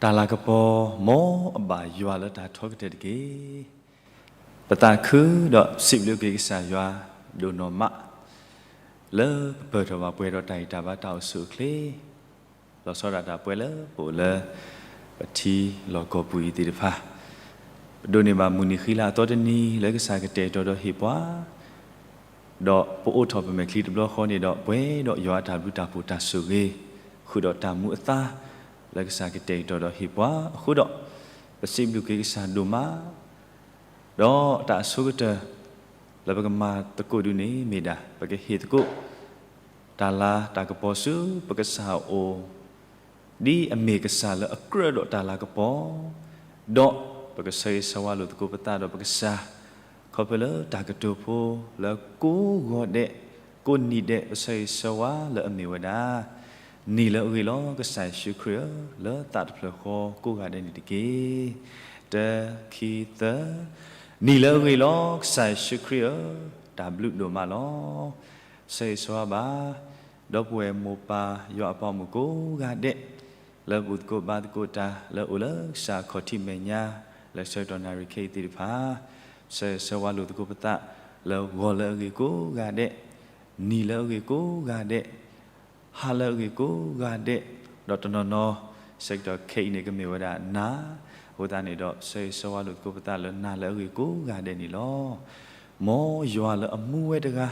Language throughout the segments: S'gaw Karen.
တၢ်လၤကပီၤ မ်အဘၣ်ယွၤလၢတၢ်ထီကတၢၢ်တက့ၢ်. ပသးခုဒီးစံးဘျုးက့ၤကစၢ်ယွၤဒိၣ်နီၢ်မး လၢကပၢၢ်ထီၣ်ဘၣ်ပှဲၤဒီးတၢ်ဂံၢ်တၢ်ဘါတၢ်အိၣ်ဆူၣ်အိၣ်ချ့ လီၤဆီဒၣ်တၢ်ပှဲၤလၢပအိၣ်လၢ ပထံလီၢ်ကီၢ်ပူၤအံၤသ့ၣ်တဖၣ်, ပဒိးန့ၢ်ဘၣ်မုၢ်နံၤဃံလၤအသီတနံၤလၢကစၢ်ကတဲာ်ကတီၤဒီးဟ့ၣ်ပှၤ ဒီးပအိးထီၣ်ပမဲာ်ချံတဘျီဃီန့ၣ်ဒီး ပှဲၤဒီးယွၤအတၢ်ဘျုးတၢ်ဖှိၣ်တၢ်ဆိၣ်ဂ့ၤ ဃုာ်ဒီးတၢ်မူအသါ လၢကစၢ်ကတဲာ်ကတီၤဒီးဟ့ၣ်ပှၤအဃိဒီး ပစံးဘျုးက့ၤကစၢ်ဒိၣ်မး ဒီးတၢ်အဆိကတၢၢ် လၢပကမၤသကိးဒုးန့ၣ်မ့ၢ်ဒၣ် ပကဟ့ၣ်သကိး တၢ်လၤတၢ်ကပီၤဆူပကစၢ်အအိၣ် ဒ်အမ့ၢ်ကစၢ်လၢအကြၢးဒီးတၢ်လၤကပီၤ, ဒီးပကဆၢဂ့ၤဆၢဝါလိာ်သကိးပသးဒီးပကစၢ်, ခီဖျိလၢတၢ်ကတိၤဖိလၢကိးဂီၤဒဲး, ကိးနံၤဒဲး ပဆၢဂ့ၤဆၢဝါလၢအမ့ၢ်ဝဲဒၣ်, နံၤလၢအဂ့ၤလီၤ ကစၢ်ယ့ၣ်ၡူးခရံာ်ဧၢ, လၢသးတဖျၢၣ်ဃီကိးဂၤဒဲးန့ၣ်တက့ၢ်. တၢ ခံ သၢ, နံၤလၢအဂ့ၤလီၤ ကစၢ်ယ့ၣ်ၡူးခရံာ်ဧၢ, တၢ်ဘျုးဒိၣ်မးလီၤ. ဆၢဂ့ၤဆၢဝါဘၣ် ဒီပုၢ်ဝဲၢ်မိၢ်ပၢ်ယွၤအပှၤဂီၢ်မုၢ်ကိးဂၤဒဲး, လၢဘူၣ်သကိးဘါသကိးတၢ် လၢအိၣ်လၢကစၢ်အခီၣ်ထံးမဲာ်ညါ, လၢဆၢကတီၢ်နၣ်ရံၣ်ခဲအံၤသ့ၣ်တဖၣ်, ဆၢဂ့ၤဆၢဝါလိာ်သကိးပသး, လၢဂီၤလၢအဂ့ၤကိးဂၤဒဲး, နံၤလၢအဂ့ၤကိးဂၤဒဲး, ဟါလၢအဂ့ၤကိးဂၤဒဲး, ဒီးတနီၤနီၤ ဆၢကတီၢ်ခဲအံၤန့ၣ် ကမ့ၢ်ဝဲဒၣ်နၤ, အဃိသတးန့ၣ်ဒီး ဆၢဂ့ၤဆၢဝါလိာ်သကိးပသးလၢနၤလၢအဂ့ၤကိးဂၤဒဲးန့ၣ်လီၤ. မ်ယွၤလၢအမူဝဲတဂၤ,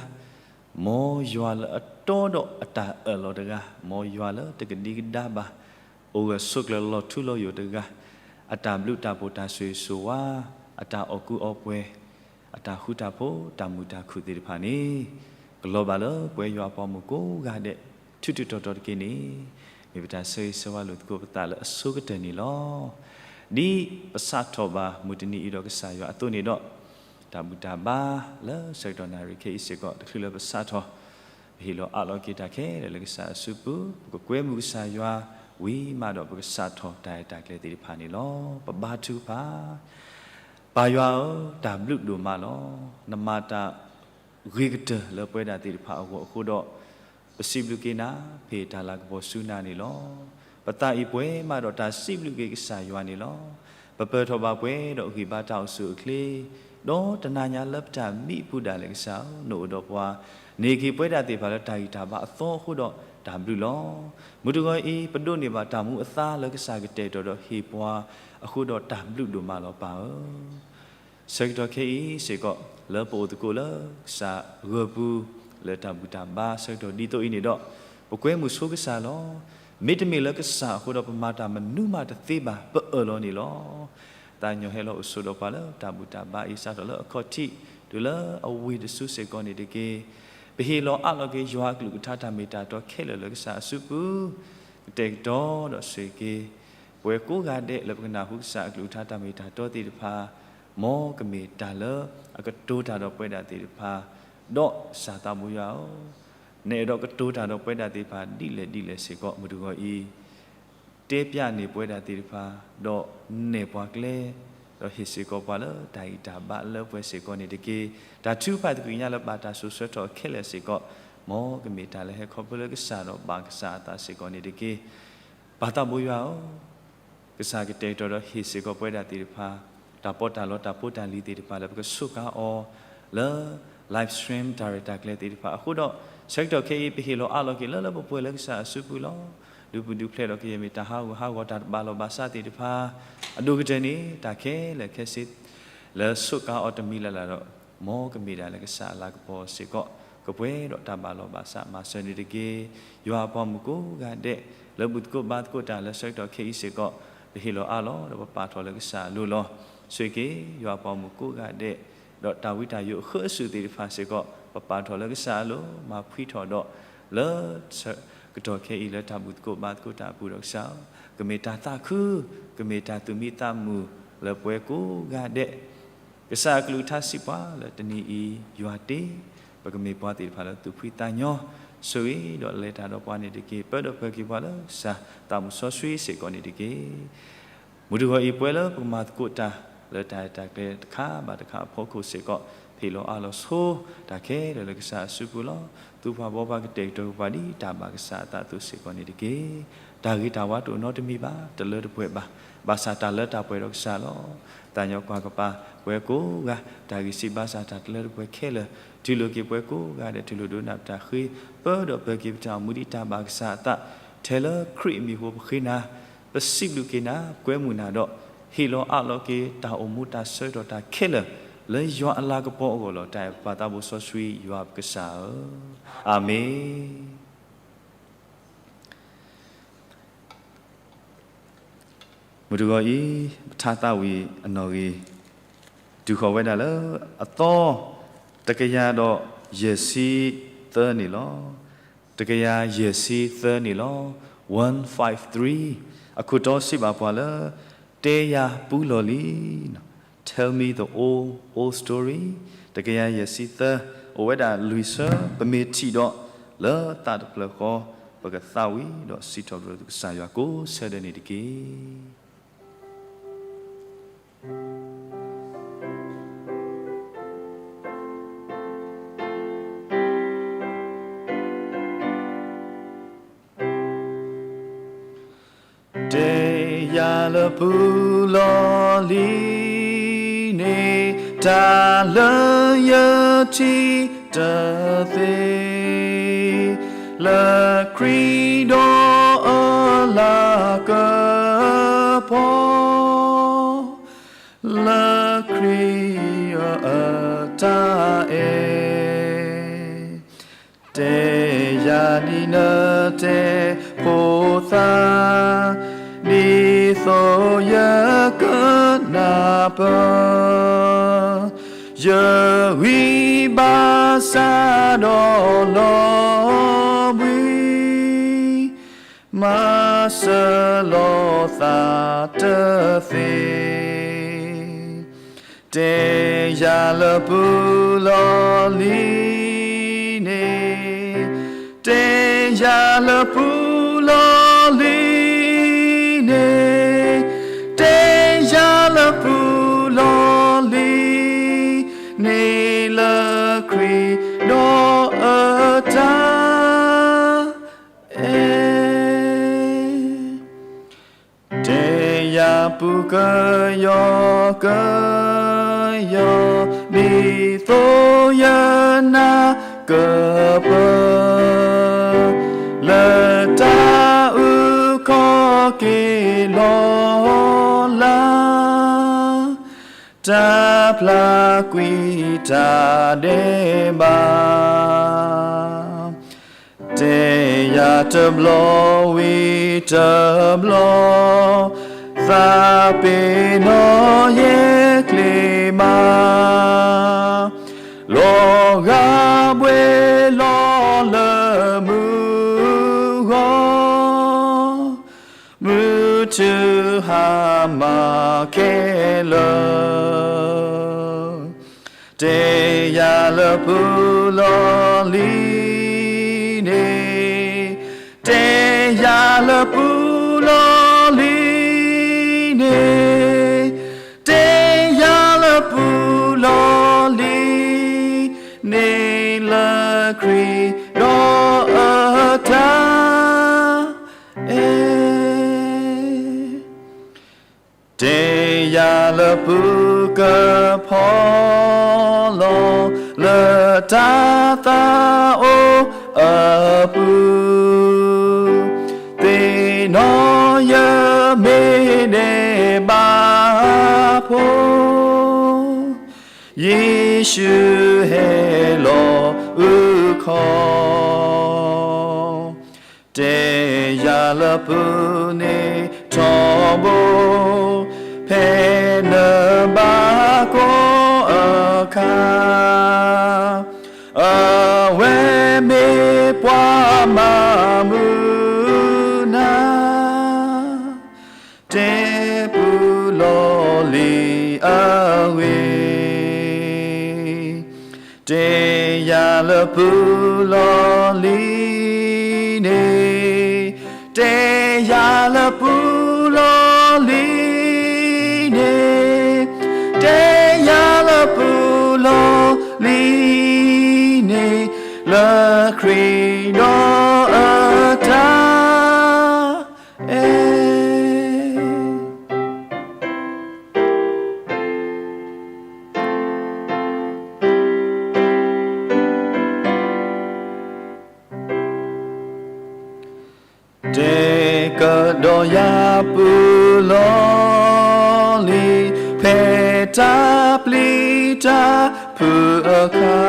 မ်ယွၤလၢအတီဒီးအတၢ်အၢၣ်လီၤတဂၤ, မ်ယွၤလၢတကဒံကဒါဘၣ်, အိၣ်ဂၢၢ်ဆိးကျၢၤလီၤထူလီၤယိာ်တဂၤ, အတၢ်ဘျုးတၢ်ဖှိၣ်တၢ်ဆိၣ်ဂ့ၤဆိၣ်ဝါ, အတၢ်အီၣ်ကူအီပှဲၤ, အတၢ်ဃူတၢ်ဖိး တၢ်မုာ်တၢ်ခုၣ်သ့ၣ်တဖၣ်န့ၣ်, ကလီၤဘၣ်လၢပဝဲယွၤအပှၤဂီၢ်မုၢ်ကိးဂၤဒဲး ထူးထူးတီၤတီၤတက့ၢ်န့ၣ်, မ့ၢ်ပတၢ်ဆၢဂ့ၤဆၢဝါလိာ်သကိးပသးလၢအဆိကတၢၢ်န့ၣ်လီၤ. ဒ်ပစးထီၣ်ဘၣ်မုၢ်တနံၤအံၤဒီးကစၢ်ယွၤအသိးန့ၣ်ဒီး, တၢ်ဘူၣ်တၢ်ဘါလၢဆၢကတီၢ်နၣ်ရံၣ်ခဲအံၤစ့ၢ်ကီး တချုးလၢပစးထီၣ် ပဟ့ၣ်လီၤအးလီၤက့ၤတၢ်ခဲလၢာ်လၢကစၢ်အစုပူၤ, ပကကွဲမုာ်ကစၢ်ယွၤ, ဝံၤမးဒီးပကစးထီၣ်တၢ်ရဲၣ်တၢ်ကျဲၤသ့ၣ်တဖၣ်န့ၣ်လီၤ. ပဘါထုကဖၣ်, ပၢ်ယွၤဧၢ, တၢ်ဘျုးဒိၣ်မးလီၤ. နမၤတၢ်ဂ့ၤကတၢၢ်လၢပဝဲဒၣ်သ့ၣ်တဖၣ်အဂီၢ်အဃိဒီး, ပစံးဘျုးက့ၤနၤ, ဖဲတၢ်လၤကပီၤဆူနၤန့ၣ်လီၤ. ပသးအံၤပှဲၤမးဒီးတၢ်စံးဘျုးက့ၤကစၢ်ယွၤန့ၣ်လီၤ. ပပၢၢ်ထီၣ်ဘၣ်ပှဲၤဒီးဂံၢ်ဘါတၢ်အိၣ်ဆူၣ်အိၣ်ချ့, ဒီးတနၤညါလၢပတၢ်မံအပူၤဒၣ်လဲာ်ကစၢ်ဧၢ, နအိၣ်ဒီးပှၤ, န့ၢ်က့ၤပဝဲဒၣ်သ့ၣ်တဖၣ်လၢတၢ်ဂံၢ်တၢ်ဘါအသီအဃိဒီးတၢ်ဘျုးလီၤ. မုၢ်တဂီၤအံၤ ပဒိးန့ၢ်ဘၣ်တၢ်မူအသါလၢကစၢ်ကတဲာ်ကတီၤဒီးဟ့ၣ်ပှၤအဃိဒီးတၢ်ဘျုးဒိၣ်မးလီၤပၢ်ဧၢ. ဆၢကတီၢ်ခဲအံၤစ့ၢ်ကီး လၢပအိၣ်သကိးလၢကစၢ်ဂၢၢ်ပူၤ လၢတၢ်ဘူၣ်တၢ်ဘါဆၢကတီၢ်ဒ်သိးအံၤန့ၣ်ဒီး, ပကွဲမုာ်ဆိကစၢ်လီၤ. မ့တမ့ၢ်လၢကစၢ်အဃိဒီးပမၤတၢ်မနုၤမးတသ့ဘၣ်, ပအၢၣ်လီၤန့ၣ်လီၤ. သးကညီၤဟဲလီၤအိၣ်ဆိးဒီးပှၤလၢတၢ်ဘူၣ်တၢ်ဘါအံၤ စးထီၣ်လၢအခီၣ်ထံး တုၤလၢအဝ့ၢ်တစုစ့ၢ်ကီးန့ၣ်တက့ၢ်. ပဟ့ၣ်လီၤအးလီၤက့ၤယွၤအကလုၢ်ကထါတၢ်မ့ၢ်တၢ်တီခဲလၢာ်လၢကစၢ်အစုပူၤ, ကတဲာ်ကတီၤဒီးဆိၣ်ဂ့ၤက့ၤ ပဝဲကိးဂၤဒဲးလၢပကနၢ်ဟူကစၢ်အကလုၢ်ကထါတၢ်မ့ၢ်တၢ်တီသ့ၣ်တဖၣ်, မ်ကမ့ၢ်တၢ်လၢအကတိၤတၢ်ဒီးပဝဲဒၣ်သ့ၣ်တဖၣ်, ဒီးကစၢ်သးဘိယွၤဧၢ, နအဲၣ်ဒိးကတိၤတၢ်ဒီးပဝဲဒၣ်သ့ၣ်တဖၣ်ဒ်လဲၣ်ဒ်လဲၣ်စ့ၢ်ကီး မုၢ်တဂီၤအံၤ တဲပျးန့ၢ်ပဝဲဒၣ်သ့ၣ်တဖၣ်, ဒီးနဲၣ်ပှၤကျဲ, ဒီးဟ့ၣ်စ့ၢ်ကီးပှၤလၢတၢ်ဂံၢ်တၢ်ဘါလၢပှဲၤစ့ၢ်ကီးန့ၣ်တက့ၢ်. တၢ်ထုကဖၣ်သကိးညါလၢဘၣ်တၢ်စိၤဆၢထီၣ်ခဲလၢာ်စ့ၢ်ကီး, မ်ကမ့ၢ်တၢ်လၢဟဲခီဖျိလၢကစၢ်ဒီးဘၣ်ကစၢ်အသးစ့ၢ်ကီးန့ၣ်တက့ၢ်. ပၢ်သးဘိယွၤဧၢ, ကစၢ်ကတဲာ်ကတီၤဒီးဟ့ၣ်စ့ၢ်ကီးပဝဲဒၣ်သ့ၣ်တဖၣ်, တၢ်ပီးတၢ်လီတၢ်ဖိတၢ်လံၤသ့ၣ်တဖၣ်လၢပကဆိးကါအီၤလၢ live stream တၢ်ရဲၣ်တၢ်ကျဲၤသ့ၣ်တဖၣ်အဃိဒီး, ဆၢကတီၢ်ခဲအံၤ ပဟ့ၣ်လီၤအးလီၤက့ၤလၢလၢပှဲၤပှဲၤလၢကစၢ်အစုပူၤလီၤ. ဒုးပဒုးဖျဲးဒီးကယဲၢ်မ့ၢ်တၢ်ဟးဂူာ်ဟးဂီၤတၢ်တဘၣ်လီၢ်ဘၣ်စးသ့ၣ်တဖၣ်, အဒိၣ်ကတၢၢ်န့ၣ် တၢ်ခဲလၢာ်ခဲဆ့ လၢဆိးကါအီၤတမံၤလၢ်လၢ်ဒီး, မ်ကမ့ၢ်ဒၣ်လၢကစၢ်အလၤကပီၤစ့ၢ်ကီး, ကပှဲၤဒီးတၢ်ဘၣ်လီၢ်ဘၣ်စးမၤစၢၤန့ၣ်တက့ၢ်. ယွၤအပှၤမုၣ်ကိးဂၤဒဲး, လၢဘူၣ်သကိးဘါသကိးတၢ်လၢဆၢကတီၢ်ခဲအံၤစ့ၢ်ကီး, ပဟ့ၣ်လီၤအးလီၤဒီးပပာ်ထီၣ်လၢကစၢ်အလိၤလီၤ. ဆိၣ်ဂ့ၤက့ၤ ယွၤအပှၤမုၣ်ကိးဂၤဒဲး, ဒီးတၢ်ဝံတၢ်ယိးအဃၢအစုးသ့ၣ်တဖၣ်စ့ၢ်ကီး, ပပာ်ထီၣ်လၢကစၢ်အလိၤ, မၤဖှံထီၣ်ဒီး, လၢဆၢကတီၢ်ခဲအံၤလၢတၢ်ဘူၣ်သကိးဘါသကိးတၢ်အပူၤဒီးကစၢ်, ကမ့ၢ်တၢ်သးခု, ကမ့ၢ်တၢ်သူၣ်မံသးမုာ်လၢပှဲၤကိးဂၤဒဲး ကစၢ်အကလုၢ်ကထါစံးပှၤလၢတနံၤအံၤ, ယွၤတ့, ပကမ့ၢ်ပှၤသ့ၣ်တဖၣ်လၢသူၣ်ဖှံသးညီ, ဆိၣ်ဂ့ၤဒီးလဲၤတၢ်ဒီးပှၤန့ၣ်တက့ၢ်. ပၢဒီးပၢၤက့ၤပှၤလၢကစၢ်သးမုၢ်စီဆှံစ့ၢ်ကီးန့ၣ်တက့ၢ်. မုၢ်တဂီၤအံၤပှဲၤလၢပကမၤသကိးတၢ်လၢတၢ်ရဲၣ်တၢ်ကျဲၤတခါဘၣ်တခါ အဖီခိၣ်စ့ၢ်ကီး, ဟ့ၣ်လီၤအးလီၤဆိ, တၢ်ခဲလၢာ်လၢကစၢ်အစုပူၤလီၤ. သူၣ်ပှၢ်ဘီပှၢ်ကတဲာ်ကတီၤက့ၤပှၤဒ်တၢ်ဘၣ်ကစၢ်အသးအသိးစ့ၢ်ကီးန့ၣ်တက့ၢ်. တၢ်ဂ့ၤတၢ်ဝါတအိၣ်နီတမံၤဘၣ်, တလၢတပှဲၤဘၣ်, ဘၣ်ဆၣ်တၢ်လၢတၢ်ပှဲၤဒီးကစၢ်လီၤ. သးညီကွၢ်ကပၤပှၤကိးဂၤ, တၢ်ဂံၢ်စၢ်ဘါစၢ်တၢ်တလၢတပှဲၤခဲလၢာ်, တူၢ်လိာ်က့ၤပှၤကိးဂၤဒဲး တူၢ်လိာ်ဒိကနၣ်ပတၢ်ဃ့, ပၢဒီးပၢၤက့ၤပတၢ်အိၣ်မူဒ်တၢ်ဘၣ်ကစၢ်အသး, ထဲလၢခရံာ်အမံၤအဃိပဃ့နၤ, ပစံးဘျုးက့ၤနၤ, ကွဲမုာ်နၤဒီး ဟ့ၣ်လီၤအးလီၤက့ၤတၢ်အိၣ်မူတၢ်ဆၢကတီၢ်တၢ်ခဲလၢာ် လၢယွၤအလၤကပီၤအဂီၢ်လီၤ. တၢ်အဲၣ်ပၢ်သးဘိစီဆှံယွၤပကစၢ်ဧၢ, အၤမ့ၣ်. မုၢ်တဂီၤအံၤ ပထါသးဝံၣ်အနီၣ်ဂံၢ် တုၤဃီၤဝဲဒၣ်လၢအသီ တကယၤဒီးယဲၢ်ဆံသၢန့ၣ်လီၤ. တကယၤယဲၢ်ဆံသၢန့ၣ်လီၤ. One five three. အခိၣ်တီစံးဘၣ်ပှၤလၢ တဲယၤပူလီၢ်လံ Tell me the old, old story. တကယၤယဲၢ်ဆံသၢ, အိၣ်ဝဲဒၣ်လွံၢ်ဆၢ, ပမ့ၢ်ထံၣ်ဒီး လၢသးတဖျၢၣ်ဃီ ပကသးဝံၣ်ဒီးစံးထီၣ်ပတြၢၤကစၢ်ယွၤကိးဆၢဒဲးန့ၣ်တက့ၢ်. တဲယၤလၢပူလီၢ်လံန့ၣ် တၢ်လၢယထံၣ်တသ့ လၢခရံာ်ဒီးအလၤကပီၤ လၢခရံာ်အတၢ်အဲၣ်, တဲယၤဒ်နတဲဖိသၣ်, ဒ်သိးယကနၢ်ပၢၢ်, ယဂံၢ်ဘါစၢ်ဒီးလီၤဘှံး မၤစၢၤလီၤသးတသ့, တဲယၤလၢပူလီၢ်လံန့ၣ်, တဲယၤလၢပူလီၢ်လံန့ၣ်, တဲယၤလၢပူလီၢ်လံန့ၣ် လၢခရံာ်ဒီးအတၢ် အဲၣ်, တဲယၤပူကယီကယီ, ဒ်သိးယနၢ်ကပၢၢ်, လၢတၢ်အုၣ်ကီၤက့ၤလီၤလး တၢ်ပျၢ်ကွံာ်တၢ်ဒဲးဘး, တဲယၤတဘျီဝံၤတဘျီ, သးပ့ၤနီၣ်ယဲၢ်ကျ့မး, လီၤဂာ်ဘှဲးလီၤလၢမုၢ်ဂီၤ မုၢ်ထူၣ်ဟါမၢ်ခဲလၢာ်, တဲယၤလၢပူလီၢ်လံန့ၣ်, တဲယၤလၢပူလီၢ်လံန့ၣ်, တဲယၤလၢပူလီၢ်လံန့ၣ်, လၢခရံာ်ဒီးအတၢ် အဲၣ်, တဲယၤလၢပူကဖီလီၤ လၢတၢ်သးအိၣ်အပူၤ, သ့ၣ်နီၣ်ယမ့ၢ်ဒဲးဘးဖိ ယ့ၣ်ၡူးဟဲလီၤအုၣ်ခီၣ်, တဲယၤလၢပူန့ၣ်ထီဘိ, ဖဲနဘၣ်ကွၢ်အခါ, အဝဲမ့ၢ်ပှၤမၤမုာ်နၤ တဲပူလီၢ်လံအဂ့ၢ်, တဲယၤလၢပူလီၢ်လံန့ၣ်, တဲယၤလၢပူလီၢ်လံန့ၣ်, တဲယၤလၢပူလီၢ်လံန့ၣ်, လၢ လၢခရံာ်ဒီးအတၢ်အဲၣ် တဲကဒီးယၤပူၤလီၤလံ, ဖဲတၢ်ပျံၤတၢ်ဖုးအခါ,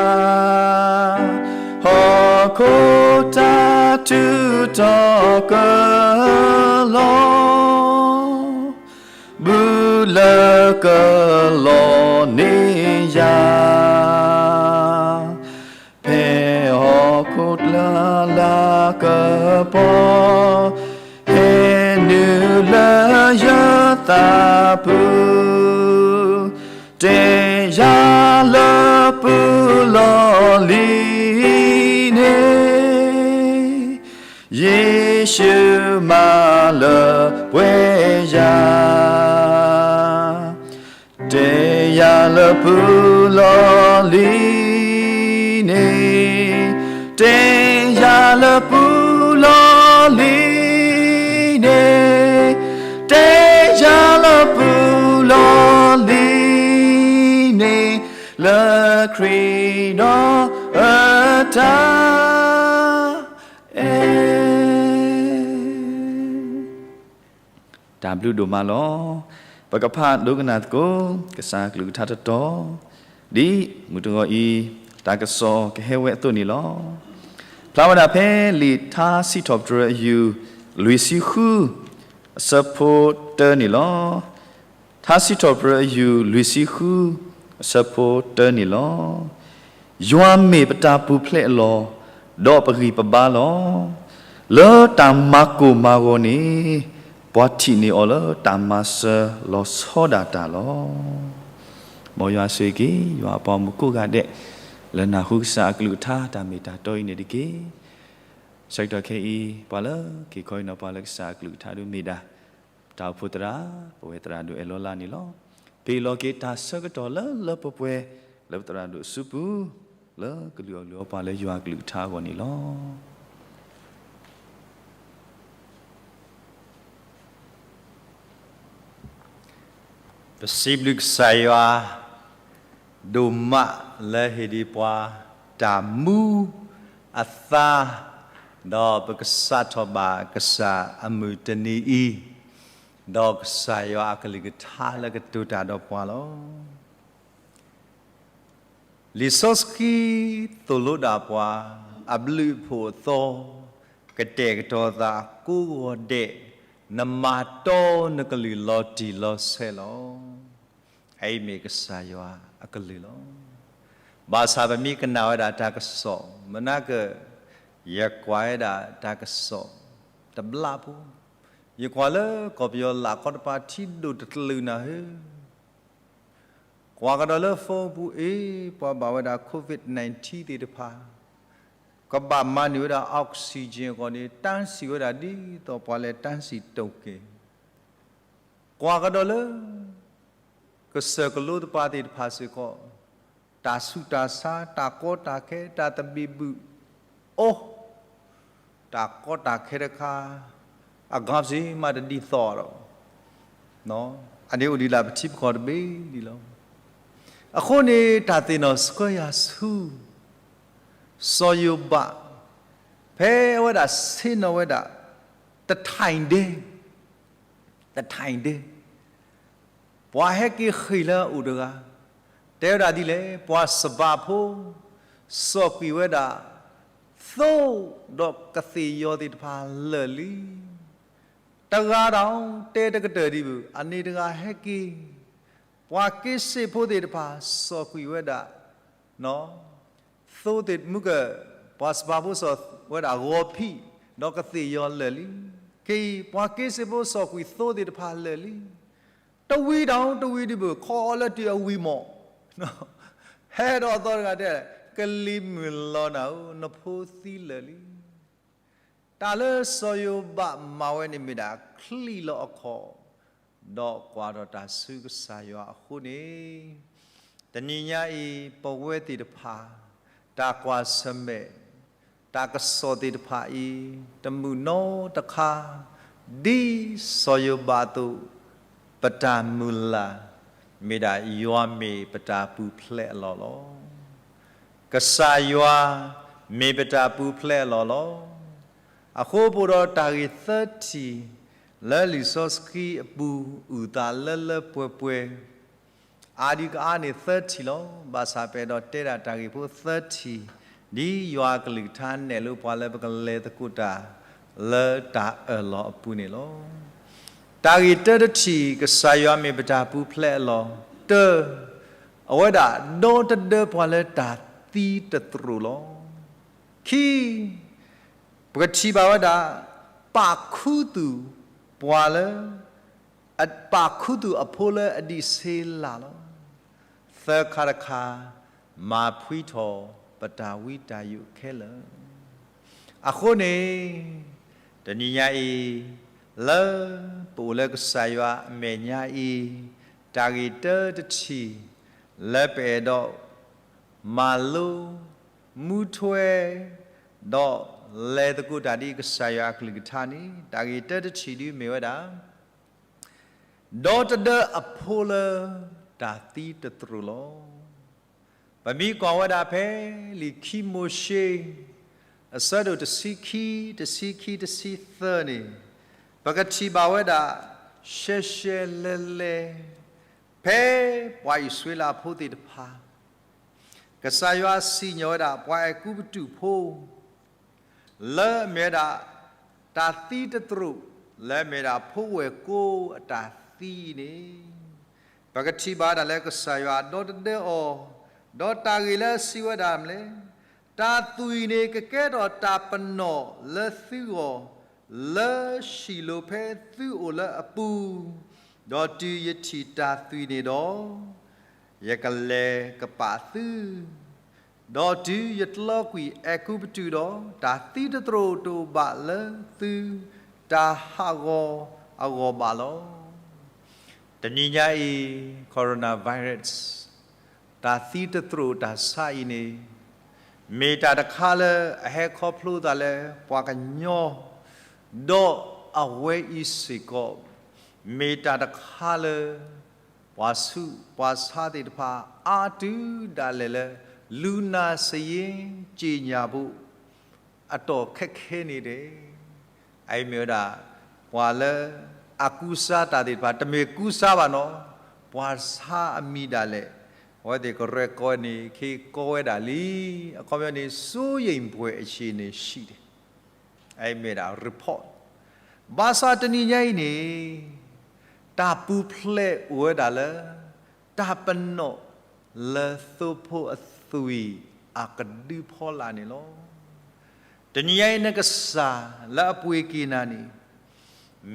ဟီၣ်ခိၣ်တၢ်ထူးတီၤကလီၤ, ဘုလၢကလီန့ၢ်ယၤ ဖဲဟီၣ်ခိၣ်တလၢ်လၢ်ကပီၤ, ဟဲနုာ်လၢယသးပူၤ, တဲယၤလၢပူၤလီၤလံန့ၣ်, ယ့ၣ်ၡူးမၤလၢပှဲၤယၤ တဲယၤလၢပူၤလီၤလံန့ၣ်, တဲယၤလၢပူၤလီၤလံန့ၣ်, တဲယၤလၢပူၤလီၤလံန့ၣ်, လၢခရံာ်ဒီးအတၢ်အဲၣ် တၢ်ဘျုးဒိၣ်မးလီၤ. ပကဖးဒိကနၣ်သကိး ကစၢ်အကလုၢ်ကထါတတီၤ, ဒ်မုၢ်တဂီၤအံၤ တၢ်ကစီၣ်ကဟဲဝဲအသိးန့ၣ်လီၤ. ဖျါဝဲဒၣ်ဖဲလံာ်ထါစံးထီၣ်ပတြၢၤအယူၢ် လွံၢ်ဆံဃု အဆၢဖိတၢန့ၣ်လီၤ. ထါစံးထီၣ်ပတြၢၤအယူၢ် လွံၢ်ဆံဃု အဆၢဖိတၢန့ၣ်လီၤ. ယွၤမ့ၢ်ပတၢ်ပူၤဖျဲးအလီၢ်, ဒီးပဂံၢ်ပဘါလီၤ. လၢတၢ်မၤကိၢ်မၤဂီၤန့ၣ်, ပှၤထံၣ်န့ၢ်အီၤလၢတၢ်မၤစၢၤလီၤဆီဒၣ်တၢ်လီၤ. မ်ယွၤဆိၣ်ဂ့ၤက့ၤ ယွၤအပှၤမုၣ်ကိးဂၤဒဲး လၢနၢ်ဟူကစၢ်အကလုၢ်ကထါတၢ်မ့ၢ်တၢ်တီအံၤန့ၣ်တက့ၢ်. ဆၢကတီၢ်ခဲအံၤ ပှၤလၢက့ၤခီအံၤနီၤပှၤလၢကစၢ်အကလုၢ်ကထါဒုးမ့ၢ်ဒၣ် တၢ်အိၣ်ဖှိၣ်သရၣ်, ပဝဲသရၣ်ဒိၣ်အဲၣ်လီၤလါန့ၣ်လီၤ. ပဟ့ၣ်လီၤက့ၤတၢ်ဆၢကတီၢ်လၢလၢပှဲၤပှဲၤ လၢပသရၣ်ဒိၣ်အစုပူၤ, လၢကလုၢ်အီၣ်လုၢ်အီပှၤလၢယွၤအကလုၢ်ကထါအဂီၢ်န့ၣ်လီၤ. ပစံးဘျုးကစၢ်ယွၤ ဒိၣ်မးလၢဟ့ၣ်ဒံးပှၤ တၢ်မူအသါ, ဒီးပကစးထီၣ်ဘၣ်ကစၢ်အမုၢ်တနံၤအံၤ, ဒီးကစၢ်ယွၤအကလုၢ်ကထါလၢကတိၤတၢ်ဒီးပှၤလီၤ. လံာ်စီဆှံ သိၣ်လိဒၣ်ပှၤ အဘျုးအဖှိၣ်အသီ, ကတဲာ်ကတီၤသးကိးဂီၤဒဲး, နမၤတီနကလုၢ်လီၤတံၢ်လီၤဆဲးလီၤ. အအံၤမ့ၢ်ကစၢ်ယွၤအကလုၢ်လီၤ. ဘၣ်ဆၣ်ပမ့ၢ်ကနၣ်ဝဲဒၣ်တၢ်ကစီၣ် မနၤက ယကွၢ်ဝဲဒၣ်တၢ်ကစီၣ်တဘျီဖိ, ယကွၢ်လၢကီၢ်ပယီၤလၢ်ကီတပၤထံဒိၣ်တကလုာ်နၤဧၢ, ကွၢ်ကဒီးလၢ phone ပူၤအ့ၣ် ပှၤဘၣ်ဝဲဒၣ် COVID nineteen သ့ၣ်တဖၣ်, ကဘၣ်မၤန့ၢ်ဝဲဒၣ် oxygen အဂီၢ်န့ၣ် တၢ်စံၣ်ဝဲဒၣ်ဒ်သိးပှၤလဲၤတၢ်စံၣ်တိၢ်က့ၤ, ကွၢ်ကဒီးလၢ ကစၢၢ်ကလိတပၤသ့ၣ်တဖၣ်စ့ၢ်ကီး, တၢ်ဆူးတၢ်ဆါ, တၢ်ကီတၢ်ခဲ, တၢ်သဘံၣ်ဘုၣ်, အိၣ် တၢ်ကီတၢ်ခဲတခါ, အဂၤစ့ၢ်မးတဒ်သိးဒီး, အန့ၣ်အိၣ်ဒံးလၢပထံပကီၢ်တဘ့ၣ်ဒ်လီၤ. အဃိန့ၣ် တၢ်သ့ၣ်နီၣ်ဆှၢယၤဆူ စီၤယိၤဘး, ဖဲအဝဲဒၣ်ဆ့ၣ်နီၤဝဲဒၣ် တထၢၣ်ဒဲ, တထၢၣ်ဒဲ ပှၤဟဲက့ၤဃ့ၢ်လၢအအိၣ်တဂၤ, တဲဝဲဒၣ်ဒ်လဲၣ်, ပှၤစဘးဖိ စိာ်ကွံာ်ဝဲဒၣ် သိဒီးကသ့ၣ်ယီၤသ့ၣ်တဖၣ်လၢာ်လံ. တဂၤဒီးတဲတကတၢၢ်ဒံးဘၣ်, အန့ၣ်တဂၤဟဲက့ၤ, ပှၤက့စ့ၣ်ဖိသ့ၣ်တဖၣ် စိာ်ကွံာ်ဝဲဒၣ် သိသ့ၣ်မုၢ်က, ပှၤစဘးဖိစိာ်ဝဲဒၣ်ဂီၤဖံး ဒီးကသ့ၣ်ယီၤလၢာ်လံ. ခဲအံၤ ပှၤက့စ့ၣ်ဖိစိာ်ကွံာ်သိသ့ၣ်တဖၣ်လၢာ်လံ. တဝံၤဒီးတဝံၤဒံးဘၣ်, ခီအီၤလၢတၢ်အဝံၤမး, ဟဲဒီးအသီတဂၤတဲ, ကလံၤမုၢ်လီၤနၤဧၢ, နဖိသံလၢာ်လံ. တၢ်လၢစီၤယိၤဘးမၤဝဲန့ၣ်မ့ၢ်ဒၣ်ချံးလီၤအခီၣ်, ဒီးကွၢ်ထီၣ်တၢ်ဆူကစၢ်ယွၤအဃိန့ၣ်, တနံၤညါအံၤ ပဝဲသ့ၣ်တဖၣ် တၢ်ကွၢ်ဆၢၣ်မဲာ် တၢ်ကစီၣ်သ့ၣ်တဖၣ်အံၤ တမုာ်နီတခါ ဒ်စီၤယိၤဘးအသိး, ပတၢ်မုၢ်လၢ် မ့ၢ်ဒၣ်ယွၤမ့ၢ်ပတၢ်ပူၤဖျဲးအလီၢ်လီၤ. ကစၢ်ယွၤမ့ၢ်ပတၢ်ပူၤဖျဲးအလီၢ်လီၤ. အဃိပအိၣ်ဒီးတၢ်ဂ့ၢ်သၢထံၣ် လၢလံာ်စီဆှံအပူၤ အုၣ်သးလၢလၢပှဲၤပှဲၤ အါဒံးကအါန့ၣ်သၢထံၣ်လီၤ. ဘၣ်ဆၣ်ပအဲၣ်ဒိးတဲဒၣ်တၢ်ဂ့ၢ်ဖိသၢထံၣ် ဒ်ယွၤအကလုၢ်ကထါနဲၣ်လိပှၤလၢပကလဲၤသကိးတၢ် လၢတၢ်အၢၣ်လီၤအပူၤန့ၣ်လီၤ. တၢ်ဂ့ၢ်တၢတထံၣ် ကစၢ်ယွၤမ့ၢ်ပတၢ်ပူၤဖျဲးအလီၢ်, တၢ, အဝဲဒၣ်ဒီတဒၢပှၤလၢတၢ်သံတသရိာ်လီၤ. ခံ, ပကထံၣ်ဘၣ်ဝဲဒၣ် ပာ်ခူသူၣ်ပှၤလၢ ပာ်ခူသူၣ်အဖိလၢအဒံးဆ့လးလီၤ. သၢခါတခါ, မၤဖှံထီၣ်ပတၢ်ဝံတၢ်ယိးခဲလၢာ်. အဃိန့ၣ် တနံၤညါအံၤ လၢပအိၣ်လၢကစၢ်ယွၤအမဲာ်ညါအံၤ တၢ်ဂ့ၢ်တၢတထံၣ် လၢပအဲၣ်ဒိး မၤလိ, မူထွဲ, ဒီးလဲၤသကိးတၢ်ဒ်ကစၢ်ယွၤအကလုၢ်ကထါန့ၣ် တၢ်ဂ့ၢ်တၢတထံၣ်ဒ်မ့ၢ်ဝဲဒၣ် ဒီတဒၢအဖိလၢတၢ်သံတသရိာ်လီၤ. ပမ့ၢ်ကွၢ်ဝဲဒၣ်ဖဲလံာ်ခံမိၤၡ့ အဆၢဒိၣ်တဆံခံ, တဆံခံ, တဆံသၢန့ၣ်, ပကထံၣ်ဘၣ်ဝဲဒၣ် ရှဲရှဲလဲလဲ ဖဲပှၤအံၣ်စရ့လးဖိသ့ၣ်တဖၣ် ကစၢ်ယွၤစံၣ်ညီၣ်ဝဲဒၣ် ပှၤအဲၤကူပတူးဖိ လၢအမ့ၢ်ဝဲဒၣ် တၢ်သံတသရိာ် လၢအမ့ၢ်ဒၣ်ဖိဝဲၢ်ကိအတၢ်သံန့ၣ်, ပကထံၣ်ဘၣ်ဒၣ်လၢကစၢ်ယွၤဒီတဒၢအီၤ, ဒီးတၢ်ဂ့ၢ်လၢအစံးဝဲဒၣ်မနုၤလဲၣ်, တၢ်သွံၣ်န့ၣ် ကကဲထီၣ်တၢ်ပနီၣ်လၢသုဂီၢ် လၢၡံၣ်လိၤဖဲသုအိၣ်လၢအပူၤ, ဒီးတုၤယထံၣ်တၢ်သွံၣ်န့ၣ်ဒီး ယကလဲၤကပာ်သု, ဒီးတုၤယတလီၤကွံာ်အဲၤကူပတူးဒီး, တၢ်သံတသရိာ်တအိၣ်ဘၣ်လၢသု တၢ်ဟးဂီၤအဂီၢ်ဘၣ်လီၤ. တနံၤညါအံၤ coronavirus တၢ်သံတသရိာ်တၢ်ဆါအံၤန့ၣ် မ့ၢ်တၢ်တခါလၢအဟဲခီဖျိသးလၢပှၤကညီ, ဒီးအဝဲအံၤစ့ၢ်ကီး မ့ၢ်တၢ်တခါလၢ ပှၤဆူးပှၤဆါသ့ၣ်တဖၣ် အါတုၤဒၣ်လဲာ်လၢ လူနာစာရင်းကြေညာဖို့ အတော်ခက်ခဲနေတယ်. အအံၤမ့ၢ်ဝဲဒၣ် ပှၤလၢအကူစါတၢ်သ့ၣ်တဖၣ် တမ့ၢ်ကူစါဘၣ်နီၤ, ပှၤဆါအမံၤဒၣ်လဲာ် အဝဲသ့ၣ်ကရဲၣ်ကီန့ၣ် ခ့ကီဝဲဒၣ်လံ. အခီပညီန့ၣ် စိုးရိမ်ဖွယ်အခြေအနေရှိတယ်. အအံၤမ့ၢ်ဒၣ် report ဘၣ်ဆၣ်တနံၤညါအံၤန့ၣ် တၢ်ပူၤဖျဲးအိၣ်ဝဲဒၣ်လၢ တၢ်ပနီၣ်လၢသိဖိအသွံၣ်အကဒုဖီလာ်န့ၣ်လီၤ. တနံၤညါအံၤ နကစၢ်လၢအပှ့ၤက့ၤနၤန့ၣ်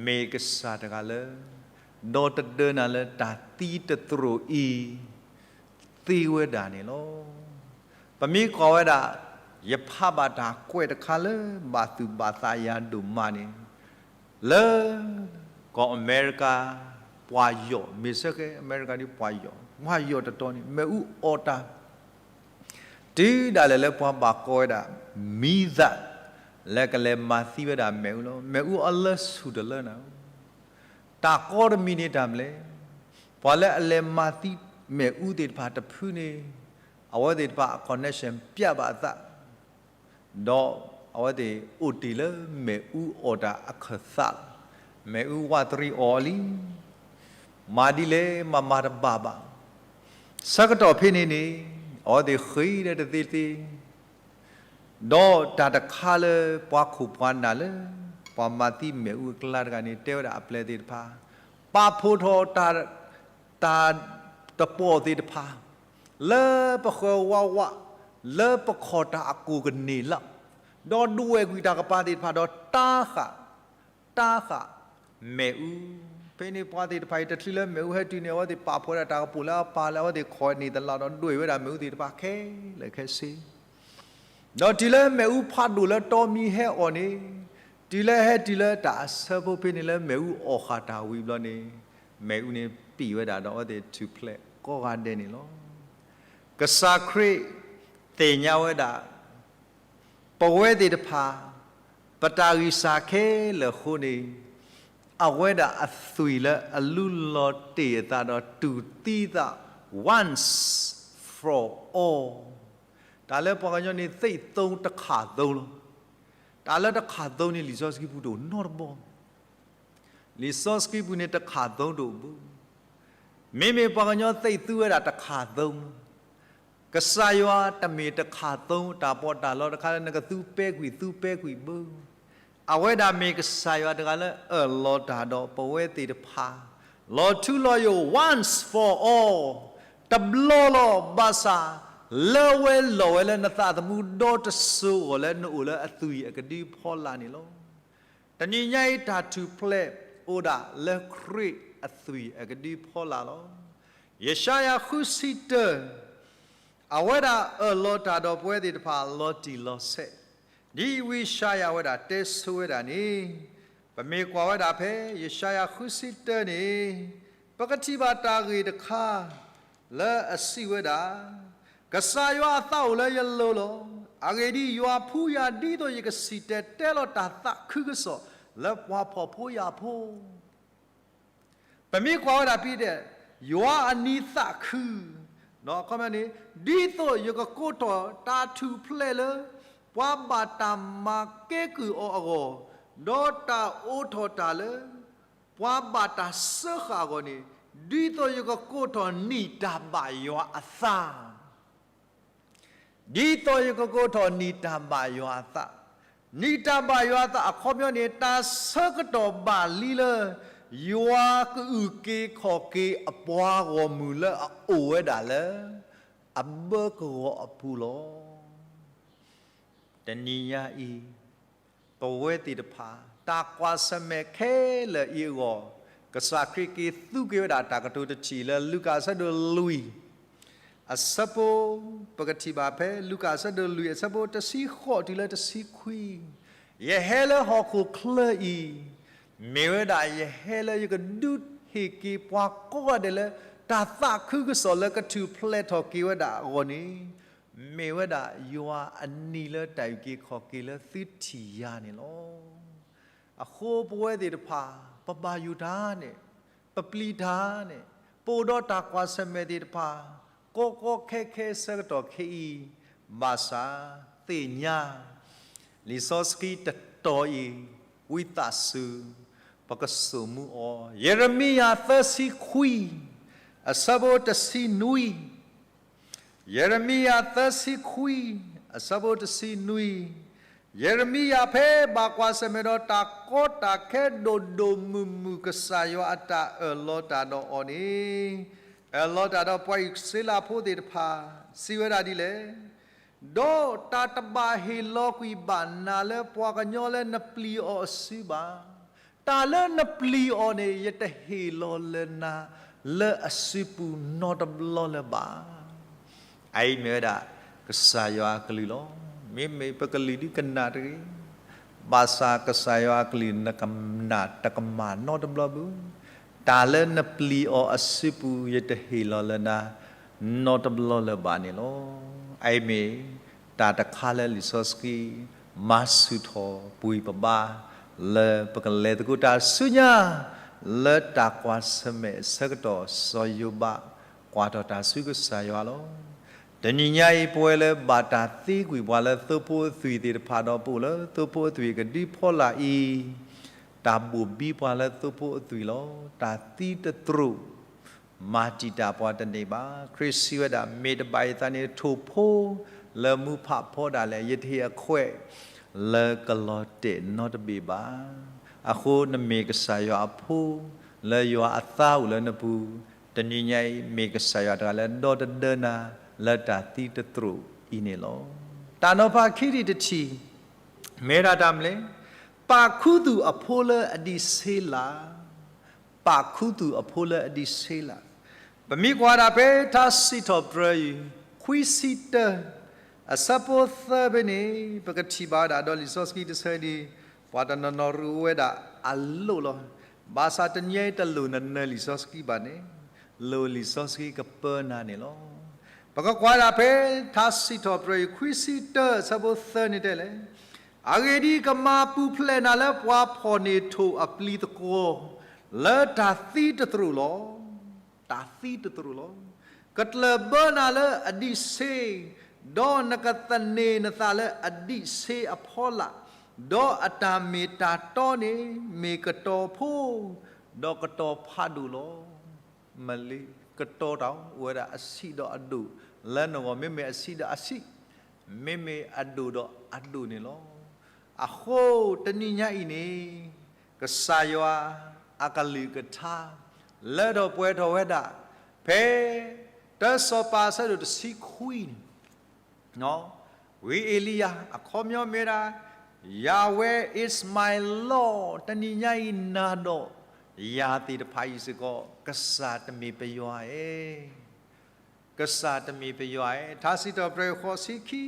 မ့ၢ်ကစၢ်တဂၤလၢ ဒီတဒၢနၤလၢတၢ်သံတသရိာ်အံၤ သ့ဝဲဒၣ်န့ၣ်လီၤ. ပမ့ၢ်ကွၢ်ဝဲဒၣ် ယဖးဘၣ်တၢ်ကွဲးတခါလၢဘၣ်သူၣ်ဘၣ်သးယၤဒိၣ်မးန့ၣ် လၢကီၢ်အမဲရကၤ ပှၤယီၢ် မ့ၢ်ဆၢကဲအမဲရကၤဒ်ပှၤယီၢ် ပှၤယီၢ်တတီၤန့ၣ် မ့ၣ်အူအီၣ်တၢ် တုၤဒၣ်လဲာ်လၢပှၤဘၣ်ကိးဝဲဒၣ် မံသး လၢကလဲၤမၤသံဝဲဒၣ်မ့ၣ်အူလီၤ. မ့ၣ်အူအီလၢဆူၣ်တလၢနၤ တၢ်ကီတမံၤန့ၣ်တၢ်မနုၤလဲၣ်, ပှၤလၢအလဲၤမၤသံမ့ၣ်အူသ့ၣ်တဖၣ်တဖုန့ၣ် အဝဲသ့ၣ်တဖၣ်အ connection ပျက်ဘၣ်အသး, ဒီးအဝဲသ့ၣ်အိၣ်တ့ၢ်လၢမ့ၣ်အူအီၣ်တၢ်အခၢၣ်သးလီၤ. မ့ၣ်အူဝးတရံးအီၣ်လံ, မၤဒ်လဲၣ်မၤမၤတဘၣ်ဘၣ်. ဆၢကတီၢ်ဖဲန့ၣ်န့ၣ် အဝဲသ့ၣ်ဃ့ဒီးတသ့သ့ ဒီးတၢ်တခါလၢပှၤခိၣ်ပှၤနၢ်လၢ ပှၤမၤသံမ့ၣ်အူအကျါတဂၤန့ၣ် တဲဝဲဒၣ်အပျဲၢ်သ့ၣ်တဖၣ်, ပာ်ဖှိၣ်ထီၣ်တၢ်, တၢ်တပီၢ်သ့ၣ်တဖၣ် လၢပဃၢၤဝးဝး လၢပခီၣ်တၢ်အကိၢ်ကန့ၢ်လီၤ. ဒီးဒွဲၣ်ကွံာ်တၢ်ကပၤသ့ၣ်တဖၣ်ဒီးတၢ်ဃာ် တၢ်ဃာ်မ့ၣ်အူ. ဖဲန့ၣ်ပှၤသ့ၣ်တဖၣ်အံၤ တချုးလၢမ့ၣ်အူဟဲတုၤန့ၣ် အဝဲသ့ၣ်ပာ်ဖှိၣ်ဒၣ်တၢ်ကပိာ်လၢအပၢ်လၢ အဝဲသ့ၣ်ခီၣ်န့ၢ်သလၣ်ဒီးဒွဲၣ်ဝဲဒၣ်မ့ၣ်အူသ့ၣ်တဖၣ်ခဲလၢာ်ခဲဆ့ ဒီးတုၤလၢမ့ၣ်အူဖးဒိၣ်လၢတီမံၤဟဲအီၣ်န့ၣ်, တုၤလၢဟဲတုၤလၢတၢ်အဆၢဖိဖဲန့ၣ်လၢ မ့ၣ်အူအီၣ်ဃာ်တၢ်ဝံၤဘျီန့ၣ်, မ့ၣ်အူန့ၣ်ပံာ်ဝဲဒၣ်ဒီးအဝဲသ့ၣ်ထူၣ်ဖျဲးကိးဂၤဒဲးန့ၣ်လီၤ. ကစၢ်ခရံာ်သ့ၣ်ညါဝဲဒၣ် ပဝဲသ့ၣ်တဖၣ် ပတၢ်ဂံၢ်စၢ်ခဲလၢာ်အဃိန့ၣ်, အဝဲဒၣ်အသွံၣ်လၢအလူလီၤတ့ၢ်အသးဒီးတူၢ်သံအသး once for all, တၢ်လၢပှၤကညီန့ၣ် သ့ၣ်သိတခးသိလီၤ. တၢ်လၢတခးသိန့ၣ် လံာ်စီဆှံပူၤတအိၣ်နီတဘီ. လံာ်စီဆှံပူၤန့ၣ်တခးသိတအိၣ်ဘၣ်. မ့မ့ၢ်ပှၤကညီသ့ၣ်သိဝဲဒၣ်တခးသိလီၤ. ကစၢ်ယွၤတမ့ၢ်တခးသိတၢ်ပီးတၢ်လီတခါလၢနကသူပဲကွံာ်သူပဲကွံာ်ဘၣ်. အဝဲဒၣ်မ့ၢ်ကစၢ်ယွၤတဂၤလၢအၢၣ်လီၤတၢ်ဒီးပဝဲသ့ၣ်တဖၣ် လီၤထူလီၤယိာ် once for all, တဘျီလီၤ. ဘၣ်ဆၣ် လၢဝဲလီၤဝဲလၢနသးသမူဒီတစိၤအဂီၢ်လၢနအိၣ်လၢအသွံၣ်အကဒုဖီလာ်န့ၣ်လီၤ. တနံၤညါအံၤတၢ်ထူၣ်ဖျဲးအိၣ်ဒၣ်လၢခရံာ်အသွံၣ်အကဒုဖီလာ်လီၤ. ယၡါယၤဃုဆံတၢ အဝဲဒၣ်အၢၣ်လီၤတၢ်ဒီးပဝဲသ့ၣ်တဖၣ်လီၤတံၢ်လီၤဆဲး, ဒ်ဝံယၡါယၤဝဲဒၣ်တဲဆိဝဲဒၣ်န့ၣ်, ပမ့ၢ်ကွၢ်ဝဲဒၣ်ဖဲ ယၡါယၤဃုဆံတၢန့ၣ်, ပကထံၣ်ဘၣ်တၢ်ဂ့ၢ်တခါ လၢအစံးဝဲဒၣ်, ကစၢ်ယွၤအသးအိၣ်လၢယလိၤလီၤ. အဂ့ၢ်ဒ်အံၤ, ယွၤဖှူယၤဒ်သိးယကစံၣ်တဲၤတဲလီၤတၢ်သးခုကစီၣ်လၢပှၤဖှီၣ်ဖိယာ်ဖိ ပမ့ၢ်ကွၢ်ဝဲဒၣ်ဖဲဒၣ် ယွၤအနံၤသးခု, အခီပညီန့ၣ်, ဒ်သိးယကကိးထီၣ်တၢ်ထူၣ်ဖျဲးလၢ ပှၤဘၣ်တၢ်မၤကဲကုၢ်အီၤအဂီၢ်, ဒီးတၢ်အိးထီၣ်တၢ်လၢ ပှၤဘၣ်တၢ်စၢဃာ်အဂီၢ်န့ၣ်, ဒ်သိးယကကိးထီၣ်နံၣ်တၢ်ဘၣ်ယွၤအသး ဒ်သိးယကကိးထီၣ်နံၣ်တၢ်ဘၣ်ယွၤအသး, နံၣ်တၢ်ဘၣ်ယွၤအသးအခီပညီန့ၣ် တၢ်ဆၢကတီၢ်ဘၣ်လံလၢ ယွၤကအုၣ်က့ၤခီၣ်က့ၤအပှၤဂီၢ်မုၢ်လၢအအိၣ်ဝဲဒၣ်လၢ အဘၢကဝီၤအပူၤလီၤ. တနံၤညါအံၤ ပဝဲသ့ၣ်တဖၣ် တၢ်ကွၢ်ဆၢၣ်မဲာ်ခဲလၢာ်အံၤအဂီၢ်, ကစၢ်ခရံာ်က့ၤသူက့ၤဝဲဒၣ်တၢ်ကတိၤတထံၣ်လၢလူၤကၣ်အဆၢဒိၣ်လွံၢ်, အဆၢဖိ, ပကထံၣ်ဘၣ်ဖဲလူၤကၣ်အဆၢဒိၣ်လွံၢ်အဆၢဖိတဆံဃိးတုၤလၢတဆံခွံ, ယဟဲလၢဟီၣ်ခိၣ်ချၢအံၤ, မ့ၢ်ဝဲဒၣ်ယဟဲလၢယကဒုးဟ့ၣ်က့ၤပှၤကိးဂၤဒဲးလၢ တၢ်သးခုကစီၣ်လၢကထူၣ်ဖျဲးထီၣ်က့ၤဝဲဒၣ်အဂီၢ်န့ၣ်, မ့ၢ်ဝဲဒၣ်ယွၤအနံၤလၢတၢ်အုၣ်က့ၤခီၣ်က့ၤလၢသုထံၣ်ယၤန့ၣ်လီၤ. အဃိပဝဲသ့ၣ်တဖၣ် ပဘၣ်ယိၣ်တၢ်န့ၣ်, ပပျံၤတၢ်န့ၣ်, ပအိၣ်ဒီးတၢ်ကွၢ်ဆၢၣ်မဲာ်သ့ၣ်တဖၣ် ကီကီခဲခဲဆၢကတီၢ်ခဲအံၤ, ဘၣ်ဆၣ်သ့ၣ်ညါ လံာ်စီဆှံတတီၤအံၤ ဝံသးစူၤ ပကစိာ်မူအီၤ, ယံးရမံယၤသၢဆံခွံ အဆၢဖိတဆံနွံ ယံးရမံယၤသၢဆံခွံ အဆၢဖိတဆံနွံ, ယံးရမံယၤဖဲဘၣ်ကွၢ်ဆၢၣ်မဲာ်ဒီးတၢ်ကီတၢ်ခဲဒိၣ်ဒိၣ်မုၢ်မုၢ် ကစၢ်ယွၤအတၢ်အၢၣ်လီၤတၢ်ဒီးအီၤန့ၣ်, အၢၣ်လီၤတၢ်ဒီးပှၤအံၣ်စရ့လးဖိသ့ၣ်တဖၣ် စံးဝဲဒၣ်ဒ်လဲၣ်, ဒီးတၢ်တဘၣ်ဟ့ၣ်လီၤကွံာ်ဘၣ်နၤလၢပှၤကညီလၢနပျံၤအီၤအစုဘၣ်. တၢ်လၢနပျံၤအီၤန့ၣ် ယတဟ့ၣ်လီၤလၢနၤ လၢအစုပူၤနီတဘျီလၢၤဘၣ်. အအံၤမ့ၢ်ဝဲဒၣ် ကစၢ်ယွၤအကလုၢ်လီၤ. မ့မ့ၢ်ပကလုၢ်ဒုးကနၣ်တဂ့ၤ, ဘၣ်ဆၣ်ကစၢ်ယွၤအကလုၢ်နကနၣ်တကမၣ်နီတဘျီဘၣ်. တၢ်လၢနပျံၤအီၤအစုပူၤ ယတဟ့ၣ်လီၤလၢနၤ နီတဘျီလၢၤဘၣ်န့ၣ်လီၤ. အအံၤမ့ၢ် တၢ်တခါလၢလံာ်စီဆှံ မၤဆူၣ်ထီၣ်ပှဲၤပဘါ လၢပကလဲၤသကိးတၢ်ဆူညါ လၢတၢ်ကွၢ်ဆၢၣ်မဲာ်အဆၢကတီၢ် စီၤယိၤဘး ကွၢ်ထီၣ်တၢ်ဆူကစၢ်ယွၤလီၤ. တနံၤညါအံၤ ပဝဲလၢဘၣ်တၢ်သံကွံာ်ပှၤလၢသိဖိအသွံၣ်သ့ၣ်တဖၣ်ဒီး ပအိၣ်လၢသိဖိအသွံၣ်အကဒုဖီလာ်အံၤ, တၢ်ဘိၣ်ဘံပှၤလၢသိဖိအသွံၣ်လီၤ. တၢ်သံတသရူး မၤတံာ်တာ်ပှၤတန့ၢ်ဘၣ်. ခရံာ်စံးဝဲဒၣ်, မ့ၢ်တဘၣ်ယသးန့ၣ် ထိၣ်ဖိလၢမူဖးဖီဒၣ်လဲာ်, ယတဟ့ၣ်အခွဲးလၢကလီၤတဲာ်နီတဘ့ၣ်ဘၣ်. အဃိနမ့ၢ်ကစၢ်ယွၤအဖိ လၢယွၤအသးအိၣ်လၢနပူၤ, တနံၤညါအံၤ မ့ၢ်ကစၢ်ယွၤတဂၤလၢဒီတဒၢနၤ လၢတၢ်သံတသရူးအံၤန့ၣ်လီၤ. တၢ်နီၤဖးခံထံၣ်တထံၣ် မ့ၢ်ဒၣ်တၢ်မနုၤလဲၣ်, ပာ်ခူသူၣ်အဖိလၢအဒံးဆှံလၤ ပာ်ခူသူၣ်အဖိလၢအဒံးဆှံလၤ. ပမ့ၢ်ကွၢ်ဒၣ်ဖဲထါစံးထီၣ်ပတြၢၤအံၤ ခွံဆံတၢ အဆၢဖိသၢဖဲန့ၣ် ပကထံၣ်ဘၣ်ဝဲဒၣ်ဒီးလံာ်စီဆှံတဆၢဒ် ပှၤတနီၤနီၤရူးဝဲဒၣ်အလိၣ်လီၤ. ဘၣ်ဆၣ်တနံၤအံၤတလိၣ်နနၢၤလံာ်စီဆှံဘၣ်န့ၣ်, လိၣ်လံာ်စီဆှံကပၢနၤန့ၣ်လီၤ. ပကကွၢ်ဒၣ်ဖဲ ထါစံးထီၣ်ပတြၢၤ ခွံဆံတၢ အဆၢဖိသၢန့ၣ်တဲလဲၣ်, အဂ့ၢ်ဒ်အံၤ, ကမၤပူၤဖျဲးနၤလၢပှၤဖီၣ်န့ၢ်ထိၣ်အပျံၤသကွီၤ, လၢတၢ်သံတသရူးလီၤ. တၢ်သံတသရူးလီၤ. ကကျၢၢ်ဘၢနၤလၢအဒံးဆ့, ဒီးနကသန့ၤနသးလၢအဒံးဆ့အဖီလာ်, ဒီးအတၢ်မ့ၢ်တၢ်တီန့ၣ် မ့ၢ်ကတီၤဖိ, ဒီးကတီၤဖးဒိၣ်လီၤ. မ့ၢ်လၢကတီၤတၢ် အိၣ်ဝဲဒၣ်အဆံးဒီးအဒိၣ်လၢနဂီၢ်, မ့မ့ၢ်အဆံးဒီးအဆံး, မ့မ့ၢ်အဒိၣ်ဒီးအဒိၣ်န့ၣ်လီၤ. အဃိတနံၤညါအံၤန့ၣ်, ကစၢ်ယွၤအကလုၢ်ကထါ လၢထီၣ်ပှဲၤထီၣ်ဝဲဒၣ် ဖဲ တၢစီၤပၤအဆၢဒိၣ်တဆံခွံန့ၣ် ဝံအ့လံယၤ အခီပညီမ့ၢ်ဒၣ် Yahweh is my Lord, တနံၤညါအံၤနၤဒီးယၤသ့ၣ်တဖၣ်အံၤစ့ၢ်ကီး ကစၢ်တမ့ၢ်ပယွၤဧိၤ, ကစၢ်တမ့ၢ်ပယွၤဧိၤ. ထါစံးထီၣ်ပတြၢၤ ဃိးဆံခံ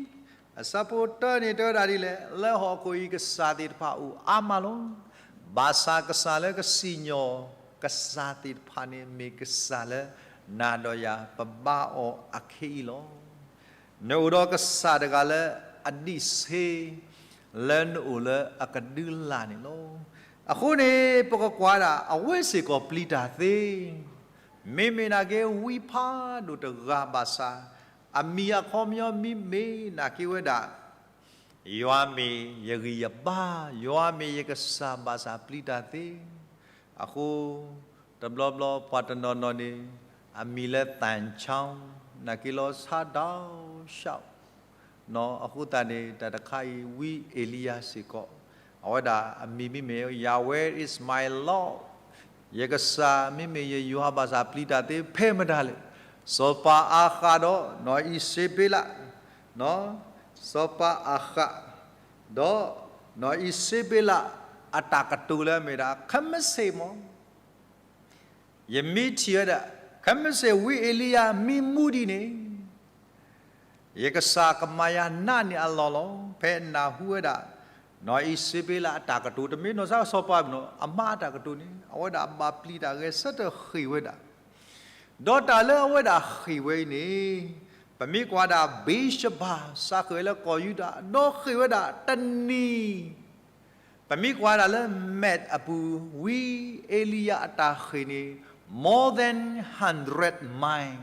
အဆၢဖိတၢန့ၣ်တဲဝဲဒၣ်ဒ်လဲၣ်, လၢဟီၣ်ခိၣ်အံၤကစၢ်သ့ၣ်တဖၣ်အိၣ်အါမးလီၤ. ဘၣ်ဆၣ်ကစၢ်လၢကစံၣ်ညီၣ် ကစၢ်သ့ၣ်တဖၣ်န့ၣ် မ့ၢ်ကစၢ်လၢနၤဒီးယၤပဘါအီၤအခဲအံၤလီၤ. နအိၣ်ဒီးကစၢ်တဂၤလၢအဒံးဆ့ လၢနအိၣ်လၢအကဒုလာ်န့ၣ်လီၤ. အဃိန့ၣ် ပကကွၢ်ဒၣ် အဝဲစ့ၢ်ကီးပျံၤတၢ်သ့, မ့မ့ၢ်နာ်က့ ဝံဖးဒိၣ်တဂၤဘၣ်ဆၣ်, အမံၤအခီပညီမ့မ့ၢ်နာ်က့ဝဲဒၣ် ယွၤမ့ၢ်ယဂံၢ်ယဘါ, ယွၤမ့ၢ်ယကစၢ်ဘၣ်ဆၣ်ပျံၤတၢ်သ့. အဃိ တဘျီဘျီပှၤတနီၤနီၤန့ၣ် အမံၤလၢ သၣ်ဆၣ် နာ်က့လီၤဆါဒီးဆၣ် အဃိသတးန့ၣ် တၢ်တခါအံၤ ဝံအ့လံယၤစ့ၢ်ကီး အဝဲဒၣ်အမံၤမ့မ့ၢ် Yahweh is my Lord, ယကစၢ်မ့မ့ၢ်ယယွၤဘၣ်ဆၣ်ပျံၤတၢ်သ့ဖဲမတၤလဲၣ်. စီၤပၤအၤဃးဒီးနီၢ်အံၤစ့ဘ့လး, စီၤပၤအၤဃး ဒီးနီၢ်အံၤစ့ဘ့လး အတၢ်ကတိၤလၢအမ့ၢ်ဒၣ် ခဲမုၢ်ဆ့ၣ်မး ယမ့ၢ်ထံၣ်ဝဲဒၣ် ခဲမုၢ်ဆ့ၣ်ဝံအ့လံယၤမ့ၢ်မူဒ်န့ၣ် ယကစၢ်ကမၤယၤနးန့ၢ်အလီၢ်လီၤ. ဖဲနၢ်ဟူဝဲဒၣ် နီၢ်အံၤစ့ဘ့လးအတၢ်ကတိၤ တမ့ၢ်နီၢ်စၢ်စီၤပၤဘၣ်နီၤ အမါအတၢ်ကတိၤန့ၣ် အဝဲဒၣ်ဘၣ်ပျံၤတၢ်ဂဲၤဆၢထၢၣ်ဃ့ၢ်ဝဲဒၣ် ဒီးတၢ်လၢအဝဲဒၣ်ဃ့ၢ်ဝဲအံၤန့ၣ် ပမ့ၢ်ကွၢ်ဒၣ် ဘ့ၤၡဘၤ စးဃ့ၢ်ဝဲလၢကီၢ်ယူဒၤ ဒီးဃ့ၢ်ဝဲဒၣ်တနံၤ ပမ့ၢ်ကွၢ်ဒၣ်လၢ map အပူၤ ဝံအ့လံယၤအတၢ်ဃ့ၢ်န့ၣ် more than hundred mile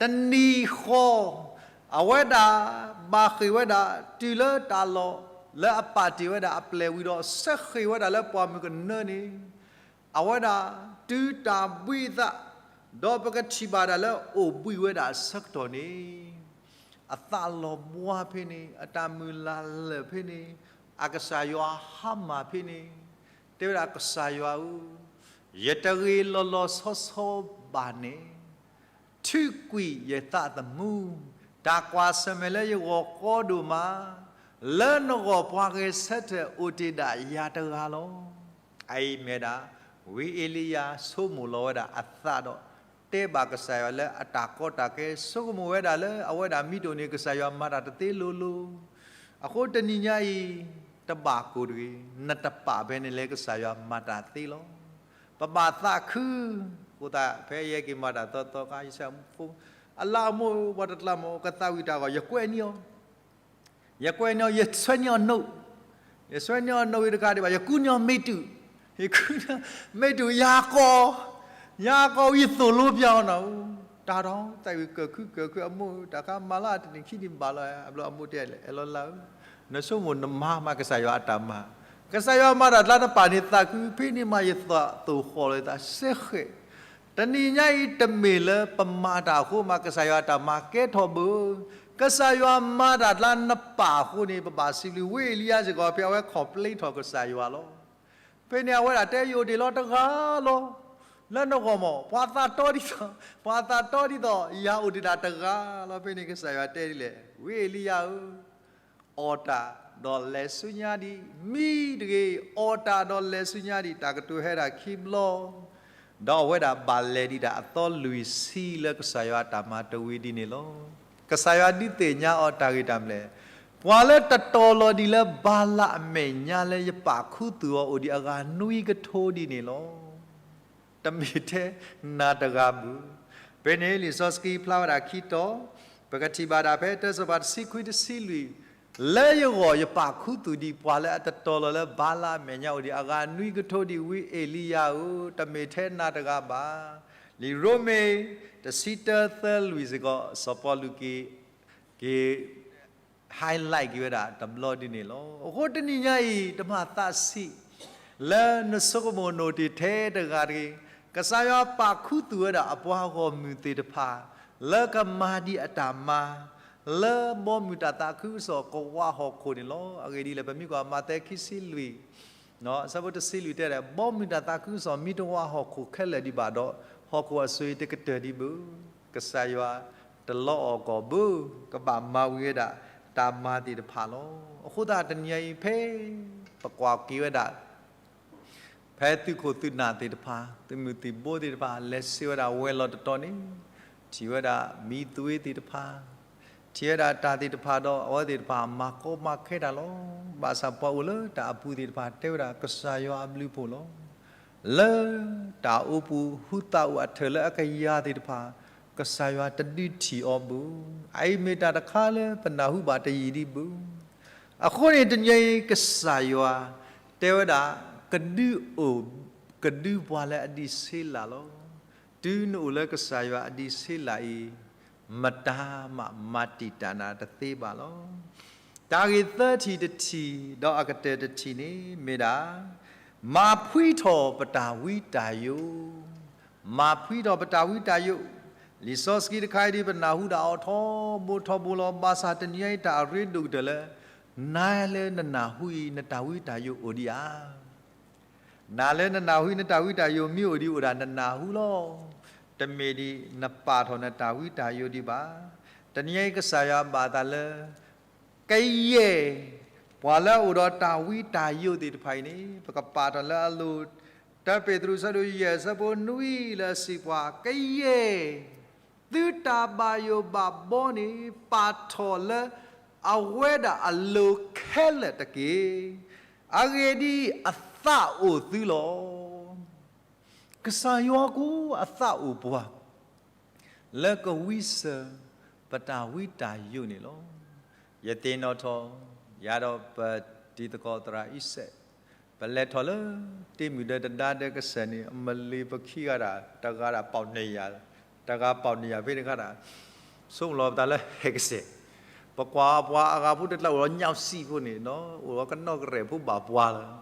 တနံၤဃီ အဝဲဒၣ်ဘၣ်ဃ့ၢ်ဝဲဒၣ် တုၤလၢတၢ်လီၢ် လၢအပာ်တ့ၢ်ဝဲဒၣ်အပျဲၢ်ဝံၤဒီး ဆဲးဃ့ၢ်ဝဲဒၣ်လၢပှၢ်မုၢ်ကနၢန့ၣ် အဝဲဒၣ်တုၤတၢ်ဘှံးအသး ဒီးပကထံၣ်ဘၣ်ဒၣ်လၢအိၣ်ဘှံးဝဲဒၣ်ဆၢကတီၢ်န့ၣ် အသးလီၤဘှါဖဲန့ၣ် အတၢ်မုၢ်လၢ်လၢာ်ဖဲန့ၣ် အကစၢ်ယွၤဟါမၢ်ဖဲန့ၣ် တဲဝဲဒၣ်ကစၢ်ယွၤဧၢ, ယတဂ့ၤလီၤလီၤဆီဆီဘၣ်န့ၣ် ထုးကွံာ်ယသးသမူ, တၢ်ကွၢ်ဆၢၣ်မဲာ်လၢယဂီၢ်ကီဒိၣ်မး, လၢနဂီၢ်ပှၤဂဲၤဆၢထၢၣ်အိၣ်တ့ၢ်ဒၣ်ယၤတဂၤလီၤ. အအံၤမ့ၢ်ဒၣ် ဝံအ့လံယၤဆိကမိၣ်လီၤဝဲဒၣ်အသးဒီး တဲဘၣ်ကစၢ်ယွၤလၢအတၢ်ကီတၢ်ခဲဆိကမိၣ်ဝဲဒၣ်လၢအဝဲဒၣ်မ့ၢ်တအိၣ်န့ၣ် ကစၢ်ယွၤမၤတၢ်တသ့လိၤလိၤ, အဃိတနံၤညါအံၤ တဘၣ်ကိၢ်တဂ့ၤ, နတပာ်ဖဲန့ၣ်လၢကစၢ်ယွၤမၤတၢ်သ့လီၤ. ပဘၣ်သးခု, အဃိသတး ဖဲယဟဲက့ၤမၤတၢ်သီသီခါ ယဆၢမုၢ်ဖိ, အလၢအမိၢ် ပှၤတကျါမ့ၢ် ကသးဝံၣ်တၢ်ဂီၤ ယကွဲးန့ၢ်အီၤ ယကွဲးန့ၢ်အီၤ ယဆွဲန့ၢ်အီၤနိၣ်, ယဆွဲန့ၢ်အီၤနိၣ်ဝံၤတကးဒံးဘၣ် ယကူန့ၢ်အီၤမ့ၢ်တုာ်, ယကူန့ၢ်အီၤမ့ၢ်တုာ် ယၤကိး, ယၤကိးဝံၤယသိၣ်လိပျီအီၤနီၤ, တၢ်ဒီး သးဝံၣ်ကၢၢ်ခုကၢၢ်ခုအမိၢ် တၢ်ခါမၤလၢတနံၤခံနံၤဘၣ်လီၤ, အဘျီအမိၢ်တဲလဲၣ် အဲၣ်လီၤလၢ, နဆိကမိၣ်နမၤမးကစၢ်ယွၤအတၢ်မၤ, ကစၢ်ယွၤမၤတၢ်ကျါနပာ်န့ၣ်သးခု ဖဲန့ၣ်မးယသးသိၣ်ဃီၣ်လီၤသးစဲဃဲး တနံၤညါအံၤတမ့ၢ်လၢပမၤတၢ်အဃိမး ကစၢ်ယွၤအတၢ်မၤကဲထီၣ်ဘၣ်, ကစၢ်ယွၤမၤတၢ်ကျါနပာ်အဃိန့ၣ် ပဘၣ်စံးဘျုး ဝံအ့လံယၤစ့ၢ်ကီး ဖဲအဝဲ complain ထီၣ်ကစၢ်ယွၤလီၤ. ဖဲန့ၣ်အဝဲဒၣ်တဲယအိၣ်တ့ၢ်လီၤတဂၤလီၤ. လၢနဂီၢ်မး ပှၤသးတီဒ်သိး, ပှၤသးတီဒ်သိး ယၤအိၣ်တ့ၢ်ဒၣ်တဂၤလီၤ. ဖဲန့ၣ်ကစၢ်ယွၤတဲဒ်လဲၣ်, ဝံအ့လံယၤဧၢ အီၣ်တၢ်ဒီးလဲၤဆူညါဒံး, မံတဂ့ၤ, အီၣ်တၢ်ဒီးလဲၤဆူညါဒံး, တၢ်ကတိၤဟဲဒၣ်ခံဘျီ, ဒီးအဝဲဒၣ်ဘၣ်လဲၤဒံးဒၣ်အသီလွံၢ်ဆံလၢကစၢ်ယွၤအတၢ်မၤတဝံၤဒ်န့ၣ်လီၤ. ကစၢ်ယွၤဒုးသ့ၣ်ညါအီၤတၢ်ဂ့ၢ်တၢ်ကျိၤ, ပှၤလၢတတီၤလီၤဒံးလၢဘၤလးအမဲာ်ညါလၢယပာ်ခူသူၣ်အီၤအိၣ်ဒံးအဂၤနွံကထိဒ်န့ၣ်လီၤ. တမ့ၢ်ထဲနၤတဂၤဘၣ်. ဖဲန့ၣ်လံာ်စီဆှံဖျါဝဲဒၣ်ခံတီၤ ပကထံၣ်ဘၣ်ဒၣ်ဖဲတၢစီၤပၤတဆံခွံတဆံလွံၢ်, လၢယဂီၢ်ယပာ်ခူသူၣ်ဒံးပှၤလၢအတတီၤလီၤလၢဘါလၣ်အမဲာ်ညါအိၣ်ဒံး, အဂၤနွံကထိဒံးဝံအ့လံယၤဧၢ, တမ့ၢ်ထဲနၤတဂၤဘၣ်. လံာ်ရိမ့ၤ တဆံတၢသၢလွံၢ်စ့ၢ်ကီး စီၤပီလူးက့ၤ က့ၤ highlight က့ၤဝဲဒၣ်တဘျီဒ်န့ၣ်လီၤ. အဃိတနံၤညါအံၤ တမၤသးဆံး လၢနဆိကမိၣ်နအိၣ်တ့ၢ်ထဲတဂၤတဂ့ၤ, ကစၢ်ယွၤပာ်ခူသူၣ်ဝဲဒၣ်အပှၤဂီၢ်မုၢ်သ့ၣ်တဖၣ် လၢကမၤဒံးအတၢ်မၤ လၢဘီမုၢ်တၢ်သးခုကစီၣ်ကဝးဟီၣ်ခိၣ်န့ၣ်လီၤ. အဂ့ၢ်ဒ်လဲၣ် ပမ့ၢ်ကွၢ်မးသဲခံဆံလွံၢ် အဆၢဖိတဆံလွံၢ်တဲဒၣ် ဘီမုၢ်တၢ်သးခုကစီၣ်မ့ၢ်တဝးဟီၣ်ခိၣ်ခဲလၢာ်ဒံးဘၣ်ဒီး ဟီၣ်ခိၣ်အစိၤအံၤတကတၢၢ်ဒံးဘၣ်, ကစၢ်ယွၤတလီအီၣ်ကီၢ်ဘၣ်, ကဘၣ်မၤဝံၤဝဲဒၣ်တၢ်မၤသ့ၣ်တဖၣ်လီၤ. အဃိသတးတနံၤအံၤ ဖဲပကွၢ်က့ၤဝဲဒၣ် ဖဲသုးခိၣ်သုးနၢ်သ့ၣ်တဖၣ် သုးမုၢ်သံၣ်ဘိသ့ၣ်တဖၣ် လဲၤဆ့ဝဲဒၣ်ဝဲၤလီၢ်တတီၤန့ၣ် ထံၣ်ဝဲဒၣ်မံၤသွ့သ့ၣ်တဖၣ် ထံၣ်ဝဲဒၣ်တၢ်သ့ၣ်တဖၣ်ဒီး အဝဲသ့ၣ်တဖၣ်မၤကီမၤခဲတၢ်လီၤ. ဘၣ်ဆၣ်ပှၤအိၣ်လၢတၢ်အပူၤသ့ၣ်တဖၣ်တဲဝဲဒၣ် ကစၢ်ယွၤအဘျုးအဖှိၣ်လီၤ. လၢတၢ်အိပူၤ ဟူသၣ်အိၣ်အထၢၣ်လၢအကယၤသ့ၣ်တဖၣ် ကစၢ်ယွၤတဒုးထံၣ်အီၤဘၣ်. အအံၤမ့ၢ်တၢ်တခါလၢပနၢ်ဟူဘၣ်တယံာ်ဒံးဘၣ်. အဃိန့ၣ်တနံၤအံၤ ကစၢ်ယွၤတဲဝဲဒၣ် ကဒုးအိၣ် ကဒုးပှၤလၢအဒံးဆ့လၢ်လီၤ. တုၤနအိၣ်လၢကစၢ်ယွၤအဒံးဆ့လၢ်အံၤ မတၤမးမၤတံာ်တာ်နၤတသ့ဘၣ်လီၤ. တၢ်ဂ့ၢ်သၢထံၣ်တထံၣ် ဒီးအကတၢၢ်တထံၣ်န့ၣ်မ့ၢ်ဒၣ် မၤဖှံထီၣ်ပတၢ်ဝံတၢ်ယိာ်, မၤဖှံထီၣ်ပတၢ်ဝံတၢ်ယိာ်, လံာ်စီဆှံတခါအံၤဒ်ပနၢ်ဟူဒၣ်အီၤထီဘိထီဘိလီၤ. ဘၣ်ဆၣ်တနံၤအံၤတၢ်အရ့ဒိၣ်ကတၢၢ်လၢ နၤလၢနနၢ်ဟူအံၤ နတၢ်ဝံတၢ်ယိာ်အိၣ်ဒံးဧါ. နၤလၢနနၢ်ဟူအံၤ နတၢ်ဝံတၢ်ယိာ်မ့ၢ်အိၣ်ဒံးအိၣ်ဒၣ်နနၢ်ဟူလီၤ. တမ့ၢ်ဒ်နပာ်ထီၣ်နတၢ်ဝံတၢ်ယိာ်ဒံးဘၣ်. တနံၤအံၤကစၢ်ယွၤဘၣ်သးလၢ ကယဲၢ် ပှၤလၢအအိၣ်ဒီးတၢ်ဝံတၢ်ယိာ်သ့ၣ်တဖၣ်အံၤန့ၣ် ပကပာ်ထီၣ်လၢအလိၤ, တၢပ့းတရူး အဆၢဒိၣ်ယဲၢ် အဆၢဖိနွံလၢအစံးပှၤ ကယဲၢ် သုတၢ်ဘၣ်ယိၣ်ဘၣ်ဘီန့ၣ် ပာ်ထီၣ်လၢအဝဲဒၣ်အလိၤခဲလၢာ်တက့ၢ်. အဂ့ၢ်ဒ်အံၤ, အသးအိၣ်သုလီၤ. ကစၢ်ယွၤကိးအသးအိၣ်ပှၤ လၢကဝံစၢၤပတၢ်ဝံတၢ်ယိာ်န့ၣ်လီၤ. ယသ့ၣ်နီၣ်ထီၣ် ယၤဒီးပတံၤသကိးသရၣ်အံၤစဲး ပလဲၤထီၣ်လၢတ့မုၢ်ဒၢတဒါဒၢကစၢၢ်န့ၣ် အမလ့ၤပခံဂၤဒၣ် တဂၤဒၣ်ပီၣ်န့ၢ်ယၤ, တဂၤပီၣ်န့ၢ်ယၤဖဲတခါဒၣ် ဆိကမိၣ်လီၤပသးလၢဟဲကစဲး, ပကွၢ်ပှၤအဂၤဖိတကျါအိၣ်လီၤညၣ်စံၣ်ဖိန့ၣ်နီၤ အိၣ်လီၤကနီၣ်ကရဲၣ်ဖိဘၣ်ပှၤလီၤ.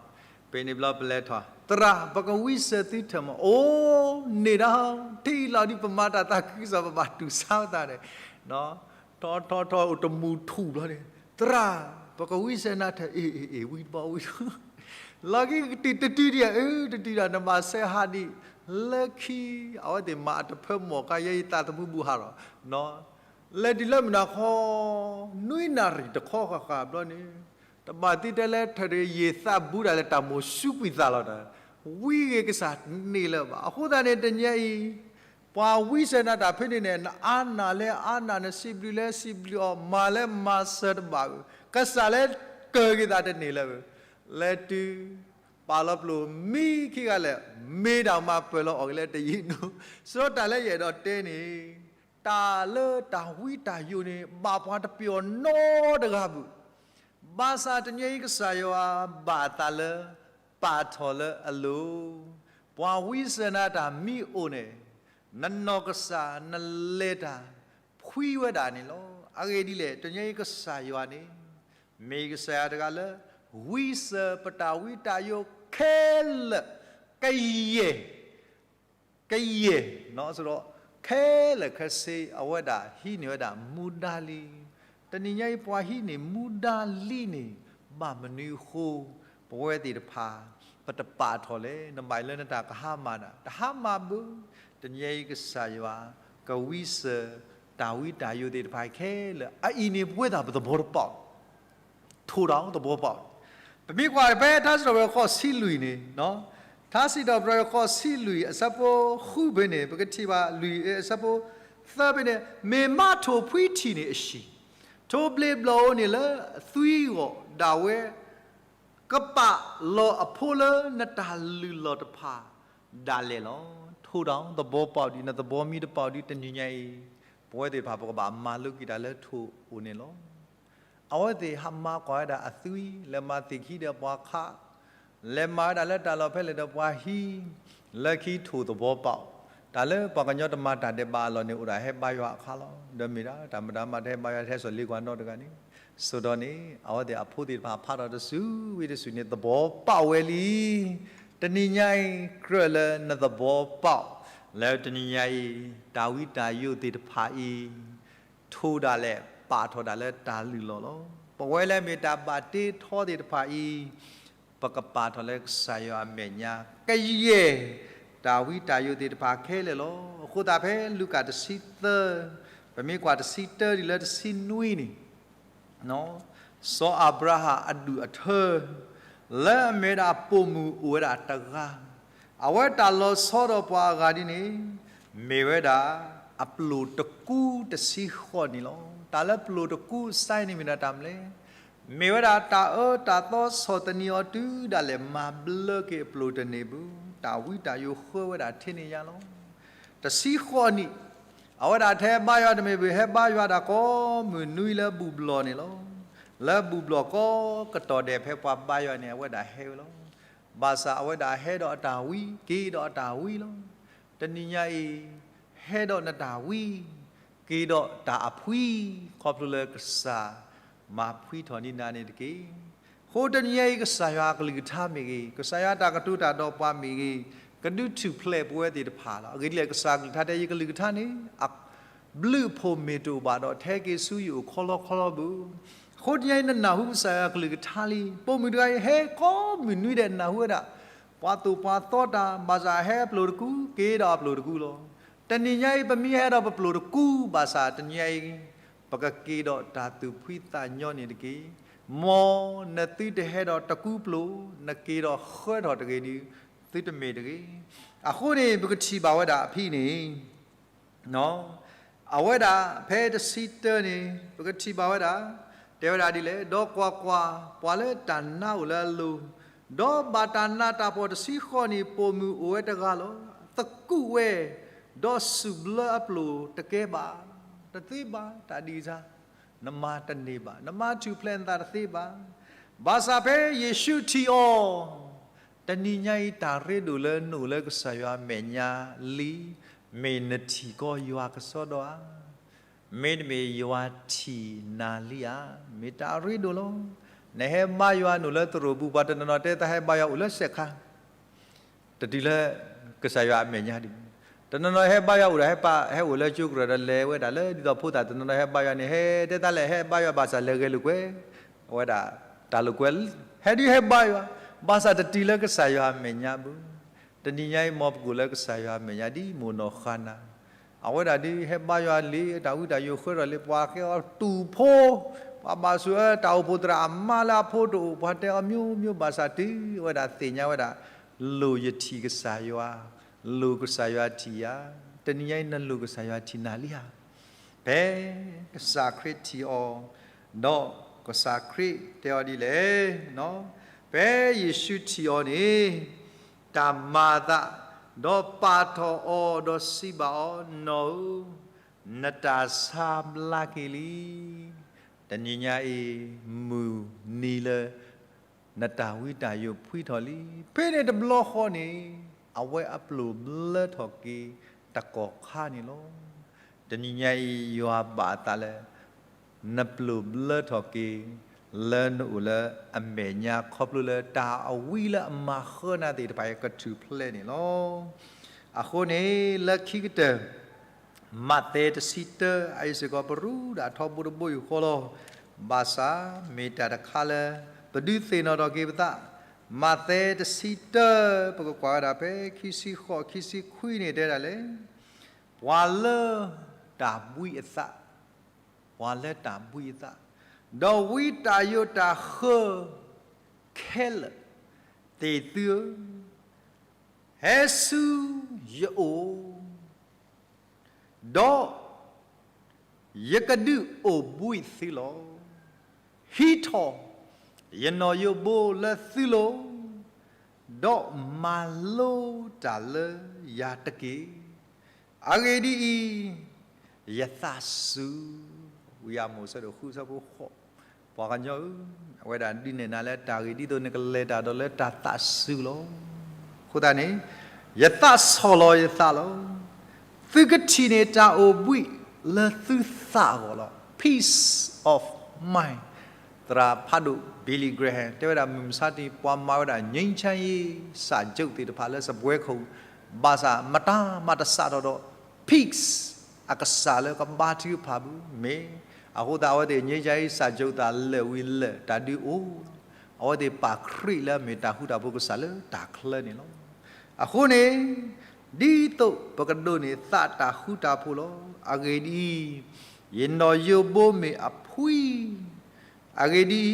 ပန့ၣ်ဘျီပလဲၤထီၣ် သရၣ် ပကဝံစၢၤသုထၢၣ်မး, အိၣ်န့ၣ်ဒၣ် ထံၣ်လီၤဒ်ပမၤတၢ်သးခုကစီၣ် ပဘၣ်တူၢ်ဆါပသးန့ၣ် ထီၣ်ထီၣ်ထီၣ်အိၣ်တမုၢ်ထူၣ်ဘျီန့ၣ် သရၣ် ပကဝံစၢၤနၤထၢၣ် အ့ၣ်အ့ၣ်အ့ၣ် ဝံတဘီဝံတဘီ လီၤက့ၤကတုၤတတုၤဒံးဧါ, အၢ တတုၤဒၣ် နဘၣ်ဆဲးဟးဒံး လၢခံ အဝဲသ့ၣ်မၤအတဖၢမီၢ်ခါ ယဲယသးသမူဘူးဟးလီၤ လဲၤတုၤလၢမုၢ်နၤခီ နွံနၣ်ရံၣ်တခီဃၣ်ဃၣ်ဘျီန့ၣ် တဘၣ်သံတဲလၢထၢၣ်တဂ့ၤ ယသးဘူးဒၣ်လၢတၢ်မိၣ်ဆူးကွံာ်သးလီၤဒီး ဝံဂ့ၤကစၢ်န့ၣ်လၢၤဘၣ်. အဃိသတးန့ၣ် တနံၤအံၤ ပှၤဝံစၢၤနၤတၢ်ဖဲန့ၣ်န့ၣ် နအါနၢ်လဲၤအါနၢ် နစံးဘျုးလဲၤစံးဘျုးအီၤ မၤလဲၤမၤစၢၤတဘၣ်ဧိၤ ကစၢ်လဲၤကၢၤက့ၤသးတန့ၢ်လၢၤဧိၤ လဲၤတုၤ ပာ်လီၤပျိၢ်မံခံဂၤလဲၣ် မ့ၢ်တၢ်မၤပၢၢ်လီၤအီၣ်က့ၤလၢတယံာ်ဒိၣ် စရီတၢ်လၢယအဲၣ်ဒိးတဲန့ၣ် တၢ်လၢတၢ်ဝံတၢ်ယိာ်န့ၣ် ဘၣ်ပှၤတပျီၤနီတဂၤဘၣ်. ဘၣ်ဆၣ်တနံၤအံၤကစၢ်ယွၤဘၣ်အသးလၢ ပာ်ထီၣ်လၢအလိၤ, ပှၤဝံစၢၤနၤတၢ်မ့ၢ်အိၣ်န့ၣ် နနီၢ်ကစၢ်နလဲၤတၢ် ဖှံဝဲဒၣ်န့ၣ်လီၤ. အဂ့ၢ်ဒ်လဲၣ် တနံၤအံၤကစၢ်ယွၤန့ၣ် မ့ၢ်ကစၢ်ယွၤတဂၤလၢ ဝံစၢၤပတၢ်ဝံတၢ်ယိာ်ခဲလၢာ် ကယဲၢ် ကယဲၢ် ဒီး ခဲလၢာ်ခဲဆ့ အဝဲဒၣ်ဟံးန့ၢ်ဝဲဒၣ်မူဒါလံ. တနံၤညါအံၤ ပှၤဟံးန့ၢ်မူဒါလံန့ၣ် ဘၣ်မနုၤအဃိ ပဝဲသ့ၣ်တဖၣ် ပတပာ်ထီၣ်လဲၣ်. နဘၣ်လၢနတၢ်ကဟါမၢ်နၤ တဟါမၢ်ဘၣ်. တနံၤညါအံၤ ကစၢ်ယွၤ ကဝံစၢၤ တၢ်ဝံတၢ်ယိာ်သ့ၣ်တဖၣ်ခဲလၢာ် အအံၤန့ၣ် ပဝဲသ့ၣ်ပသဘီတပီၣ် ထိၣ်ဒီးသဘီပီၣ်, ပမ့ၢ်ကွၢ်ဖဲထါစံးထီၣ်ပတြၢၤဃိးဆံလွံၢ်န့ၣ်, ထါစံးထီၣ်ပတြၢၤဃိးဆံလွံၢ် အဆၢဖိဃုဖဲန့ၣ် ပကထံၣ်ဘၣ်လွံၢ် အဆၢဖိသၢဖဲန့ၣ် မ့ၢ်မးထိၣ်ဖှံထံၣ်န့ၣ်အဟံၣ်, ထိၣ်ဘျ့းဘျီၣ်ဧိၤန့ၣ်လၢအသွံအဂီၢ် ဒၣ်ဝဲ ကပာ်လီၤအဖိလၢနတၢ်လုၢ်လီၢ်တဖၣ်ဒၣ်လဲာ်လီၤ. ထိၣ်ဒီးသဘီပီၣ်ဒံး နသဘီမ့ၢ်တပီၣ်ဒံး တနံၤညါအံၤ ပဝဲသ့ၣ်တဖၣ် ပကဘၣ်မၤလိက့ၤတၢ်လၢထိၣ်အိၣ်န့ၣ်လီၤ. အဝဲသ့ၣ်ဟးမၤကွၢ်ဝဲဒၣ်အသွံ, လဲၤမၤသ့ၣ်ခံဒီးပှၤခး, လဲၤမၤဝဲဒၣ်လၢတၢ်လီၢ်ဖဲလဲၣ်ဒီးပှၤဟံး, လၢခံထိၣ်သဘီပာ်အီၤ, တၢ်လၢပှၤကညီတမၤတၢ်ဒဲးဘးအလီၢ်န့ၣ် အိၣ်ဒၣ်ဟဲဘါယွၤအခါလီၤ. ဒီးမ့ၢ်ဒၣ်တၢ်မတၤမၤတဟဲဘါယွၤ တဟဲစိာ်လ့ကွၢ်နီတဂၤန့ၣ်, ဆိးဒီးန့ၣ် အဝဲသ့ၣ်အဖိသ့ၣ်တဖၣ်ဖးထီၣ်တစုဝံၤတစုန့ၣ် သဘီပာ်ဝဲလံ. တနံၤညါအံၤ ကြၢးလၢနသဘီပာ်, လၢတနံၤညါအံၤ တၢ်ဝံတၢ်ယိးသ့ၣ်တဖၣ်အံၤ ထိၣ်ဒၣ်လဲာ်ပာ်ထီၣ်ဒၣ်လၢတၢ်လုၢ်လီၢ်လီၤ. ပဝဲလၢမ့ၢ်တၢ်ဘၣ်တ့ထီသ့ၣ်တဖၣ်အံၤ ပကပာ်ထီၣ်လၢကစၢ်ယွၤအမဲာ်ညါ ကယဲၢ်တၢ်ဝံတၢ်ယိးသ့ၣ်တဖၣ်ခဲလၢာ်လီၤ. အဃိသတးဖဲလူၤကၣ်တဆံသၢ, ပမ့ၢ်ကွၢ်တဆံတၢတုၤလၢတဆံနွံန့ၣ် စီၤအၤဘြၤဟၣ်အဒူၣ်အထၢ လၢအမ့ၢ်ဝဲဒၣ်ပိာ်မုၣ်အိၣ်ဝဲဒၣ်တဂၤ, အဝဲတၢ်လီၤဆီဒီးပှၤအဂၤဒ်န့ၣ် မ့ၢ်ဝဲဒၣ် အပျိၢ်တကူတဆံဃိးနံၣ်လီၤ. တၢ်လၢပျိၢ်တကူအစဲန့ၣ်မ့ၢ်ဒၣ်တၢ်မနုၤလဲၣ်. မ့ၢ်ဝဲဒၣ်တၢ်အၢတၢ်သီဆီၣ်သနံးအီၤတုၤဒၣ်လဲာ်မၤဘျၢက့ၤအပျိၢ်တန့ၢ်ဘၣ်, တၢ်ဝံတၢ်ယိးဃၢဝဲဒၣ်ထဲန့ၣ်ညါလီၤ. တဆံဃိးနံၣ်, အဝဲဒၣ်ထဲဘါယွၤတမ့ၢ်ဘၣ်, ဟဲဘါယွၤဒၣ်ကိးမုၢ်နွံလၢဘူၣ်ဘျီၣ်န့ၣ်လီၤ. လၢဘူၣ်ဘျီၣ်ကိးကတီၢ်ဒဲးဖဲပှၤဘါယွၤန့ၣ် အဝဲဒၣ်ဟဲဝဲလီၤ. ဘၣ်ဆၣ်အဝဲဒၣ်ဟဲဒီးအတၢ်ဝံ, က့ၤဒီးအတၢ်ဝံလီၤ. တနံၤညါအံၤ ဟဲဒီးနတၢ်ဝံ, က့ၤဒီးတၢ်အဖှံ, ခီဖျိလၢကစၢ်မၤဖှံထီၣ်ဒံးနၤန့ၣ်တက့ၢ်. အဃိတနံၤညါအံၤ ကစၢ်ယွၤအကလုၢ်ကထါမ့ၢ်ဂ့ၤ, ကစၢ်ယွၤတၢ်ကတိၤတၢ်ဒီးပှၤမ့ၢ်ဂ့ၤ, ကဒုးထူၣ်ဖျဲးပဝဲသ့ၣ်တဖၣ်လီၤ. အဂ့ၢ်ဒ်လဲၣ် ကစၢ်ကလုၢ်ကထါတဲ ယကလုၢ်ကထါန့ၣ် အဘျုးအဖှိၣ်မ့ၢ်တအိၣ်ဘၣ်ဒီး ထဲက့ၤဆူယအိၣ်ခီလီခီလီဘၣ်. အဃိတနံၤညါအံၤ နနၢ်ဟူကစၢ်ယွၤအကလုၢ်ကထါလံ. ပိာ်မုၣ်တဂၤအံၤ ဟဲကိးမုၢ်နွံဒဲးနၢ်ဟူဝဲဒၣ် ပှၤသိၣ်ပှၤသီတၢ်, ဘၣ်ဆၣ်ဟဲအပျိၢ်တကူ, က့ၤဒီးအပျိၢ်တကူလီၤ. တနံၤညါအံၤ ပမ့ၢ်ဟဲဒီးပပျိၢ်တကူ ဘၣ်ဆၣ်တနံၤညါအံၤ ပကက့ၤဒီးတၢ်သူၣ်ဖှံသးညီန့ၣ်တက့ၢ်. မ်နသုတဟဲဒီးတကူပျိၢ်, နက့ၤဒီးဃၢထီၣ်တဂ့ၤဒီး သုတမ့ၢ်တဂ့ၤ. အဃိန့ၣ် ပကထံၣ်ဘၣ်ဝဲဒၣ်အဖံန့ၣ် အဝဲဒၣ်ဖဲတဆံတၢန့ၣ် ပကထံၣ်ဘၣ်ဝဲဒၣ်, တဲဝဲဒၣ်ဒ်လဲၣ်, ဒီးကွၢ်ကွၢ်, ပှၤလၢတၢ်နါအိၣ်လၢအလိၤ, ဒီးဘၣ်တၢ်နးတၢ်ဖှီၣ်တဆံဃိးနံၣ် ပိာ်မုၣ်အိၣ်ဝဲတဂၤလီၤ. သကူးဝဲ, ဒီးစူၣ်ဘျၢအပျိၢ်တကဲဘၣ်, တသ့ဘၣ်, တၢ်ဒ်အံၤ, နမၤတန့ၢ်ဘၣ်, နမၤထူၣ်ဖျဲးနသးတသ့ဘၣ်. ဘၣ်ဆၣ်ဖဲယ့ၣ်ၡူးထံၣ်အီၤ, တနံၤညါအံၤ တၢ်ရ့ဒိၣ်လၢနအိၣ်လၢကစၢ်ယွၤအမဲာ်ညါလံ, မ့ၢ်နထံၣ်ကီးယွၤကစီဒီဧါ, မ့တမ့ၢ်ယွၤထံၣ်နၤလံဧါ. မ့ၢ်တၢ်ရ့ဒိၣ်လီၤ. နဟဲဘါယွၤနအိၣ်လၢသရိာ်ပူၤ, ပှၤတနီၤနီၤတဲသးဟဲဘါယွၤအိၣ်လၢစဲးခါ တတုၤလၢကစၢ်ယွၤအမဲာ်ညါဒံး. တနီၤနီၤဟဲဘါယွၤအိၣ်ဒီး ဟဲအိၣ်လၢကၠိကရၢၢ်ဒီးလဲၤဝဲဒၣ်လၢဒ်သိးဖိသၣ်တနီၤနီၤဟဲဘါယွၤန့ၣ် ဟဲတဲသးလဲၣ် ဟဲဘါယွၤဘၣ်ဆၣ်လဲၤဂဲၤလိာ်ကွဲ အဝဲဒၣ်တၢ်လိာ်ကွဲ ဟဲဒုးဟဲဘါယွၤ, ဘၣ်ဆၣ်တတုၤလၢကစၢ်ယွၤအမဲာ်ညါဘၣ်. တနံၤညါအံၤ မ်ပကအိၣ်လၢကစၢ်ယွၤအမဲာ်ညါဒ်မိၢ်နီၢ်ဃါနၤ, အဝဲဒၣ်ဒုးဟဲဘါယွၤလံ, တၢ်ဝံတၢ်ယိးဃၢထီၣ်လံ, ပှၤကဲအီၤတူၢ်ဖိ, ပှၤဘၣ်ဆိၣ်အၢတၢ်အိၣ်ဖှိၣ်သရၣ်အမါလၢအဖိတအိၣ်, ပှၤတဲအီၤမျိုးမျိုး ဘၣ်ဆၣ်တုၤအဝဲဒၣ်သ့ၣ်ညါဝဲဒၣ် လိၣ်ယထံၣ်ကစၢ်ယွၤ, လိၣ်ကစၢ်ယွၤထံၣ်ယၤ. တနံၤညါအံၤ နလိၣ်ကစၢ်ယွၤထံၣ်နၤလံဧါ. ဖဲကစၢ်ခရံာ်ထံၣ်အီၤ, ဒီးကစၢ်ခရံာ်တဲအီၤဒ်လဲၣ်, ဖဲယ့ၣ်ၡူးထံၣ်အီၤန့ၣ် တၢ်မၤအသး, ဒီးပာ်ထီၣ်အီၤ, ဒီးစံးဘၣ်အီၤ, နီၢ်ဧၢ, နတၢ်ဆါဘျါက့ၤလံ. တနံၤညါအံၤ မုၢ်နံၤလၢ နတၢ်ဝံတၢ်ယိးဖှံထီၣ်လံ. ဖဲန့ၣ်တဘျီဃီန့ၣ် အဝဲအပျိၢ်ဘျၢထီၣ်က့ၤတကီၢ်ခါန့ၣ်လီၤ. တနံၤညါအံၤ ယွၤဘၣ်အသးလၢ နပျိၢ်ဘျၢထီၣ်က့ၤ လၢနအိၣ်လၢအမဲာ်ညါ ခီဖျိလၢတၢ်အဝံလၢအမၤဃၢနၤသ့ၣ်တဖၣ်အံၤ ကထူၣ်ဖျဲးန့ၣ်လီၤ. အဃိန့ၣ် လၢခံကတၢၢ် မးသဲတဆံတၢ အအံၤစ့ၢ်ကီး ပရူးဒၣ်ထီဘိတဘိယူၢ်ဃီလီၤ. ဘၣ်ဆၣ်မ့ၢ်တၢ်တခါလၢ ပဒုးသ့ၣ်နီၣ်ထီၣ်က့ၤပသး, မးသဲတဆံတၢ ပကကွၢ်ဝဲဒၣ်ဖဲခံဆံဃိး ခံဆံခွံန့ၣ်တဲဒၣ်လဲၣ်, ပှၤလၢတၢ်ဘှံးအသး, ပှၤလၢတၢ်ဘှံးအသး, ဒီးဝံတၢ်ယိးတၢ်ဃၢ ခဲလၢာ်သ့ၣ်သုဧၢ, ဟဲဆူယအိၣ်, ဒီးယကဒုးအိၣ်ဘှံးသုလီၤ. ဟံးထီၣ်ယနီၣ်ယိးဘိလၢသုလိၤ, ဒီးမၤလိတၢ်လၢယၤတက့ၢ်. အဂ့ၢ်ဒ်အံၤ, ယသးစူၤ, ဝံယၢ်မိၣ်ဆၢဒိၣ်ဃုဆၢဖိဃိး, ပှၤကညီဧၢ, အဝဲဒၣ်ဒုးနဲၣ်နၤလၢတၢ်ဂ့ၢ်ဒ်သိးနကလဲၤတၢ်ဒီးလၢတၢ်သးစူၤလီၤ. အဃိသတးန့ၣ်, ယသးဆီၣ်လီၤယသးလီၤ. သုကထံၣ်န့ၢ်တၢ်အိၣ်ဘှံးလၢသုသးအဂီၢ်လီၤ. Peace of mind. သရၣ်ဖးဒိၣ် Billy Graham တဲဝဲဒၣ် မုၢ်မဆါတနံၤ ပှၤမၤဝဲဒၣ် ငြိမ်းချမ်းရေး စာချုပ် သ့ၣ်တဖၣ်လၢစပွဲခိၣ် ဘၣ်ဆၣ်မတၤမၤတစးထီၣ်ဒီး peace အကစၢ်လၢကဘါထုကဖၣ်ပူၤမ့ၢ်, အဃိသတးအဝဲသ့ၣ် ငြိမ်းချမ်းရေး စာချုပ် သးလၢာ်ဝံၤလၢာ်တၢ်ဒုးအိၣ်, အဝဲသ့ၣ်ပာ်ခရံာ်လၢအမ့ၢ်တၢ်ဃူတၢ်ဖိးကစၢ်လၢတၢ်ချၢန့ၣ်လီၤ. အဃိန့ၣ်, ဒ်သိးပကဒိးန့ၢ်သးတၢ်ဃူတၢ်ဖိးလီၤ. အဂ့ၢ်ဒ်အံၤ, ယနီၣ်ယိဘိမ့ၢ်အဖှံ အဂ့ၢ်ဒ်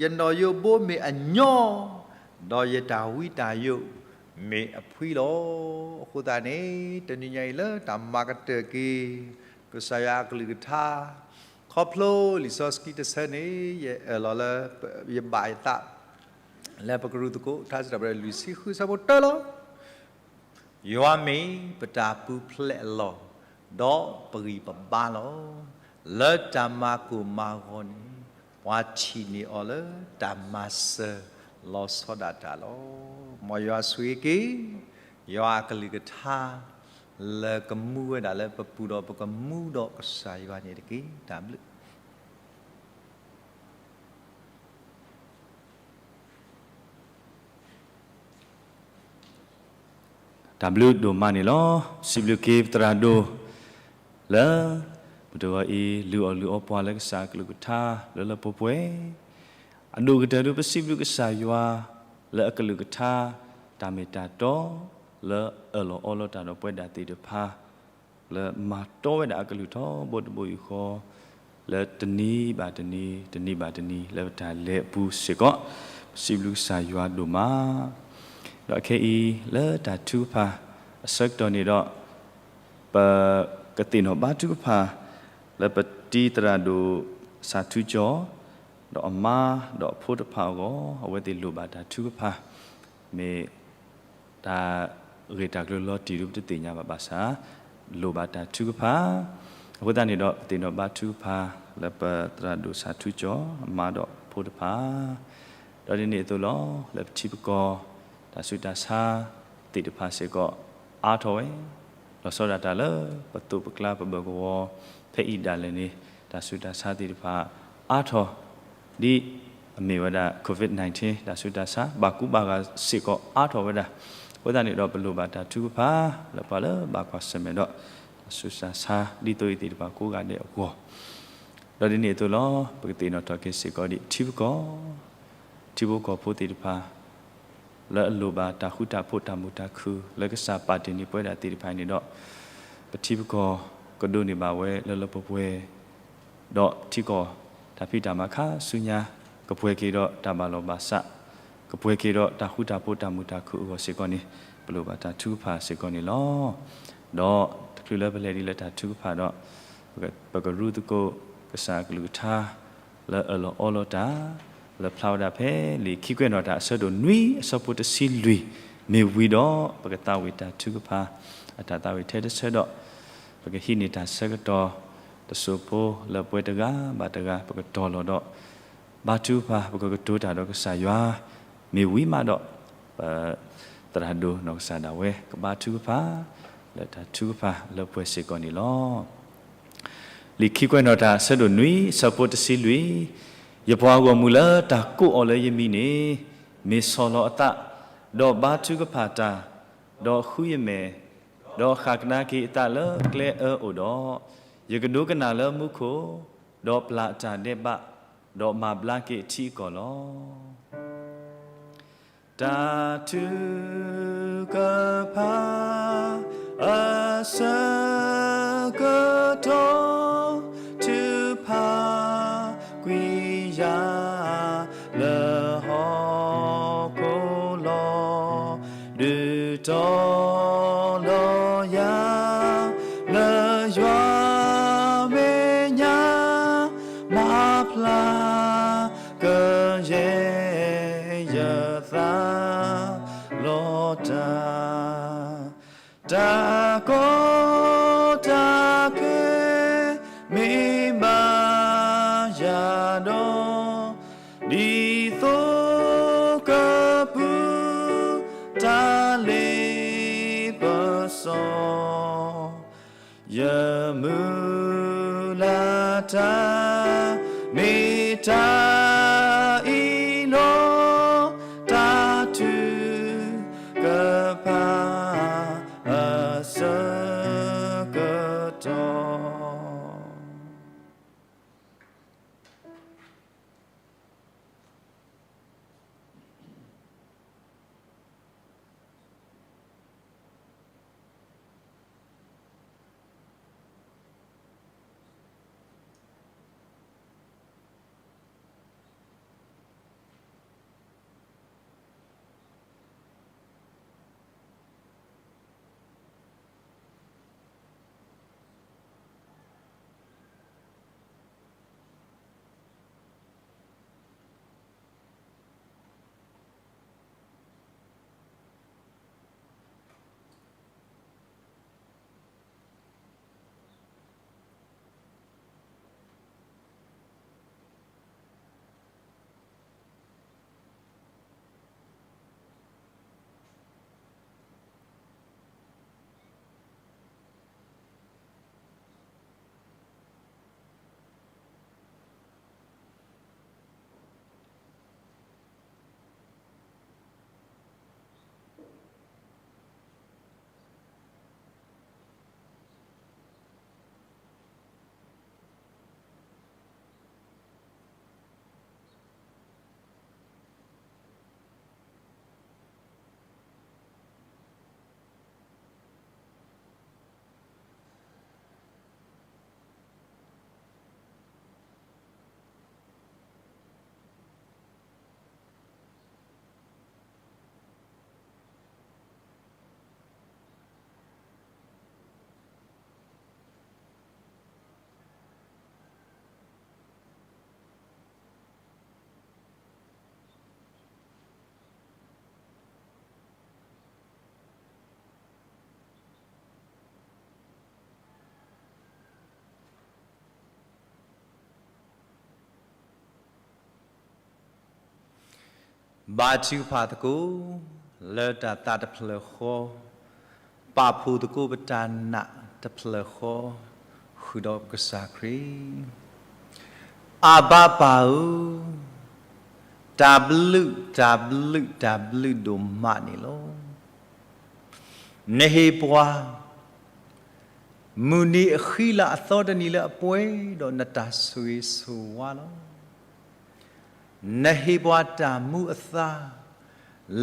အံၤ, ယနီၣ်ယိဘိမ့ၢ်အညီ, ဒီးယတၢ်ဝံတၢ်ယိးမ့ၢ်အဖှံလီၤ. အဃိသတးန့ၣ်, တနံၤညါအံၤလၢတၢ်မၤကတၢၢ်က့ၤ ကစၢ်ယွၤအကလုၢ်ကထါ, ခီဖျိလံာ်စီဆှံတဆၢန့ၣ် ယအၢၣ်လီၤလၢ ယဘၣ်ယသး လၢပကရူၢ်သကိး ထါစံးထီၣ်ပတြၢၤ လွံၢ်ဆံဃုဆၢဖိတၢလီၤ. ယွၤမ့ၢ်ပတၢ်ပူၤဖျဲးအလီၢ်, ဒီးပဂံၢ်ပဘါလီၤ. လၢတၢ်မၤကိၢ်မၤဂီၤန့ၣ်, ပှၤထံၣ်န့ၢ်အီၤလၢတၢ်မၤစၢၤလီၤဆီဒၣ်တၢ်လီၤ. မ်ယွၤဆိၣ်ဂ့ၤက့ၤ ယွၤအကလုၢ်ကထါ လၢကမူဝဲဒၣ်လၢပပူၤဒီးပကမူဒီးကစၢ်ယွၤန့ၣ်တက့ၢ်. တၢ်ဘျုး တၢ်ဘျုးဒိၣ်မးန့ၣ်လီၤ. စံးဘျုးက့ၤပသရၣ်ဒိၣ် လၢ ပတဂီၤအံၤ လုၢ်အီၣ်လုၢ်အီပှၤလၢကစၢ်အကလုၢ်ကထါလၢလၢပှဲၤပှဲၤ, အဒိၣ်ကတၢၢ်ဒုးပစံးဘျုးကစၢ်ယွၤ လၢအကလုၢ်ကထါ တၢ်မ့ၢ်တၢ်တီ လၢအၢၣ်လီၤအီလီၤတၢ်ဒီးပဝဲဒၣ်သ့ၣ်တဖၣ် လၢမၤတီဝဲဒၣ်အကလုၢ်ထီဘိတဘိယူၢ်ဃီ လၢတနံၤဘၣ်တနံၤ တနံၤဘၣ်တနံၤ လၢပတၢ်လဲၤအပူၤစ့ၢ်ကီး ပစံးဘျုးကစၢ်ယွၤဒိၣ်မး. ဒီးခဲအံၤ လၢတၢ်ထုကဖၣ်အဆၢကတီၢ်န့ၣ်ဒီး ပကသ့ၣ်နီၣ်ဘါထုကဖၣ် လၢပတံၤသရၣ်ဒိၣ်စၢ်ထူကၠီၤ ဒီးအမါဒီးအဖိတဖၣ်အဂီၢ် အဝဲသ့ၣ်လိၣ်ဘၣ်တၢ်ထုကဖၣ် မ့ၢ် တၢ်ဂ့ၢ်တၢ်ကျိၤလီၤတံၢ်ဒုးပတသ့ၣ်ညါဘၣ်ဘၣ်ဆၣ် လိၣ်ဘၣ်တၢ်ထုကဖၣ်. အဃိသတးန့ၣ်ဒီး ပသ့ၣ်နီၣ်ဘါထုကဖၣ် လၢပသရၣ်ဒိၣ်စၢ်ထူကၠီၤ အမါဒီးအဖိတဖၣ်, ဒီးဒ်န့ၣ်အသိးလီၤ လၢပထံပကီၢ် တၢ်ဆူးတၢ်ဆါသ့ၣ်တဖၣ်စ့ၢ်ကီး အါထီၣ်ဝဲ, လီၤဆီဒၣ်တၢ်လၢပသိးပကျါပဘၢၣ်ကဝီၤ ဖဲအံၤဒၣ်လဲာ်န့ၣ် တၢ်ဆူးတၢ်ဆါသ့ၣ်တဖၣ် အါထီၣ် ဒ်အမ့ၢ်ဝဲဒၣ် COVID nineteen တၢ်ဆူးတၢ်ဆါ ဘၣ်ကူဘၣ်ဂာ်စ့ၢ်ကီးအါထီၣ်ဝဲဒၣ်. အဃိသတးန့ၣ်ဒီး ပလိၣ်ဘၣ်တၢ်ထုကဖၣ် လၢပှၤလၢဘၣ်ကွၢ်ဆၢၣ်မဲာ်ဒီး တၢ်ဆူးတၢ်ဆါ ဒ်သိးအံၤသ့ၣ်တဖၣ်ကိးဂၤဒဲးအဂီၢ်, ဒီးဒ်န့ၣ်အသိးလီၤ ပကသ့ၣ်နီၣ်ထီၣ်က့ၤစ့ၢ်ကီးဒ်ထံဖိကီၢ် ထံဖိကီၢ်ဖိသ့ၣ်တဖၣ် လၢအလိၣ်ဘၣ်တၢ်ဃူတၢ်ဖိးတၢ်မုာ်တၢ်ခုၣ် လၢကစၢ်ပာ်တ့ၢ်န့ၢ်ပဝဲဒၣ်သ့ၣ်တဖၣ်န့ၣ်ဒီး ပထံပကီၢ်ကဒိးန့ၢ်ဘၣ်ဝဲလၢလၢပှဲၤပှဲၤ ဒီးထံကီၢ်တၢ်ဖံးတၢ်မၤခါဆူညါ ကပှဲၤက့ၤဒီးတၢ်ဘၣ်လီၢ်ဘၣ်စး, ကပှဲၤက့ၤဒီးတၢ်ဃူတၢ်ဖိးတၢ်မုာ်တၢ်ခုၣ်အဂီၢ်စ့ၢ်ကီးန့ၣ် ပလိၣ်ဘၣ်တၢ်ထုကဖၣ်စ့ၢ်ကီးန့ၣ်လီၤ. ဒီးတချုးလၢပလဲၤဒ်လၢတၢ်ထုကဖၣ်ဒီး ပကရူၢ်သကိးကစၢ်အကလုၢ်ကထါ လၢအၢၣ်လီၤအီလီၤတၢ် လၢဖျါဝဲဒၣ်ဖဲလံာ်ခံကွဲးနီၣ်တၢ်အဆၢဒိၣ်နွံအဆၢဖိတဆံလွံၢ် မ့ၢ်ဝံၤဒီး ပကသးဝံၣ်တၢ်ထုကဖၣ် အတၢ်သးဝံၣ်ထဲတဆၢဒီး ပကဟံးန့ၢ်တၢ်ဆၢကတီၢ် တစိၢ်ဖိလၢပှဲၤတဂၤဘၣ်တဂၤ ပကတီၢ်လီၤဒီး ဘါထုကဖၣ် ပကကတိၤတၢ်ဒီးကစၢ်ယွၤ မ့ၢ်ဝံၤမးဒီး ပသရၣ်ဒိၣ်နီၢ်ကစၢ်ဒၣ်ဝဲ ကဘါထုကဖၣ် လၢတၢ်ထုကဖၣ်လၢပှဲၤစ့ၢ်ကီးန့ၣ်လီၤ. လံာ်ခံကွဲးနီၣ်တၢ်အဆၢဒိၣ်နွံအဆၢဖိတဆံလွံၢ်, ယပှၤဂီၢ်မုၢ်လၢတၢ်ကိးအီၤလၢယမံၤန့ၣ် မ့ၢ်ဆီၣ်လီၤအသး, ဒီးဘါထုကဖၣ်တၢ်, ဒီးဃုယမဲာ်, ဒီးဃၣ်ကဒါက့ၤအသးလၢကျဲအၢအိၣ်ဒီး, ယကဒိကနၣ်လၢမူခိၣ်, ဒီးပျၢ်အတၢ်ဒဲးဘး, ဒီးမၤဘျါက့ၤအထံအကီၢ်လီၤ. တၢ်ထုကဖၣ် အဆၢကတီၢ် ထုကဖၣ်ကွံာ်ယၤ လၢဟီၣ်ခိၣ်လီၤ. ဒုးတီၤလီၤယၤ လၢယွၤမဲာ်ညါ မၤဖျါ ကယဲၢ်ယသးလီၤတၢ်, တၢ်ကီတၢ်ခဲ စီၤ, ယမုၢ်လၢ်တၢ် မ့ၢ်တၢ်အံၤလီၤ, တၢ်ထုကဖၣ်အဆၢကတီၢ်.ဘါထုကဖၣ်သကိး လၢတၢ်သးတဖျၢၣ်ဃီ, ပာ်ဖှိၣ်သကိးပတၢ်နာ်တဖျၢၣ်ဃီ ဃုာ်ဒီးပကစၢ်ခရံာ်. အဘၤပၢ်ဧၢ, တၢ်ဘျုး တၢ်ဘျုး တၢ်ဘျုးဒိၣ်မးန့ၣ်လီၤ. နဟ့ၣ်ပှၤ မုၢ်နံၤအဃံလၤအသီတနံၤလၢအပှဲၤဒီးနတၢ်ဆိၣ်ဂ့ၤဆိၣ်ဝါလီၤ. နဟ့ၣ်ပှၤတၢ်မူအသါ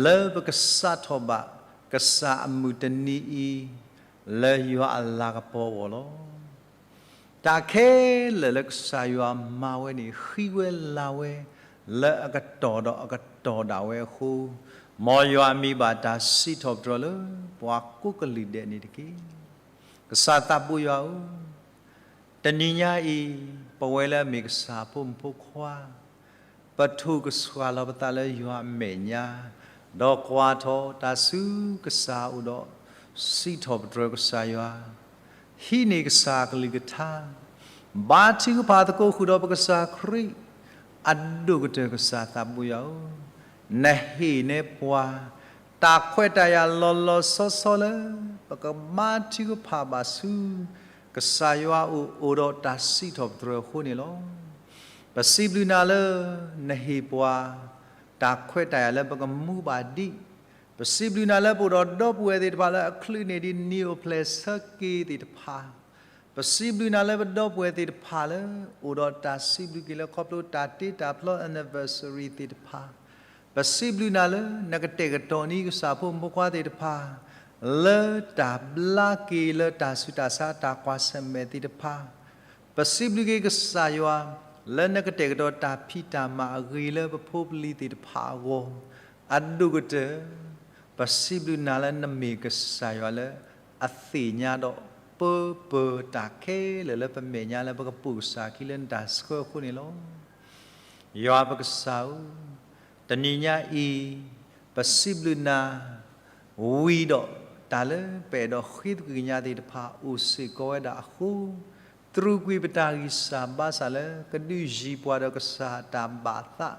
လၢပကစးထီၣ်ဘၣ်ကစၢ်အမုၢ်တနံၤအံၤ လၢယွၤအလၤကပီၤအဂီၢ်လီၤ. တၢ်ခဲလၢာ်လၢကစၢ်ယွၤမၤဝဲန့ၣ် ဃံဝဲလၤဝဲ လၢအကတီၢ်ဒီးအကတီၢ်ဒၣ်ဝဲအဃိ, မ်ယွၤမံၤဘၣ်တၢ်စံးထီၣ်ပတြၢၤလၢ ပှၤကိးကလုာ်ဒဲးန့ၣ်တက့ၢ်. ကစၢ်သးဘိယွၤဧၢ, တနံၤညါအံၤ ပဝဲလၢအမ့ၢ်ကစၢ်အဖိမုၣ်ဖိခွါ ပထိၣ်ကဆှၣ်လီၤပသးလၢယွၤအမဲာ်ညါ, ဒီးကွၢ်ထီၣ်တၢ်ဆူကစၢ်အအိၣ်ဒီး စံးထီၣ်ပတြၢၤကစၢ်ယွၤ, ဟံးန့ၢ်ကစၢ်အကလုၢ်ကထါ, ဘါထုကဖၣ်သကိးဃုာ်ဒီးပကစၢ်ခရံာ်, အဒိၣ်ကတၢၢ်ကစၢ်သးဘိယွၤဧၢ, နဟ့ၣ်န့ၢ်ပှၤ တၢ်ခွဲးတၢ်ယာ်လီၤလီၤဆီဆီလၢ ပကဘါထုကဖၣ်ဘၣ်ဆူ ကစၢ်ယွၤအအိၣ်ဒီးတၢ်စံးထီၣ်ပတြၢၤအဃိန့ၣ်လီၤ. ပစံးဘျုးနၤလၢ နဟ့ၣ်ပှၤ တၢ်ခွဲးတၢ်ယာ်လၢပကမူဘၣ်ဒံး, ပစံးဘျုးနၤလၢပအိၣ်ဒီးဒီပုၢ်ဝဲၢ်သ့ၣ်တဖၣ်လၢအချုးန့ၢ်ဒံးနံၣ်အိၣ်ဖျဲၣ်ဆၢက့ၤသ့ၣ်တဖၣ်, ပစံးဘျုးနၤလၢပဒီပုၢ်ဝဲၢ်သ့ၣ်တဖၣ်လၢ အိၣ်ဒီးတၢ်စံးဘျုးက့ၤလၢခီဖျိတၢ်တ့တၢ်ဖျီ anniversary သ့ၣ်တဖၣ်, ပစံးဘျုးနၤလၢ နကတဲာ်ကတီၤန့ၢ်ကစၢ်ဖိမုၣ်ဖိခွါသ့ၣ်တဖၣ် လၢတၢ်ဘျါက့ၤလၢတၢ်ဆူးတၢ်ဆါတၢ်ကွၢ်ဆၢၣ်မဲာ်သ့ၣ်တဖၣ်, ပစံးဘျုးက့ၤကစၢ်ယွၤ လၢနကတဲာ်ကတီၤတၢ်ဖံးတၢ်မၤအဂ့ၤလၢပဖိပလံၤသ့ၣ်တဖၣ်အဂီၢ်, အဒိၣ်ကတၢၢ် ပစံးဘျုးနၤလၢနမ့ၢ်ကစၢ်ယွၤလၢ အသ့ၣ်ညါဒီးပၢပၢၤတၢ်ခဲလၢာ်လၢပမဲာ်ညါလၢပကပိာ်ကစၢ်ခံလၢနတၢ်ဆှၢအဃိန့ၣ်လီၤ. ယွၤပကစၢ်ဧၢ, တနံၤညါအံၤ ပစံးဘျုးနၤ ဝံၤဒီးတၢ်လၢပအဲၣ်ဒိးဃ့သကွံာ်ကညးသ့ၣ်တဖၣ်အိၣ်စ့ၢ်ကီးဝဲဒၣ်အဃိ, တြူာ်ကွံာ်ပတၢ်ဂံၢ်စၢ်ဘါစၢ်လၢ ကဒုးယံၤပှၤဒီးကစၢ်တၢ်ဘၣ်သး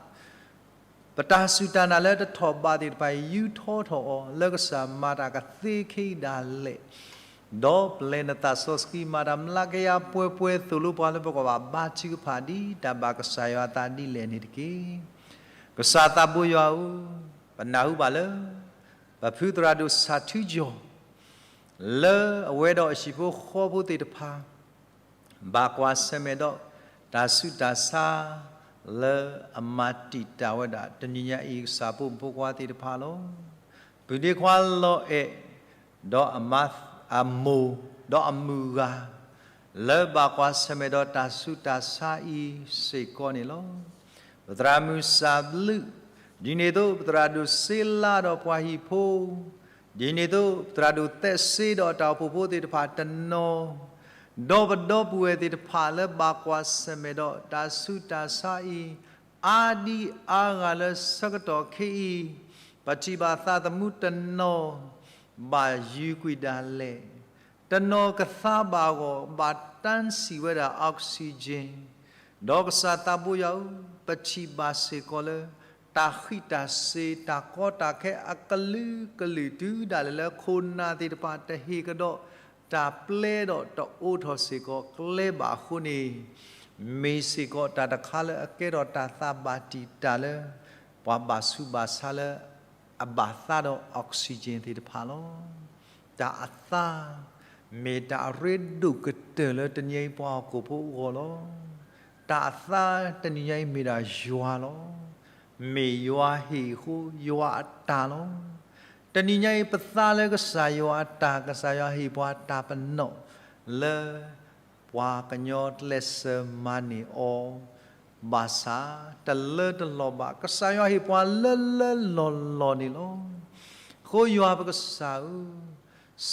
ပတၢ်စူၢ်တၢ်နာ်လၢတထီၣ်ဘးသ့ၣ်တဖၣ်အံၤ ယူထီထီၣ်အီၤ လၢကစၢ်မၤတၢ်ကသ့ခဲအံၤဒၣ်လဲာ်, ဒီးပျဲနသးစီဆှံမၤတၢ်မျးကယၤ ပှဲၤပှဲၤသိၣ်လိပှၤလၢပကဘၣ်ဘါထုကဖၣ်ဒ်တၢ်ဘၣ်ကစၢ်ယွၤအသးဒ်လဲၣ်န့ၣ်တက့ၢ်. ကစၢ်သးဘိယွၤဧၢ, ပနၢ်ဟူဘၣ်လၢ ပဖုသရၣ်ဒိၣ်ဆၣ်ထူကၠီၣ် လၢအဝဲဒီးအဟံၣ်ဖိဃီဖိသ့ၣ်တဖၣ် ဘၣ်ကွၢ်ဆၢၣ်မဲာ်ဒီး တၢ်ဆူးတၢ်ဆါ လၢအမၤတံာ်တာ်ဝဲဒၣ် တနံၤညါအံၤ ကစၢ်ဖိမုၣ်ဖိခွါသ့ၣ်တဖၣ်လီၤ. ပုၢ်ဒ့ခွါလီၤအဲၣ် ဒီးအမါအမိၢ် ဒီးအမုၢ်ဂၤ လၢဘၣ်ကွၢ်ဆၢၣ်မဲာ်ဒီးတၢ်ဆူးတၢ်ဆါအံၤစ့ၢ်ကီးန့ၣ်လီၤ. ပသရၣ်မုၣ်စၢ်ဘျုး, ဒ်န့ၣ်အသိး ပသရၣ်ဒိၣ်စ့လါဒီးပှၤဟံၣ်ဖိ, ဒ်န့ၣ်အသိး ပသရၣ်ဒိၣ်သဲးစ့ဒီးအတၢ်အိၣ်ဖှိၣ်ဖိသ့ၣ်တဖၣ်တနီၤ, ဒီးပဒီပုၢ်ဝဲၢ်သ့ၣ်တဖၣ်လၢဘၣ်ကွၢ်ဆၢၣ်မဲာ်ဒီးတၢ်ဆူးတၢ်ဆါအံၤ အါဒံအါဂၤလၢဆၢကတီၢ်ခဲအံၤ ပထံၣ်ဘၣ်သးသမူတနီၤ ဘၣ်ယုၢ်ကွံာ်ဒၣ်လဲာ်, တနီၤကသါဘၣ်ဂီၢ် ဘၣ်တၢ်စံၣ်ဝဲဒၣ် oxygen, ဒီးကစၢ်သးဘိယွၤဧၢ, ပထံၣ်ဘၣ်စ့ၢ်ကီးလၢ တၢ်ဃံးတၢ်စ့ၤ တၢ်ကီတၢ်ခဲအကလုာ်ကလုာ် တုၤဒၣ်လဲာ်လၢခိၣ်နၢ်သ့ၣ်တဖၣ်တဟ့ၣ်ကဒီး တၢ်ပျဲဒီးတအိးထီၣ်စ့ၢ်ကီးကျဲဘၣ်အဃိန့ၣ်, မ့ၢ်စ့ၢ်ကီးတၢ်တခါလၢအကဲထီၣ်တၢ်သးဘၣ်တံာ်တာ်လၢ ပှၤဘၣ်ဆူးဘၣ်ဆါလၢ အဘၣ်သါဒီး oxygen သ့ၣ်တဖၣ်လီၤ. တၢ်အသါ မ့ၢ်တၢ်အရ့ဒိၣ်ကတၢၢ်လၢတနံၤညါအံၤပှၤဟီၣ်ခိၣ်ဖိအဂီၢ်လီၤ. တၢ်အသါတနံၤညါအံၤမ့ၢ်ဒၣ်ယွၤလီၤ. မ့ၢ်ယွၤဟ့ၣ်အဃိ ယွၤအတၢ်လီၤ. တနံၤညါအံၤပသါလၢကစၢ်ယွၤအတၢ်, ကစၢ်ယွၤဟ့ၣ်ပှၤတၢ်ပနီၣ်လၢ ပှၤကညီကျဲးစၢးမၤန့ၢ်အီၤ, ဘၣ်ဆၣ်တလၢတလီၢ်ဘၣ် ကစၢ်ယွၤဟ့ၣ်ပှၤလၢလၢလီၢ်လီၢ်န့ၣ်လီၤ. အဃိယွၤပကစၢ်ဧၢ,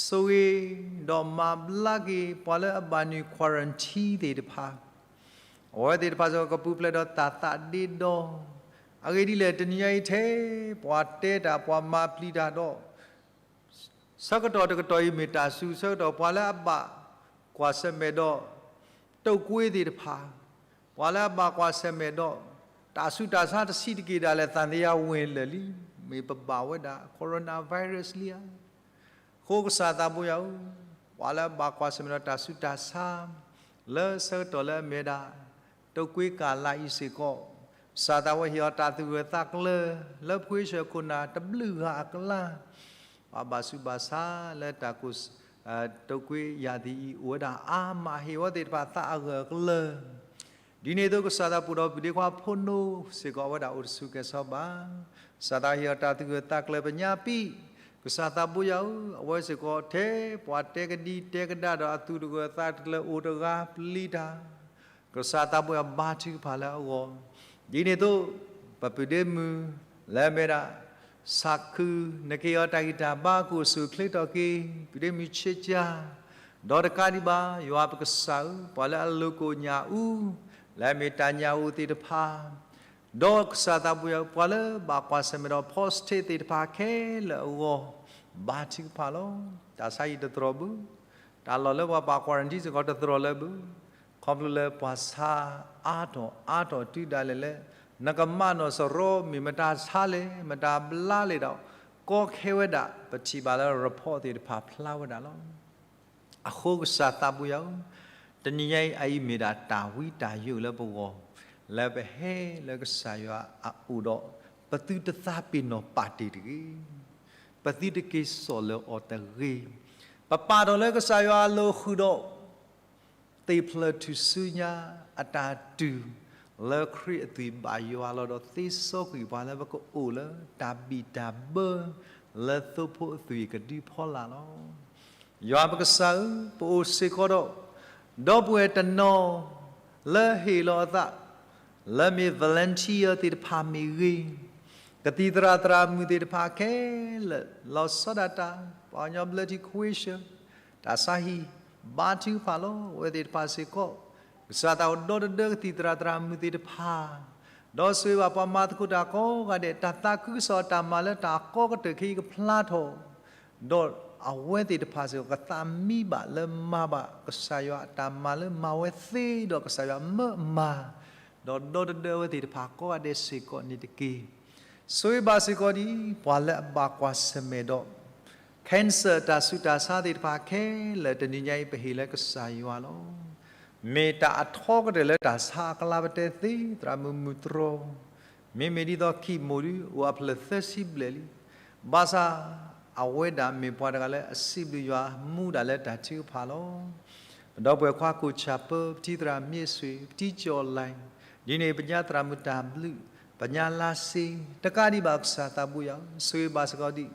ဆိၣ်ဂ့ၤဒီးမၤဘျါက့ၤပှၤလၢအဘၣ်နုာ် quarantine သ့ၣ်တဖၣ်, အဝဲသ့ၣ်တဖၣ်စ့ၢ်ကီးကပူၤဖျဲးဒီးတၢ်သးဒ့ဒီ, အဂ့ၢ်ဒ်လဲၣ် တနံၤညါအံၤထဲ ပှၤတဲတၢ် ပှၤမၤပျံၤတၢ်ဒီး ဆၢကတီၢ်တကတီၢ်အံၤမ့ၢ်တၢ်စူၤဆၢကတီၢ် ပှၤလၢအဘၣ်ကွၢ်ဆၢၣ်မဲာ်ဒီး တုပ်ကွေးသ့ၣ်တဖၣ်, ပှၤလၢအဘၣ်ကွၢ်ဆၢၣ်မဲာ်ဒီး တၢ်ဆူးတၢ်ဆါတဆံးတက့ၢ်ဒၣ်လဲာ် သံသယဝင်လၢာ်လံ, မ့ၢ်ပဘၣ်ဝဲဒၣ် coronavirus လံဧါ. အဃိကစၢ်သးဘိယွၤဧၢ, ပှၤလၢအဘၣ်ကွၢ်ဆၢၣ်မဲာ်ဒီးတၢ်ဆူးတၢ်ဆါ လၢဆၢကတီၢ်လၢအမ့ၢ်ဝဲဒၣ် တုပ်ကွေးကၤလးအံၤစ့ၢ်ကီး, ကစၢ်သးဘိယွၤဟ့ၣ်အီၤတၢ်သူၣ်ဂၢၢ်သးကျၢၤ လၢဖှ့ၣ်ဆၢၣ်ခိၣ်နၢ်တဘျုးဂၤအကျါ, ပှၤဘၣ်ဆူးဘၣ်ဆါလၢတၢ်ကိၢ် တုပ်ကွေးယၤသံးအံၤ အိၣ်ဝဲဒၣ်အါမး ဟ့ၣ်ဝဲသ့ၣ်တဖၣ်သးအဂၢၢ်အကျၢၤ ဒ်န့ၣ်အသိး ကစၢ်သးပှဲၤဒီးပုၢ်ဒ့ခွါဖိနီၣ်စ့ၢ်ကီး အဝဲဒၣ်အိၣ်တဆူၣ်ကဲၤဆီဘၣ်. ကစၢ်သးဟ့ၣ်အီၤတၢ်သူၣ်ဂၢၢ်သးကျၢၤပညါပံာ်, ကစၢ်သးဘိယွၤဧၢ, အဝဲစ့ၢ်ကီးထဲပှၤတဲကဒံတဲကဒါဒီးအသူၣ်တဂၢၢ်သးတကျၢၤအိၣ်တဂၤပျံၤတၢ်, ကစၢ်သးဘိယွၤဘါထုကဖၣ်လၢအဂီၢ်, ဒ်န့ၣ်အသိး ပပုၢ်ဒ့မုၣ်လၢအမ့ၢ်ဒၣ် ဆၣ်ခုၣ် နကဟ့ၣ်အီၤတၢ်ဂံၢ်တၢ်ဘါ ကအိၣ်ဆူၣ်အိၣ်ချ့ထီၣ်က့ၤ ပုၢ်ဒ့မုၣ်ဆ့ကၠါ, ဒီးတကးဒံးဘၣ် ယွၤပကစၢ်ဧၢ, ပှၤလၢအလိၤကိၣ်ညၣ်အူ လၢအမ့ၢ်တၢ်ညၣ်အူသ့ၣ်တဖၣ်, ဒီးကစၢ်သးဘိယွၤ ပှၤလၢဘၣ်ကွၢ်ဆၢၣ်မဲာ်ဒီး positive သ့ၣ်တဖၣ်ခဲလၢာ်အဂီၢ် ဘါထုကဖၣ်လီၤ. တၢ်ဆါဟံၣ်တသရိာ်ဘၣ်, တၢ်လီၢ်လၢပှၤဘၣ် quarantine စ့ၢ်ကီးတသရိာ်လၢၤဘၣ်, ခီဖျိလၢပှၤဆါအါထီၣ်အါထီၣ်တုၤဒၣ်လဲာ်လၢ နကမၤနီၣ်စရီ မ့ၢ်မတၤဆါလဲၣ် မတၤဘျါလဲၣ်ဒီး ကီခဲဝဲဒၣ် ပထံၣ်ဘၣ်လၢ report သ့ၣ်တဖၣ်ဖျါဝဲဒၣ်လီၤ. အဃိကစၢ်သးဘိယွၤဧၢ, တနံၤညါအံၤ အအံၤမ့ၢ်ဒၣ်တၢ်ဝံတၢ်ယိးလၢပဂီၢ်, လၢပဟဲလၢကစၢ်ယွၤအအိၣ်ဒီး ပသုတသးပ့ၤနီၣ်ပာ်တ့ၢ်တဂ့ၤ, ပသုတက့ၤစိာ်လၢအီၤတဂ့ၤ, ပပာ်ထီၣ်လၢကစၢ်ယွၤအလိၤဃုာ်ဒီး သ့ၣ်ဖျၢၣ်ထူၣ်စုညါအတၢ်တုၤ လၢခရံာ်အသွံၣ်ဘၣ်ယွၤလီၤဒီး သ့စီကွံာ်ပှၤလၢပကအိၣ်လၢတၢ်ဘံၣ်တၢ်ဘၢ လၢသိဖိအသွံၣ်ကဒုဖီလာ်လီၤ. ယွၤပကစၢ်ဧၢ, ပအိၣ်စ့ၢ်ကီးဒီး ဒီပုၢ်ဝဲၢ်တနီၤ လၢဟ့ၣ်လီၤအသး လၢမ့ၢ် volunteer သ့ၣ်တဖၣ်မ့ၢ်ဂ့ၤ, ကသံၣ်သရၣ်သရၣ်မုၣ်သ့ၣ်တဖၣ်ခဲလၢာ် လီၤဆီဒၣ်တၢ် ပှၤကညီ blood quotient တၢ်ဆါဟံၣ် ဘါထုကဖၣ်လီၤ. အဝဲသ့ၣ်တဖၣ်စ့ၢ်ကီး ကစၢ်သးအိၣ်ဒီတဒၢကသံၣ်သရၣ်သရၣ်မုၣ်သ့ၣ်တဖၣ်, ဒီးဆိၣ်ဂ့ၤဘၣ်ပှၤမၤသကိးတၢ်ကိးဂၤဒဲး တၢ်သးခုကစီၣ်အတၢ်မၤလၢတၢ်ကီကတၢၢ်ခဲအံၤကဖျါထီၣ်, ဒီးအဝဲသ့ၣ်တဖၣ်စ့ၢ်ကီး ကသးမံဘၣ်လၢမၤဘၣ်ကစၢ်ယွၤအတၢ်မၤလၢမၤဝဲသ့ဒီးကစၢ်ယွၤမၢအမၤ, ဒီးဒီတဒၢအဝဲသ့ၣ်တဖၣ်ကိးဂၤဒဲးစ့ၢ်ကီးန့ၣ်တက့ၢ်. ဆိၣ်ဂ့ၤဘၣ်စ့ၢ်ကီးဒ် ပှၤလၢအဘၣ်ကွၢ်ဆၢၣ်မဲာ်ဒီး cancer တၢ်ဆူးတၢ်ဆါသ့ၣ်တဖၣ်ခဲလၢာ် တနံၤညါအံၤ ပဟ့ၣ်လၢကစၢ်ယွၤလီၤ. မ့ၢ်တၢ်အထီကတၢၢ်လၢတၢ်ဆါအကျါ ပတဲသ့ သရၣ်မုၣ်မုၢ်တြီၤ, မ့မ့ၢ်ဒ်သိး chemo ဒု အိၣ်အဖျၢၣ်သၢဆံဘျဲၣ်လံ. ဘၣ်ဆၣ် အဝဲဒၣ်မ့ၢ်ပှၤတဂၤလၢအစံးဘျုးယွၤ မူဒၣ်လၢတၢ်ထုကဖၣ်လီၤ. ပဒီပုၢ်ဝဲၢ်ခွါ ကိၣ်ဆၣ်ပၢ, ပတံၤသရၣ်မ့ၢ်စွ့ၤ, ပတံၤကၠီၣ်လဲၣ်, ဒ်န့ၣ် ပညါသရၣ်မုၣ်တၢ်ဘျုး, ပညါလါစ့, တကးဒံးဘၣ် ကစၢ်သးဘိယွၤ ဆိၣ်ဂ့ၤဘၣ်စ့ၢ်ကီးဒ်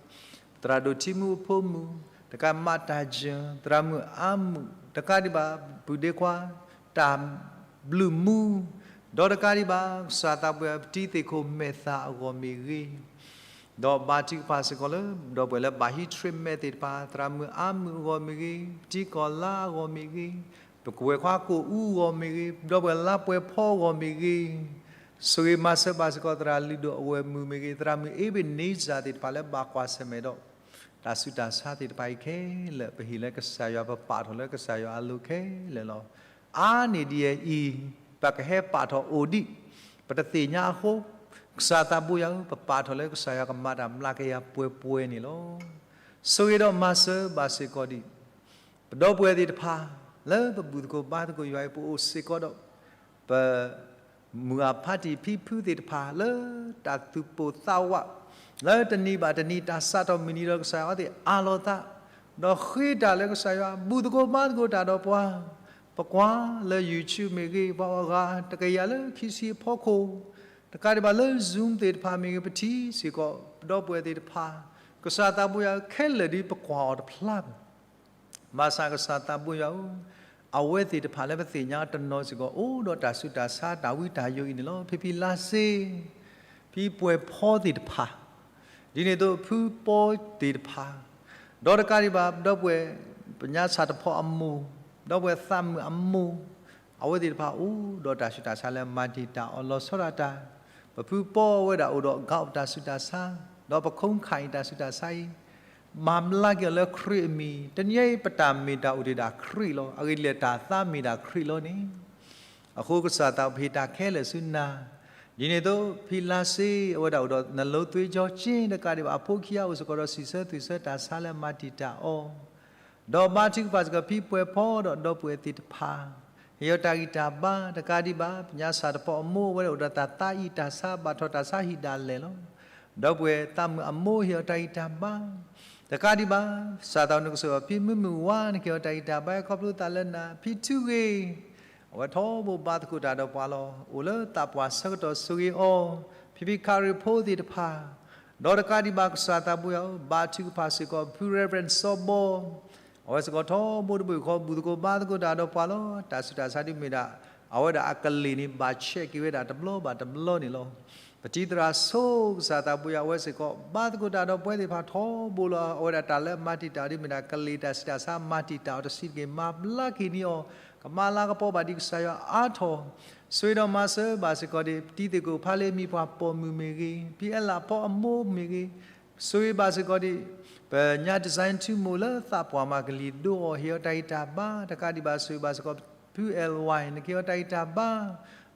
သရၣ်ဒိၣ်ထံမူအဖိမုၣ်, တကးမးတၢ်ယၢၤ, သရၣ်မုၣ်အါမုၣ်, တကးဒံးဘၣ် ပုၢ်ဒ့ခွါ တၢ်ဘျုးမူ, ဒီးတကးဒံးဘၣ် ကစၢ်သးဘိယွၤ ပတံၤသ့ၣ်ခိၣ်မဲာ်သၣ်အဂီၢ်မ့ၢ်ဂ့ၤ, ဒီးဘါထုကဖၣ်စ့ၢ်ကီးလၢ ပဒီပုၢ်ဝဲၢ်လၢဘၣ်ဟံး treatment သ့ၣ်တဖၣ်, သရၣ်မုၣ်အါမုၣ်အဂီၢ်မ့ၢ်ဂ့ၤ, ပတံၤကီၢ်လါအဂီၢ်မ့ၢ်ဂ့ၤ, ပကဝဲၢ်ခွါကိၣ်အူအဂီၢ်မ့ၢ်ဂ့ၤ, ပဒီပုၢ်ဝဲၢ်လါပှဲၤဖီအဂီၢ်မ့ၢ်ဂ့ၤ, ဆိၣ်ဂ့ၤမၤစၢၤဘၣ်စ့ၢ်ကီး သရၣ်လုၢ်ဒိၣ်အဝဲၢ်မုၣ်မ့ၢ်ဂ့ၤ, သရၣ်မုၣ်အ့ဘ့ၣ်န့စၢ်သ့ၣ်တဖၣ်လၢဘၣ်ကွၢ်ဆၢၣ်မဲာ်ဒီး တၢ်ဆူးတၢ်ဆါသ့ၣ်တဖၣ်အံၤခဲလၢာ် ပဟ့ၣ်လၢကစၢ်ယွၤ ပပာ်ထီၣ်လၢကစၢ်ယွၤအလိၤခဲလၢာ်လီၤ. အါန့ၢ်ဒ်အံၤ, ပကဟဲပာ်ထီၣ်အိၣ်ဒံး ပတသ့ၣ်ညါအဃိ, ကစၢ်သးဘိယွၤဧၢ, ပပာ်ထီၣ်လၢကစၢ်ယွၤကမၤတၢ်မျးကယၤပှဲၤပှဲၤန့ၣ်လီၤ. ဆိၣ်ဂ့ၤဒီးမၤစၢၤဘၣ်စ့ၢ်ကီးဒံး ပဒီပုၢ်ဝဲၢ်သ့ၣ်တဖၣ် လၢပဘူၣ်သကိးဘါသကိးယွၤအံၤ ပအိၣ်စ့ၢ်ကီးဒီး ပ မုၢ်အဖါတံၢ်ဖံဖုသ့ၣ်တဖၣ် လၢတၢ်သူၣ်ပိၢ်သးဝး လၢတနံၤဘၣ်တနံၤ တၢ်စးထီၣ်မုၢ်နံၤဒီး ကစၢ်ယွၤအဝဲသ့ၣ်အးလီၤသး, ဒီးဃ့တၢ်လၢကစၢ်ယွၤ ဘူၣ်သကိးဘါသကိးတၢ်ဒီးပှၤ, ပကွၢ်လၢ YouTube မ့ၢ်ဂ့ၤ, ပှၤအီၤဂၤတကယၤလၢခံဆံအဖီခိၣ်, တကးဒံးဘၣ်လၢ Zoom သ့ၣ်တဖၣ်မ့ၢ်ဂ့ၤ, ပထံၣ်စ့ၢ်ကီး ပဒီပုၢ်ဝဲၢ်သ့ၣ်တဖၣ်, ကစၢ်သးဘိယွၤ ခဲလၢာ်ဒ်ပကွၢ်အီၤတဖျါဘၣ် ဘၣ်ဆၣ်ကစၢ်သးဘိယွၤဧၢ, အဝဲသ့ၣ်တဖၣ်လၢပသ့ၣ်ညါတနီၤစ့ၢ်ကီး အိၣ်ဒီးတၢ်ဆူးတၢ်ဆါ တၢ်ဝံတၢ်ယိးအံၤန့ၣ်လီၤ. ဖံဖံလါစ့, ဖံပှဲၤဖီသ့ၣ်တဖၣ်, ဒ်န့ၣ်အသိး ဖုပီသ့ၣ်တဖၣ်, ဒီးတကးဒံးဘၣ် ပဒီပုၢ်ဝဲၢ် ပညါဆၣ်တဖီအမိၢ်, ဒီပုၢ်ဝဲၢ်သးမုၣ်အမိၢ်, အဝဲသ့ၣ်တဖၣ်အိၣ်ဒီးတၢ်ဆူးတၢ်ဆါလၢမၤတံာ်တာ်အီၤလီၤဆီဒၣ်တၢ်, ပဖုပီဝဲဒၣ်အိၣ်ဒီး gout တၢ်ဆူးတၢ်ဆါ, ဒီးပခိၣ်ခၣ်အံၤတၢ်ဆူးတၢ်ဆါအံၤ မၤဘျါက့ၤအီၤလၢခရံာ်အမံၤ, တနံၤအံၤ ပတၢ်မ့ၢ်တၢ်အိၣ်တ့ၢ်ဒၣ်ခရံာ်လီၤ. အဂ့ၢ်ဒ်လဲၣ် တၢ်သးမ့ၢ်ဒၣ်ခရံာ်လီၤန့ၣ်, အဃိကစၢ်သးပဟ့ၣ်တၢ်ခဲလၢာ်ဆူနၤ, ဒ်န့ၣ်အသိး ဖံလါစ့ အဝဲဒၣ်အိၣ်ဒီး နလိသွ့ကၠီက့ တကးဒံးဘၣ် အဖိခံဂၤအိၣ်စ့ၢ်ကီးဒီး စံးဆၢသွံၣ်ဆၢတၢ်ဆါလၢမၤတံာ်တာ်အီၤ ဒီးဘါထုကဖၣ်စ့ၢ်ကီး ဖံပှဲၤဖီဒီးဒီပုၢ်ဝဲၢ်သ့ၣ်တဖၣ်, ဟ့ၣ်အီၤတၢ်ဂံၢ်တၢ်ဘါ, တကးဒံးဘၣ် ပညါဆၣ်တဖီအမိၢ် အဝဲဒၣ်အိၣ်ဒီးတၢ်သးအံၣ်တၢ်ဆါ ဘၣ်ထီၣ်တၢ်ဆါဟံၣ်ဒၣ်လဲာ်လီၤ. ဒီပုၢ်ဝဲၢ်သးမုၣ်အမိၢ် ဟ့ၣ်အီၤတၢ်ဂံၢ်တၢ်ဘါ, တကးဒံးဘၣ် ကစၢ်သးနကစၢ် ဖံမုၢ်မုၢ်ဝါ နကဟ့ၣ်အီၤတၢ်ဂံၢ်တၢ်ဘါ ခီဖျိသးလၢနၤ, ဖံထူဂ့ၤ အဝဲထီဘိဘါသကိးတၢ်ဒီးပှၤလီၤ. အိၣ်လၢသးပှၢ်ဆၢကတီၢ် ဆိၣ်ဂ့ၤအီၤ, ဖံဖံခရံာ်ဖိသ့ၣ်တဖၣ်, ဒီးတကးဒံးဘၣ် ကစၢ်သးဘိယွၤဧၢ, ဘါထုကဖၣ်စ့ၢ်ကီး ဖု Reverend စီၤဘီ, အဝဲစ့ၢ်ကီးထီဘိတဘိယူၢ်ဃီ ဘူၣ်သကိးဘါသကိးတၢ်ဒီးပှၤလီၤ. တၢ်ဆူးတၢ်ဆါဒ်မ့ၢ်ဒၣ် အဝဲဒၣ်အကလ့ၢ်န့ၣ် ဘၣ်ဆဲးက့ၤဝဲဒၣ်တဘျီဘၣ်တဘျီန့ၣ်လီၤ. ပတံၤသရၣ်ဆိ ကစၢ်သးဘိယွၤ အဝဲစ့ၢ်ကီး ဘါသကိးတၢ်ဒီးပဝဲသ့ၣ်တဖၣ်ထီဘိလီၤ. အဝဲဒၣ်တၢ်လၢမၤတံာ်တာ်ဒ်မ့ၢ်ဒၣ် ကလ့ၢ်တၢ်ဆူးတၢ်ဆါ မၤတံာ်တာ်အီၤတဆံးတက့ၢ်, မၤဘျါက့ၤန့ၢ်အီၤ, ကမၤလၤကပီၤဘၣ်ဒ်ကစၢ်ယွၤအါထီၣ်, ဆိၣ်ဂ့ၤဒီးမၤစၢၤဘၣ်စ့ၢ်ကီးဒ် ပတံၤသ့ၣ်ခိၣ်ဖးလ့ မံၤပှၢ်ပိာ်မုၣ်မ့ၢ်ဂ့ၤ, ဖံအဲလးဖီအမိၢ်မ့ၢ်ဂ့ၤ, ဆိၣ်ဂ့ၤဘၣ်စ့ၢ်ကီးဒ် ပညါ design ထူမိၢ်လၢသးပှၢ်မၤကလံၤဒိအီၤ ဟ့ၣ်အီၤတၢ်ဂံၢ်တၢ်ဘါ, တကးဒံးဘၣ် ဆိၣ်ဂ့ၤဘၣ်စ့ၢ်ကီး ဖု L Y နကဟ့ၣ်အီၤတၢ်ဂံၢ်တၢ်ဘါ,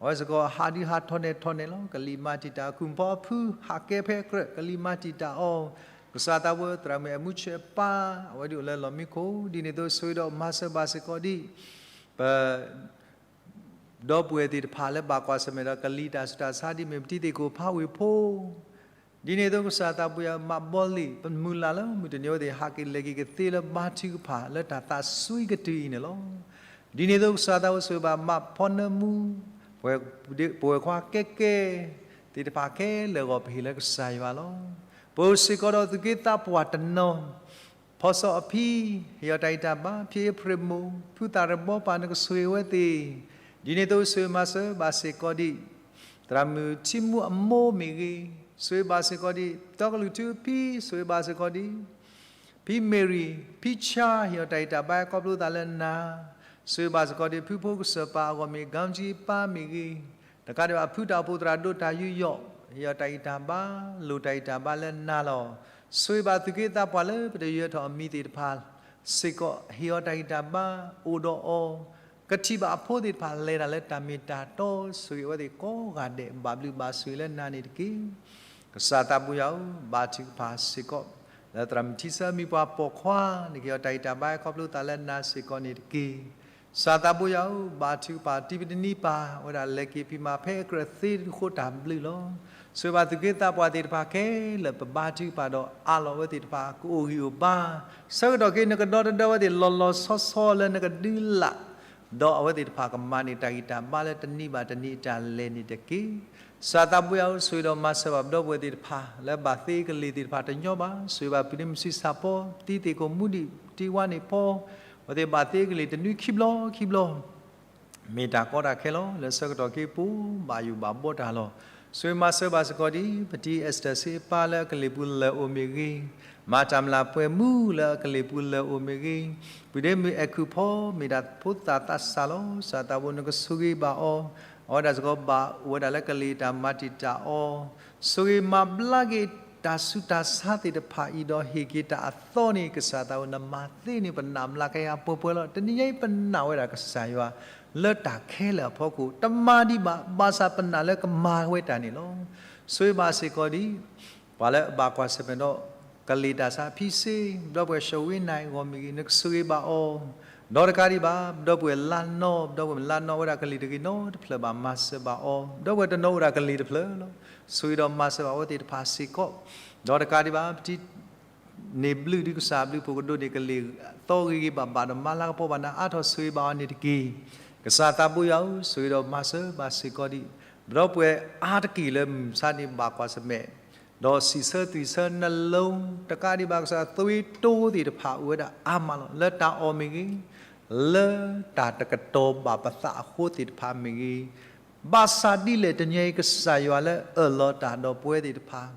အဝဲစ့ၢ်ကီးဟးဒုးဟးထီၣ်နဲၣ်ထီၣ်နဲၣ်လီၤ. ကလံၤမၤတံာ်တာ် အခိၣ်ဖီအဖု ဟးကဲဖဲကြၢး ကလံၤမၤတံာ်တာ်အီၤ, ကစၢ်သးဘိ သရၣ်မုၣ်အဲၣ်မူဆဲးပၢ် အဝဲဒၣ်အိၣ်လၢလီၢ်မံခိၣ်, ဒ်န့ၣ်အသိး ဆိၣ်ဂ့ၤဒီးမၤစၢၤဘၣ်စ့ၢ်ကီးဒ် ပ ဒီပုၢ်ဝဲၢ်သ့ၣ်တဖၣ်လၢဘၣ်ကွၢ်ဆၢၣ်မဲာ်ဒီးကလံၤတၢ်ဆူးတၢ်ဆါဒ်မ့ၢ် ပတံၤသ့ၣ်ခိၣ်ဖးဝ့ၢ်ဖိ, ဒ်န့ၣ်အသိးကစၢ်သးဘိယွၤ မၤဘီလံာ် ပမုၢ်လၢ်လၢမုၢ်တနံၤအဝဲသ့ၣ် ဟးက့ၤလဲၤက့ၤကသ့လၢဘါထုကဖၣ်လၢတၢ်သးစွံကတုၤအံၤန့ၣ်လီၤ. ဒ်န့ၣ်အသိးကစၢ်သးဘိ ဆိၣ်ဂ့ၤဘၣ်မးဖီနၢမူ ပဝဲခွါကဲကဲ သ့ၣ်တဖၣ်ခဲလၢာ်အဂီၢ် ပဟ့ၣ်လၢကစၢ်ယွၤလီၤ. ပအိၣ်စ့ၢ်ကီးဒီးသူၣ်က့သးပှၢ်တနီၤ ဖီစီအဖံ ဟ့ၣ်အီၤတၢ်ဂံၢ်တၢ်ဘါ, ဖံအ့ဖြ့ၣ်မိၢ်, ဖုသးရ့ဘီပၢ် နကဆိၣ်ဂ့ၤဝဲသ့ၣ်, ဒ်န့ၣ်အသိးဆိၣ်ဂ့ၤမၤစၢၤဘၣ်စ့ၢ်ကီးဒ် သရၣ်မုၣ်ထံမူအမိၢ်မ့ၢ်ဂ့ၤ, ဆိၣ်ဂ့ၤဘၣ်စ့ၢ်ကီးဒ် တီကလုၢ်ထူအဖံ, ဆိၣ်ဂ့ၤဘၣ်စ့ၢ်ကီးဒ် ဖံမ့ၢ်ရံၣ်, ဖံဆါ ဟ့ၣ်အီၤတၢ်ဂံၢ်တၢ်ဘါ ခီဖျိသးလၢနၤ, ဆိၣ်ဂ့ၤဘၣ်စ့ၢ်ကီးဒ်ဖုဖိကစၢၢ်ပၢ်အဂီၢ်မ့ၢ် ကၠံကၠံပၢ်မ့ၢ်ဂ့ၤ, တကးဒံးဘၣ် ဖုတၢ်အိၣ်ဖှိၣ်သရၣ်ဒိၣ်တၢ်ယူးယီၣ် ဟ့ၣ်အီၤတၢ်ဂံၢ်တၢ်ဘါ, လိၣ်တၢ်ဂံၢ်တၢ်ဘါလၢနၤလီၤ. ဆိၣ်ဂ့ၤဘၣ်သူၣ်က့သးပှၢ်လၢပတယၢၤထီၣ်အမံၤသ့ၣ်တဖၣ် စ့ၢ်ကီး ဟ့ၣ်အီၤတၢ်ဂံၢ်တၢ်ဘါ, အိၣ်ဒီးအီၤ, ကထံၣ်ဘၣ်အဖိသ့ၣ်တဖၣ်လဲၤတၢ်လၢတၢ်မ့ၢ်တၢ်တီ, ဆိၣ်ဂ့ၤအဝဲသ့ၣ်ကိးဂၤဒဲး ဘၣ်ဘျုးဘၣ်ဆိၣ်ဂ့ၤလၢနၤန့ၣ်တက့ၢ်. ကစၢ်သးဘိယွၤဧၢ, ဘါထုကဖၣ်စ့ၢ်ကီး လၢသရၣ်မုၣ်ထံဆၢမံၤပှၤပိာ်ခွါန့ၣ်က့ၤအီၤ တၢ်ဂံၢ်တၢ်ဘါခီဖျိသးလၢနၤစ့ၢ်ကီးန့ၣ်တက့ၢ်. ကစၢ်သးဘိယွၤဧၢ, ဘါထုကဖၣ်တံၤပတနံၤပၢ် အဝဲဒၣ်လဲၤက့ၤဖံးမၤဖဲအကြၢးသ့တဃိတၢ်ဘျုးလီၤ. ဆိၣ်ဂ့ၤဘၣ်သူၣ်က့သးပှၢ်သ့ၣ်တဖၣ်ခဲလၢာ် ပဘါထုကဖၣ်ဒီးအးလီၤအဝဲသ့ၣ်တဖၣ် ကအိၣ်ဂံၢ်အိၣ်ဘါ ဆၢကတီၢ်ခဲအံၤ နကဒီတဒၢအဝဲသ့ၣ်လီၤလီၤဆီဆီလၢနကဒုးလၢ် ဒီးအဝဲသ့ၣ်တဖၣ်ကမၤန့ၢ်တၢ်ဂံၢ်တၢ်ဘါလၢတနံၤဘၣ်တနံၤအတၢ်လဲၤန့ၣ်တက့ၢ်. ကစၢ်သးဘိယွၤဧၢ, ဆိၣ်ဂ့ၤဒီးမၤစၢၤဘၣ်ပဒီပုၢ်ဝဲၢ်သ့ၣ်တဖၣ် လၢဘၣ်သ့ကလံၤသ့ၣ်တဖၣ်တညီဘၣ်, ဆိၣ်ဂ့ၤဘၣ်ပုၢ်ဒ့မုၣ်ဆံးစၢ်ဖီ တံၤသ့ၣ်ကိၣ်မူဒံး တံၤဝါန့ၣ်ဖီ အဝဲသ့ၣ်ဘၣ်သ့ကလံၤတနွံခံဘျီခံဘျီ မ့ၢ်တၢ်ကီတၢ်ခဲလီၤ. လၢဆၢကတီၢ်ခဲအံၤပူၤ ဘၣ်ယိၣ်ဘၣ်ဘှီတၢ်လီၤ. ဆိၣ်ဂ့ၤမၤစၢၤဘၣ်စ့ၢ်ကီးဒ် ပတံၤအ့စတၢၢ်စ့ပၢ်လၢအကလံၤပူၤလၢအိၣ်မ့ၢ်ဂ့ၤ, မၤတၢ်မျၢ်ပှဲၤမူလၢအကလံၤပူၤလၢအိၣ်မ့ၢ်ဂ့ၤ, ပုၢ်ဒ့မုၣ်အဲၤခူၣ်ဖီ မ့ၢ်ဒၣ်ဖိသၣ်သးစၢ်လီၤ. ကစၢ်သးဘိနကဆိၣ်ဂ့ၤဘၣ်အီၤ, အဝဲဒၣ်စ့ၢ်ကီးဘၣ်အိၣ်ဝဲဒၣ်လၢကလံၤတၢ်မၤတံာ်တာ်အီၤ, ဆိၣ်ဂ့ၤမၤဘျါက့ၤတၢ်ဆူးတၢ်ဆါသ့ၣ်တဖၣ်အံၤ ဒီးဟ့ၣ်က့ၤတၢ်အသီန့ၣ် ကစၢ်သးဘိနမၤသ့န့ၣ် ပနာ်မျးကယၤပှဲၤပှဲၤလီၤ. တနံၤညါအံၤပနာ်ဝဲဒၣ်ကစၢ်ယွၤ လၢတၢ်ခဲလၢာ်အဖီခိၣ် တမၤဒံးဘၣ် ဘၣ်ဆၣ်ပနာ်လၢကမၤဝဲတၢ်န့ၣ်လီၤ. ဆိၣ်ဂ့ၤဘၣ်စ့ၢ်ကီးဒ် ပှၤလၢအဘၣ်ကွၢ်ဆၢၣ်မဲာ်ဒီး ကလံၤတၢ်ဆါဖံစ့ ပဒီပုၢ်ဝဲၢ်ၡဝ့နၤအဂီၢ်မ့ၢ်ဂ့ၤ နကဆိၣ်ဂ့ၤဘၣ်အီၤ, ဒီးတကးဒံးဘၣ် ပဒီပုၢ်ဝဲၢ်လါနီ ပဒီပုၢ်ဝဲၢ်လါနီ အဝဲဒၣ်ကလံၤတဂ့ၤနီတဖျၢၣ်ဘၣ် မၤစၢၤဘၣ်အီၤ, ပဒီပုၢ်ဝဲၢ်တနီၤအိၣ်ဒၣ်ကလံၤတဖျၢၣ်လီၤ. ဆိၣ်ဂ့ၤဒီးမၤစၢၤဘၣ်အဝဲသ့ၣ်တဖၣ်စ့ၢ်ကီး, ဒီးတကးဒံးဘၣ် ပတံၤ န့ၣ်ဘျုးဒုးကစၢ်အဘျုးဖှိၣ်ကဒိးန့ၢ်ကလံၤသီဂ့ၤဂ့ၤဘၣ်ဘၣ်ဒီး မၤလၤကပီၤဘၣ်နၤအါထီၣ်ဆိၣ်ဂ့ၤဘၣ်အီၤန့ၣ်တက့ၢ်. ကစၢ်သးဘိယွၤဧၢ, ဆိၣ်ဂ့ၤဒီးမၤစၢၤဘၣ်စ့ၢ်ကီးဒံး ပဒီပုၢ်ဝဲၢ်အါတက့ၢ်လၢမုၢ်မဆါန့ၣ် ဘၣ်ကွၢ်ဆၢၣ်မဲာ် ဒီးစံးဆၢသွံၣ်ဆၢနလိၤ တကးဒံးဘၣ် ကစၢ်သွံၣ်တိသ့ၣ်တဖၣ်အိၣ်ဝဲဒၣ်အါမးလီၤ. လၢတၢ်အီၣ်မ့ၢ်ဂ့ၤ, လၢတၢ်တကတီၤဘၣ်ပသးအဃိသ့ၣ်တဖၣ်မ့ၢ်ဂ့ၤ, ဘၣ်ဆၣ်ဒ်လဲၣ်တနံၤအံၤ ကစၢ်ယွၤလၢအၢၣ်လီၤတၢ်ဒီးပဝဲသ့ၣ်တဖၣ်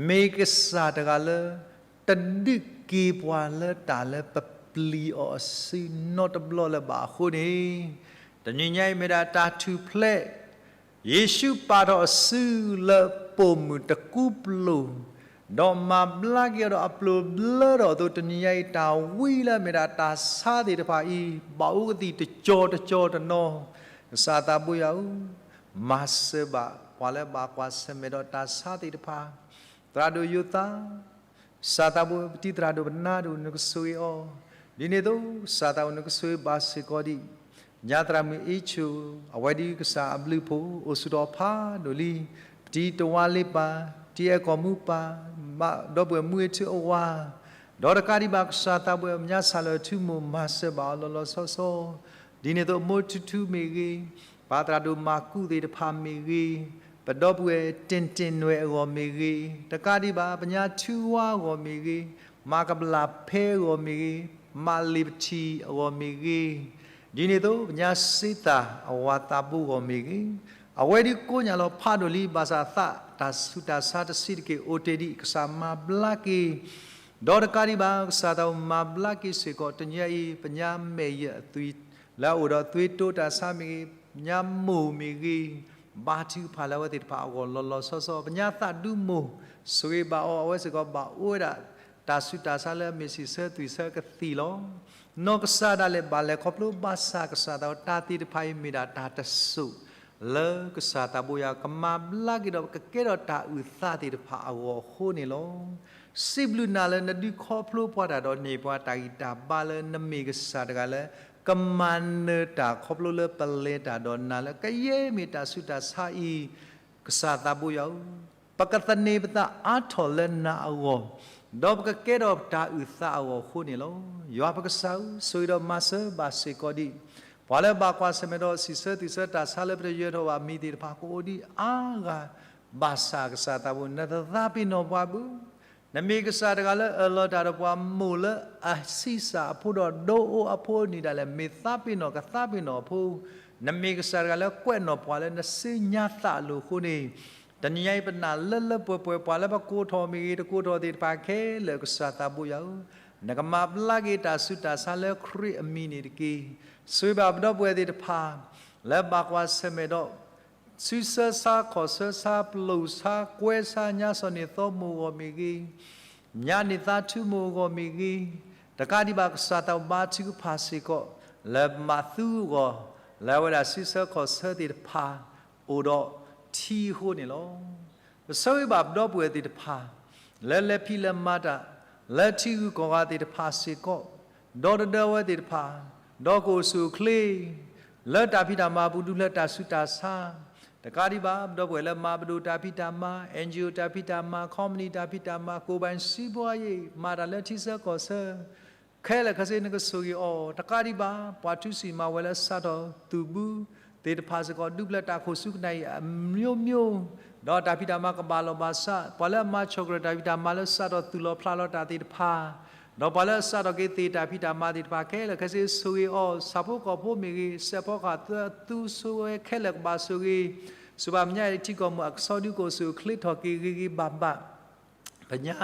မ့ၢ်ကစၢ်တဂၤလၢ တဒုးက့ၤပှၤလၢတၢ်လၢပပျံၤအီၤအစုနီတဘျီလၢၤဘၣ်အဃိန့ၣ်, တနံၤညါအံၤမ့ၢ်ဒၣ်တၢ်ထူၣ်ဖျဲး ယ့ၣ်ၡူးပာ်ထီၣ်အစုလၢပိာ်မုၣ်တကူပျိၤ, ဒီးမၤဘျါက့ၤအီၤဒီးအပျိၤဘျၢထီၣ်အသိး တနံၤညါအံၤ တၢ်ဝံလၢအမ့ၢ်ဒၣ်တၢ်ဆါသ့ၣ်တဖၣ်အံၤ ဘၣ်အိၣ်ကသံၣ်တကီၤတကီၤတနီၤ, ကစၢ်သးဘိယွၤဧၢ, မၤစၢၤဘၣ်ပှၤလၢဘၣ်ကွၢ်ဆၢၣ်မဲာ်ဒီးတၢ်ဆါသ့ၣ်တဖၣ် သရၣ်ဒိၣ်ယိၤသး, ကစၢ်သးဘိပတံၤသရၣ်ဒိၣ်ပနၢ်ဒိၣ် နကဆိၣ်ဂ့ၤအီၤ, ဒ်န့ၣ်အသိး ကစၢ်သးဘိနကဆိၣ်ဂ့ၤဘၣ်စ့ၢ်ကီးဒံး ညါသရၣ်မုၣ်အ့ၣ်ဆိၣ်, အဝဲဒ်ကစၢ်အဘျုးဖှိၣ် အိၣ်ဆူၣ်ထီၣ်ဖးဒိၣ်လံ, ပတံၤတဝါလ့ပၢ်, တံၤအဲၣ်ကီၢ်မူပၢ်, ဒီပုၢ်ဝဲၢ်မူအ့ၣ်ထုအဝၤ, ဒီးတကးဒံးဘၣ်ကစၢ်သးဘိ ပညါဆၣ်လၢာ်ထူမိၢ် မၤစၢၤဘၣ်အီၤလီၤလီၤဆီဆီ, ဒ်န့ၣ်အသိး မိၢ်ထူထူမ့ၢ်ဂ့ၤ, ပၢ်သရၣ်ဒိၣ်မၤကူးသ့ၣ်တဖၣ်မ့ၢ်ဂ့ၤ, ပဒီပုၢ်ဝဲၢ်တ့ၢ်တ့ၢ်နွဲၣ်အဂီၢ်မ့ၢ်ဂ့ၤ, တကးဒံးဘၣ် ပညါထူဝါအဂီၢ်မ့ၢ်ဂ့ၤ, မၤကဘျၣ်ဖဲအဂီၢ်မ့ၢ်ဂ့ၤ, မၤလ့ၤပထံၣ်အဂီၢ်မ့ၢ်ဂ့ၤ, ဒ်န့ၣ်အသိး ပညါစ့သၣ်အဝၤသးဘိအဂီၢ်မ့ၢ်ဂ့ၤ, အဝဲဒ်ကိးညၣ်လီၤဖးဒိၣ်လံ ဘၣ်ဆၣ်သးတၢ်ဆူးတၢ်ဆါတဆံးတက့ၢ်အိၣ်တ့ၢ်ဒံး ကစၢ်မၤဘျါက့ၤ, ဒီးတကးဒံးဘၣ် ကစၢ်သးဘိမၤဘျါက့ၤစ့ၢ်ကီး တနံၤအံၤ ပညါမဲာ်ယဲၢ်အသွံၣ် လၢအအိၣ်ဒီးသွံၣ်တိတၢ်ဆါမ့ၢ်ဂ့ၤ, ပညါမိၢ်မ့ၢ်ဂ့ၤ, ဘါထုကဖၣ်လၢအဝဲသ့ၣ်တဖၣ်အဂီၢ်လီၤလီၤဆီဆီ, ပညါသးဒူမိၢ်, ဆိၣ်ဂ့ၤဘၣ်အီၤ အဝဲစ့ၢ်ကီးဘၣ်အိၣ်ဝဲဒၣ် တၢ်ဆူးတၢ်ဆါလၢအမ့ၢ်စံးဆၢသွံၣ်ဆၢကသံၣ်လီၤ. နီၢ်ကစၢ်ဒၣ်လဲာ်ဘၣ်လဲၤခီဖျိဘၣ်ဆၣ် ကစၢ်သးဘိတၢ်သ့ၣ်တဖၣ်အံၤ မ့ၢ်ဒၣ်တၢ်တစိၢ် လၢကစၢ်သးဘိယွၤကမၤဘျါက့ၤဒီး ကကဲထီၣ်တၢ်အုၣ်သးသ့ၣ်တဖၣ်အဂီၢ်အဃိန့ၣ်လီၤ. စံးဘျုးနၤလၢနဒုးခီဖျိပှၤတၢ်ဒီးန့ၢ်ပှၤတၢ်ဂံၢ်တၢ်ဘါလၢနမ့ၢ်ကစၢ်တဂၤလၢ ကမၤနၢၤတၢ်ခီဖျိလၢပလဲၤတၢ်ဒီးနၤလၢကယဲၢ်မ့ၢ်တၢ်ဆူးတၢ်ဆါအံၤ, ကစၢ်သးဘိယွၤဧၢ, ပကသန့ၤပသးအါထီၣ်လၢနၤအဂီၢ်, ဒီးပကကဲထီၣ်တၢ်အုၣ်သးအဂီၢ်အဃိန့ၣ်လီၤ. ယွၤပကစၢ်ဧၢ, ဆိၣ်ဂ့ၤဒီးမၤစၢၤဘၣ်စ့ၢ်ကီးဒံး ပှၤလၢဘၣ်ကွၢ်ဆၢၣ်မဲာ်ဒီးစံးဆၢသွံၣ်ဆၢတၢ်ဆါလၢပတယၢၤထီၣ်ဘၣ်မံၤသ့ၣ်တဖၣ် ကအိၣ်ဒံးအါဂၤ, ဘၣ်ဆၣ်ကစၢ်သးဘိ နတသးပ့ၤနီၣ်ပှၤဘၣ် နမ့ၢ်ကစၢ်တဂၤလၢအၢၣ်လီၤတၢ်ဒီးပှၤမိၢ်လၢအဆံးစၢ်အဖိဒီးဒိးအိၣ်အဖိအနံၤဒၣ်လဲာ် မ့ၢ်သးပ့ၤနီၣ်ကသးပ့ၤနီၣ်အဖိ, နမ့ၢ်ကစၢ်တဂၤလၢကွဲးနီၣ်ပှၤလၢနစုညါသးအလိၤအဃိန့ၣ်, တနံၤညါအံၤပနာ်လၢလၢပှဲၤပှဲၤ ပှၤလၢပကိးထီၣ်မ့ၢ်ဂ့ၤ တကိးထီၣ်သ့ၣ်တဖၣ်ခဲလၢာ် ကစၢ်သးဘိယွၤဧၢ, နကမၤဘျါက့ၤတၢ်ဆူးတၢ်ဆါလၢခရံာ်အမံၤန့ၣ်တက့ၢ်. ဆိၣ်ဂ့ၤဘၣ်ပဒီပုၢ်ဝဲၢ်သ့ၣ်တဖၣ် လၢဘၣ်ကွၢ်ဆၢၣ်မဲာ်ဒီး ဆူဆၢဆါခီၣ်ဆၢဆါပျိာ်ဆါကွဲဆါညါစီၤန့ၢ်သီမိၢ်အဂီၢ်မ့ၢ်ဂ့ၤ, ညါန့ၢ်သးထူမိၢ်အဂီၢ်မ့ၢ်ဂ့ၤ, တကးဒံးဘၣ်ကစၢ်သးဘိဘါထုကဖၣ်စ့ၢ်ကီး လၢမၤသူအဂီၢ် လၢအဝဲဒၣ်ဆူဆၢခီၣ်ဆၢသ့ၣ်တဖၣ် အိၣ်ဒီးထံအဃိန့ၣ်လီၤ. ပဆၢဂ့ၤဘၣ်ပဒီပုၢ်ဝဲၢ်သ့ၣ်တဖၣ် လၢလဲၤဖံးလဲၤမၤတၢ် လၢထံဂုၤကီၢ်ဂၤသ့ၣ်တဖၣ်စ့ၢ်ကီး, ဒီတဒၢဝဲသ့ၣ်တဖၣ်, ဒီးကအိၣ်ဆူၣ်အိၣ်ချ့ လၢတၢ်ဖံးတၢ်မၤအပူၤ ဒုးဖျဲးတၢ်ဆူးတၢ်ဆါ, တကးဒံးဘၣ် ပဒီပုၢ်ဝဲၢ်လၢမၤပဒိၣ်တၢ်ဖံးတၢ်မၤ, အၣ်အၣ်အံၣ်အိၣ်တၢ်ဖံးတၢ်မၤ, ခီပနံၣ်တၢ်ဖံးတၢ်မၤ, ကိၣ်ဘၣ်စံးဘှါယံၤ မၤတၢ်လၢထံဆၢကီၢ်ဆၢ ခဲလၢာ်ခဲဆ့နကဆိၣ်ဂ့ၤအီၤ, တကးဒံးဘၣ် ပှၤထူစံၣ်မၤဝဲလၢစးထီၣ်သုးဘူးသ့ၣ်တဖၣ်စ့ၢ်ကီး ဒုးဖျဲးတၢ်ခိၣ်ဆူကနၣ်အံၤအမျိုးမျိုး, ဒီးတၢ်ဖံးတၢ်မၤကဘၣ်လီၢ်ဘၣ်စး, ပှၤလၢအမၤဆီၣ်ကရၢၢ်တၢ်ဖံးတၢ်မၤလၢစးထီၣ်သူၣ်လီၤဖျးလီၤတၢ်သ့ၣ်တဖၣ်, ဒီးပှၤလၢအစးထီၣ်က့ၤသ့ၣ်တၢ်ဖံးတၢ်မၤသ့ၣ်တဖၣ် ခဲလၢာ်ခဲဆ့ဆိၣ်ဂ့ၤအီၤ, ဆၣ်ဖိကီၢ်ဖိမ့ၢ်ဂ့ၤ, စဲးဖီကဟၣ်သၢသူဆိၣ်ဂ့ၤဝဲခဲလၢာ်ကဘၣ်ဆိၣ်ဂ့ၤ, စူၢ်ဘၣ်မဲာ်ညါအံၤထံကီၢ်မိၢ်အကဆှီဒုးကအိၣ်ဆူၣ်အိၣ်ချ့ထီၣ်က့ၤဂ့ၤဂ့ၤဘၣ်ဘၣ် ပညါ,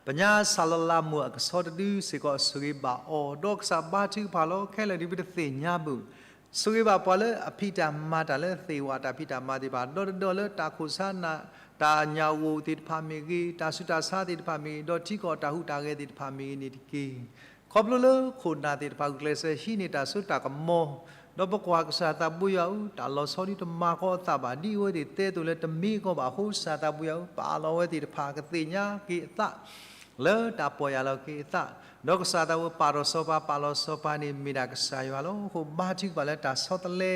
ပညါဆၣ်လီၤလးမိၢ်အကဆှီတဒုစ့ၢ်ကီး ဆိၣ်ဂ့ၤဘၣ်အီၤ, ဒီးကစၢ်ဘါထုကဖၣ်လီၤ ခဲလၢာ်ဒ်ပတသ့ၣ်ညါဘၣ်, ဆိၣ်ဂ့ၤဘၣ်ပှၤလၢအဖံးတၢ်မၤတၢ်လၢသ့ၣ်ဝဲတၢ်ဖံးတၢ်မၤသ့ၣ်တဖၣ်, ဒီတဒၢလၢတၢ်ခိၣ်ဆါနၢ်, တၢ်ညၣ်ဂိၣ်သ့ၣ်တဖၣ်မ့ၢ်ဂ့ၤ, တၢ်ဆူးတၢ်ဆါသ့ၣ်တဖၣ်မ့ၢ်ဂ့ၤ, ဒီးထံကီၢ်တၢ်ဟူးတၢ်ဂဲၤသ့ၣ်တဖၣ်မ့ၢ်ဂ့ၤန့ၣ်တက့ၢ်. ခီဖျိလၢခိၣ်နၢ်သ့ၣ်တဖၣ်ဂုာ်ကျဲးစၢးဟံးန့ၢ်တၢ်စိတၢ်ကမီၤ, ဒီးပကွၢ်ကစၢ်သးဘိယွၤအူ တၢ်လီၤဆီဒုတမၤကီအသးဘၣ် ဒ်အဝဲသ့ၣ်တဲအသိးလၢတမ့ၢ်ကီဘၣ်အဃိ ကစၢ်သးဘိယွၤအူ ပာ်လီၤဝဲသ့ၣ်တဖၣ်ကသ့ၣ်ညါက့ၤအသး လၢတၢ်ပီၢ်ယၢ်လီၤက့ၤအသး, ဒီးကစၢ်သးဘိပာ်ထီၣ်စီၤပၤ ပာ်လီၤစီၤပၤန့ၣ် မ့ၢ်ဒၣ်ကစၢ်ယွၤလီၤ. အဃိဘါထုကဖၣ်လၢတၢ်ဆီတလဲ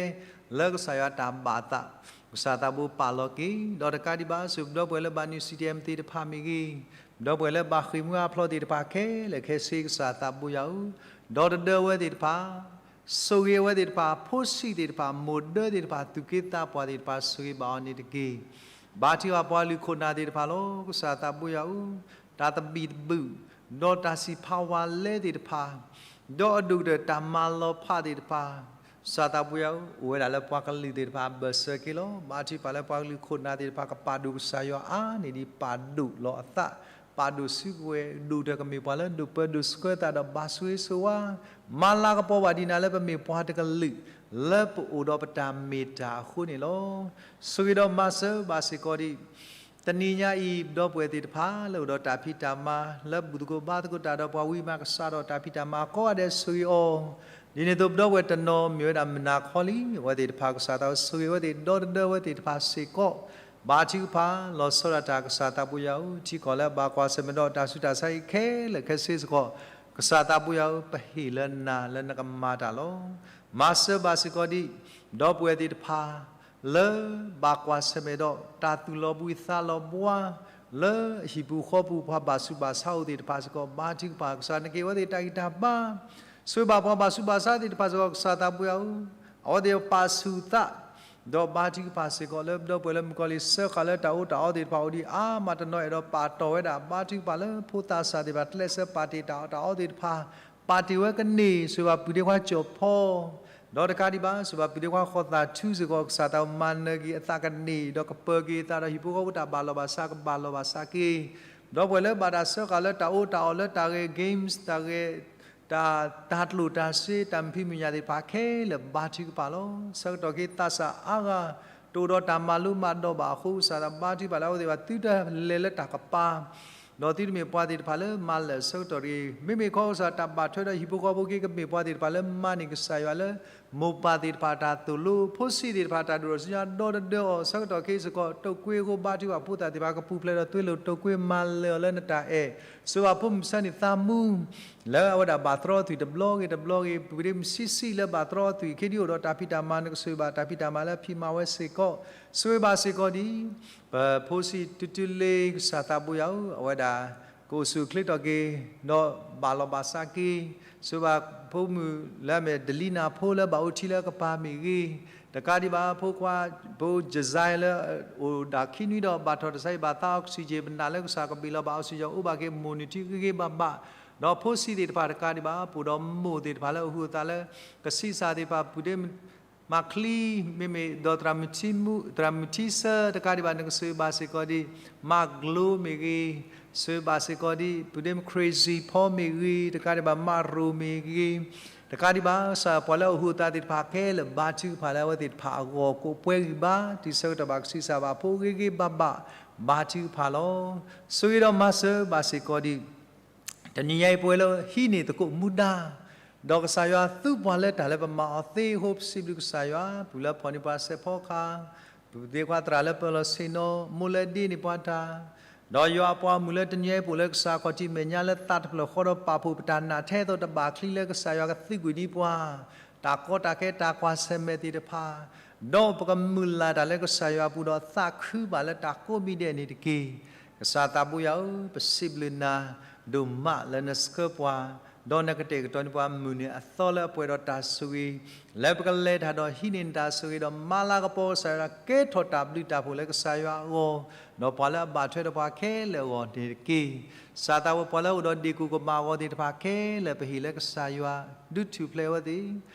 လၢကစၢ်ယွၤတၢ်ဘၣ်သး, ကစၢ်သးဘိပာ်လီၤက့ၤ, ဒီးတကးဒံးဘၣ် ဆူပဒီပုၢ်ဝဲၢ်လၢဘၣ်နုာ် CDM သ့ၣ်တဖၣ်မ့ၢ်ဂ့ၤ, ပဒီပုၢ်ဝဲၢ်လၢဘၣ်ဃ့ၢ်မှံဟးဖျိးသ့ၣ်တဖၣ်ခဲလၢာ်ခဲဆ့ ကစၢ်သးဘိယွၤအူ, ဒီတဒၢဝဲသ့ၣ်တဖၣ် ဆိၣ်ဂ့ၤဝဲသ့ၣ်တဖၣ်, ဖိဆံးသ့ၣ်တဖၣ်, မိၢ်ဒၢသ့ၣ်တဖၣ်, သူၣ်က့သးပှၢ်သ့ၣ်တဖၣ် ဆိၣ်ဂ့ၤဘၣ်အီၤန့ၣ်တက့ၢ်. ဘါထုကဖၣ်ပှၤလုၢ်ခိၣ်နၢ်သ့ၣ်တဖၣ်လီၤ. ကစၢ်သးဘိယွၤအူ, တၢ်သဘံၣ်သဘုၣ်, ဒီးတၢ်စံးဖးဝါလဲသ့ၣ်တဖၣ်, ဒီးအဒိၣ်ကတၢၢ်တၢ်မၤလီၤဖးသ့ၣ်တဖၣ်, ကစၢ်သးဘိယွၤအူ, အိၣ်ဝဲဒၣ်လၢပှၤကလုာ်သ့ၣ်တဖၣ်အဘၢၣ်စၢၤက့ၤလီၤ. ဘါထုကဖၣ်လၢပှၤလုၢ်ခိၣ်နၢ်သ့ၣ်တဖၣ် ကပာ်ဒိၣ်ကစၢ်ယွၤအါန့ၢ်ဒံး ပာ်ဒိၣ်လီၤအသး, ပာ်ဒိၣ်စုကဝဲၤ, ဒိၣ်တၢ်ကမ့ၢ်ပှၤလၢဒိၣ်ပၢဒိၣ်ဆှၢသးဒီးဘၣ်ဆိၣ်ဂ့ၤဆိၣ်ဝါ, မၤလၤကပီၤဘၣ်ဒံးနၤလၢပမ့ၢ်ပှၤတကလုာ် လၢပအိၣ်ဒီးပတၢ်မ့ၢ်တၢ်အဃိန့ၣ်လီၤ. ဆိၣ်ဂ့ၤဒီးမၤစၢၤဘၣ်စ့ၢ်ကီးဒံး တနံၤညါအံၤ ပဒီပုၢ်ဝဲၢ်သ့ၣ်တဖၣ် လၢအိၣ်ဒီးတၢ်ဖံးတၢ်မၤ လၢဘူၣ်သကိးဘါသကိးတၢ်ဒီးပှၤဝံၤမး ကစးထီၣ်တၢ်ဖံးတၢ်မၤကိးဂၤဒဲး ဆိၣ်ဂ့ၤအီၤ, ဒ်န့ၣ်အသိး ပဒီပုၢ်ဝဲၢ်တနီၤမ့ၢ်ဝဲဒၣ်မုၢ်နၤခီလံ အဝဲသ့ၣ်တဖၣ် ကစၢ်သးဘိဆိၣ်ဂ့ၤအဝဲသ့ၣ် ဒီတဒၢဝဲသ့ၣ်တဖၣ်စ့ၢ်ကီး, ဘါထုကဖၣ် လီၤဆီဒၣ်တၢ် ကစၢ်သးဘိယွၤအူ, ထံကီၢ်လၢအဘၣ်ကွၢ်ဆၢၣ်မဲာ်ဒီးတၢ်ဆူးတၢ်ဆါအံၤခဲလၢာ်ခဲဆ့စ့ၢ်ကီး, ကစၢ်သးဘိယွၤအူ ပဟ့ၣ်လၢနၤလၢနကမၤတၢ်လီၤ. မၤစၢၤဘၣ်စ့ၢ်ကီးဒံး ပဒီပုၢ်ဝဲၢ်သ့ၣ်တဖၣ် လၢဘၣ်ကွၢ်ဆၢၣ်မဲာ်ဒီး တၢ်သူၣ်လီၤဘှံးသးလီၤဘှါ လၢအဟံၣ်ပူၤဃီပူၤ ပှၤဘၣ်ဆူးဘၣ်ဆါအိၣ်သ့ၣ်တဖၣ်စ့ၢ်ကီး ဘါထုကဖၣ် ကစၢ်နကဟ့ၣ်အဝဲသ့ၣ်တၢ်ဂံၢ်တၢ်ဘါ, ဆိၣ်ဂ့ၤဘၣ်ပှၤဘၣ်ဆူးဘၣ်ဆါသ့ၣ်တဖၣ်စ့ၢ်ကီး ကစၢ်သးဘိယွၤအူ, အဝဲသ့ၣ်ပာ်ဆူၣ်သး ဒီးဘါထုကဖၣ်စ့ၢ်ကီးလၢပဒီပုၢ်ဝဲၢ်လၢမုၣ်ကီၤလံၢ် စၢဃာ်လၢတၢ်အိၣ်တၢ်အီသ့ၣ်တဖၣ်အိၣ်ဒံးအါမးတနီၤ အဲၣ်ဒိးပာ်တီၢ်ဝဲဒၣ် ဘါထုကဖၣ်လၢဖိသၣ်ဆၣ်သ့ၣ်တဖၣ် ကျဲးစၢးပာ်တ့ၢ်တၢ်အီၣ်တၢ်အီသ့ၣ်တဖၣ် ပာ်တ့ၢ်ဝဲကန့ၢ် ဆိၣ်ဂ့ၤဘၣ်ပုၢ်ဒ့ခွါကၠီၣ်ဖီ ဒီးတကးဒံးဘၣ် ဆိၣ်ဂ့ၤဘၣ်ပုၢ်ဒ့ခွါဃီသးထူစ့ၢ်ကီး ကစၢ်သးဘိမၤနၢၤက့ၤအသးကန့ၢ် ဒီးကပၢၤက့ၤအသးဒီးဟံၣ်ဖိဃီဖိတၢ်ဘၣ်လီၢ်ဘၣ်စး ကဘၣ်လီၢ်ဘၣ်စးက့ၤ, ပဒီပုၢ်ဝဲၢ်လၢဘၣ်တၢ်စၢဃာ်လၢတၢ်အိၣ်တၢ်အီလၢတၢ်ဂဲၤ games တၢ်ဂဲၤ တၢ် တၢ်ကျိၣ်တၢ်စ့ တၢ်မုာ်ဖံးမုာ်ညၣ်သ့ၣ်တဖၣ်ခဲလၢာ်ဘါထုကဖၣ်လီၤ. ဆၢကတီၢ်ခဲအံၤသးစၢ်အါဂၤ တအိၣ်ဒီးတၢ်မၤလိမၤဒိးဘၣ်အဃိ ကစၢ်သးဘါထုကဖၣ်လၢအဝဲသ့ၣ်တဖၣ် သုတလဲၤလၢတၢ်ကပၤ ဒီးသုတမ့ၢ်ပှၤသ့ၣ်တဖၣ်လၢမၤလၢာ်ဆၢကတီၢ်တဂ့ၤ, မ့မ့ၢ်ခီကစၢ်တၢ်ဘၣ်ထွဲဒီးဟံၣ်ဖိဃီဖိက့ ကမ့ၢ်ပှၤသ့ၣ်တဖၣ်လၢမၤန့ၢ်ကစၢ်ယွၤလၢ မိၢ်ပၢ်သ့ၣ်တဖၣ်တၢ်သိၣ်လိ ဖိဆံးသ့ၣ်တဖၣ်တၢ်ဒိၣ်ထီၣ်ဆူညါ ဒီတဒၢအီၤ ဆၢကတီၢ်ခဲအံၤစ့ၢ်ကီး တိာ်ကွံာ်အဃိ ဘါထုကဖၣ်ဖိသၣ်သ့ၣ်တဖၣ် ကပူၤဖျဲးဒီးသွ့လိာ်တိာ်ကွံာ်မၤလၢာ်အီၤလၢနတၢ်အဲၣ်, ဆိၣ်ဂ့ၤဘၣ်ဖိမုၣ်ဆၢန့ၣ်သးမူ လၢအဝဲဒၣ်ဘၣ်သရီအသွံၣ်တဘျီဂ့ၤတဘျီဂ့ၤ, ပုၢ်ဒ့မုၣ်ဆံးဆံးလၢဘၣ်သရီအသွံၣ် ခဲဒုးအိၣ်ဒီးတၢ်ဖံးတၢ်မၤ နကဆိၣ်ဂ့ၤဘၣ်တၢ်ဖံးတၢ်မၤလၢအဖံးမၤဝဲစ့ၢ်ကီး, ဆိၣ်ဂ့ၤဘၣ်စ့ၢ်ကီးဒ် ပဖိဆံးတုၤတုၤလ့ ကစၢ်သးဘိယွၤဧၢ, အဝဲဒၣ် ကအိၣ်ဆူၣ်အိၣ်ချ့ထီၣ်က့ၤ ဒီးဘၣ်လီၤဘၣ်စးက့ၤ, ဆိၣ်ဂ့ၤဘၣ်ဖိမုၣ်လၢအမ့ၢ်ဒလံနၢ်ဖိလၢဘၣ်အိၣ်ထံလၢအကပၤမ့ၢ်ဂ့ၤ, တကးဒံးဘၣ် ဖိခွါ ဖိယစဲလၢအိၣ်ဒၣ်ခံနွံဒီးဘၣ်ထီၣ်တၢ်ဆါဟံၣ် ဘၣ်သး oxygen ပနာ်လၢကစၢ်ကဘ့ၣ်လီၤဘၣ် oxygen အိၣ်ဘၣ်က့ၤ မိၢ်နုာ်ထံဂ့ၤဂ့ၤဘၣ်ဘၣ်, ဒီးဖိဆံးသ့ၣ်တဖၣ်တကးဒံးဘၣ် ပအိၣ်ဒီးမိၢ်သ့ၣ်တဖၣ်လၢအဟူးအသးလၢ ကဆံးစၢ်သ့ၣ်တဖၣ် ပုၢ်ဒ့ မၤချံ မ့မ့ၢ်ဒီးသရၣ်မုၣ်ထံဆၢ တကးဒံးဘၣ် နကဆိၣ်ဂ့ၤဘၣ်စ့ၢ်ကီးဒ် မၢ်ကျိမ့ၢ်ဂ့ၤ, ဆိၣ်ဂ့ၤဘၣ်စ့ၢ်ကီးဒ် ပုၢ်ဒ့ crazy ဖီမ့ၢ်ဂ့ၤ, တကးဒံးဘၣ် မၢ်ရိၣ်မ့ၢ်ဂ့ၤ, တကးဒံးဘၣ် ကစၢ်ပှၤလၢအဟူးအသးသ့ၣ်တဖၣ်ခဲလၢာ် ဘါထုကဖၣ်လၢအဝဲသ့ၣ်တဖၣ်အဂီၢ် ကအိၣ်ပှဲၤဂံၢ်ဘါ တုၤဆၢကတီၢ်ဘၣ်ကဆံးစၢ်ဘၣ်ဖိဂ့ၤဂ့ၤဘၣ်ဘၣ် ဘါထုကဖၣ်လီၤ. ဆိၣ်ဂ့ၤဒီးမၤစၢၤဘၣ်စ့ၢ်ကီးဒ် တနံၤညါအံၤပဝဲလၢဟံးန့ၢ်သကိးမူဒါ, ဒီးကစၢ်ယွၤသူပှၤလၢတၢ်လၢပမၤအီၤသ့အဃိ ပစံးဘျုးကစၢ်ယွၤ, ပုၢ်လၢဖီၣ်န့ၢ်ပှၤစဲးဖီကဟၣ်, ပဒ့ခွါသရၣ်လၢပၢၤလီၤဆ့ၣ်နီၤ မိၢ်လၢဒ့န့ၢ်ပှၤတၢ်, ဒီးယွၤအပှၤမုၣ်လၢတနံၤအံၤပအိၣ်လၢကစၢ်ခီၣ်ထံးမဲာ်ညါလၢသးတဖျၢၣ်ဃီဒီးပာ်ဖှိၣ်ပတၢ်နာ်ထဲသိး တဘၣ်ချံလၢကစၢ်ယွၤကသုးကွံာ်ဒံးပှၤ တၢ်ကီတၢ်ခဲတၢ်ကွၢ်ဆၢၣ်မဲာ်သ့ၣ်တဖၣ်, ဒီးပကမုၢ်လၢ်တၢ်လၢကစၢ်ယွၤအပူၤဒီးသးခုဘၣ်လၢတၢ်ကိးမံၤဒဲးန့ၣ်တက့ၢ်. ကစၢ်သးဘိယွၤဧၢ, ပစံးဘျုးနၤဒိၣ်မးလၢနဆှၢပှၤ, ဒီးနကတဲာ်ကတီၤန့ၢ်ပှၤမုၢ်နံၤအသီလၢအပှဲၤဒီးတၢ်ဆိၣ်ဂ့ၤ, လၢပကလဲၤတၢ်ဒီးဟံးန့ၢ်နတၢ်ဆိၣ်ဂ့ၤ ဒီးမၤလၤကပီၤကစၢ်ယွၤ ကဲထီၣ်တၢ်ဘျုးတၢ်ဖှိၣ်လၢကစၢ်ယွၤအဂီၢ်, ဒီးပှၤလၢအဘၣ်ထွဲဒီးပှၤခဲလၢာ်အဂီၢ်န့ၣ်တက့ၢ်. ကစၢ်သးဘိ ပှၤလၢအိၣ်ဒီးဒ့ၣ်ကိၣ်ကမၣ်အဂီၢ်သ့ၣ်တဖၣ်ခဲလၢာ် ပဟ့ၣ်လၢကစၢ်ယွၤ ဒုးထူၣ်ဖျဲးဝဲသ့ၣ်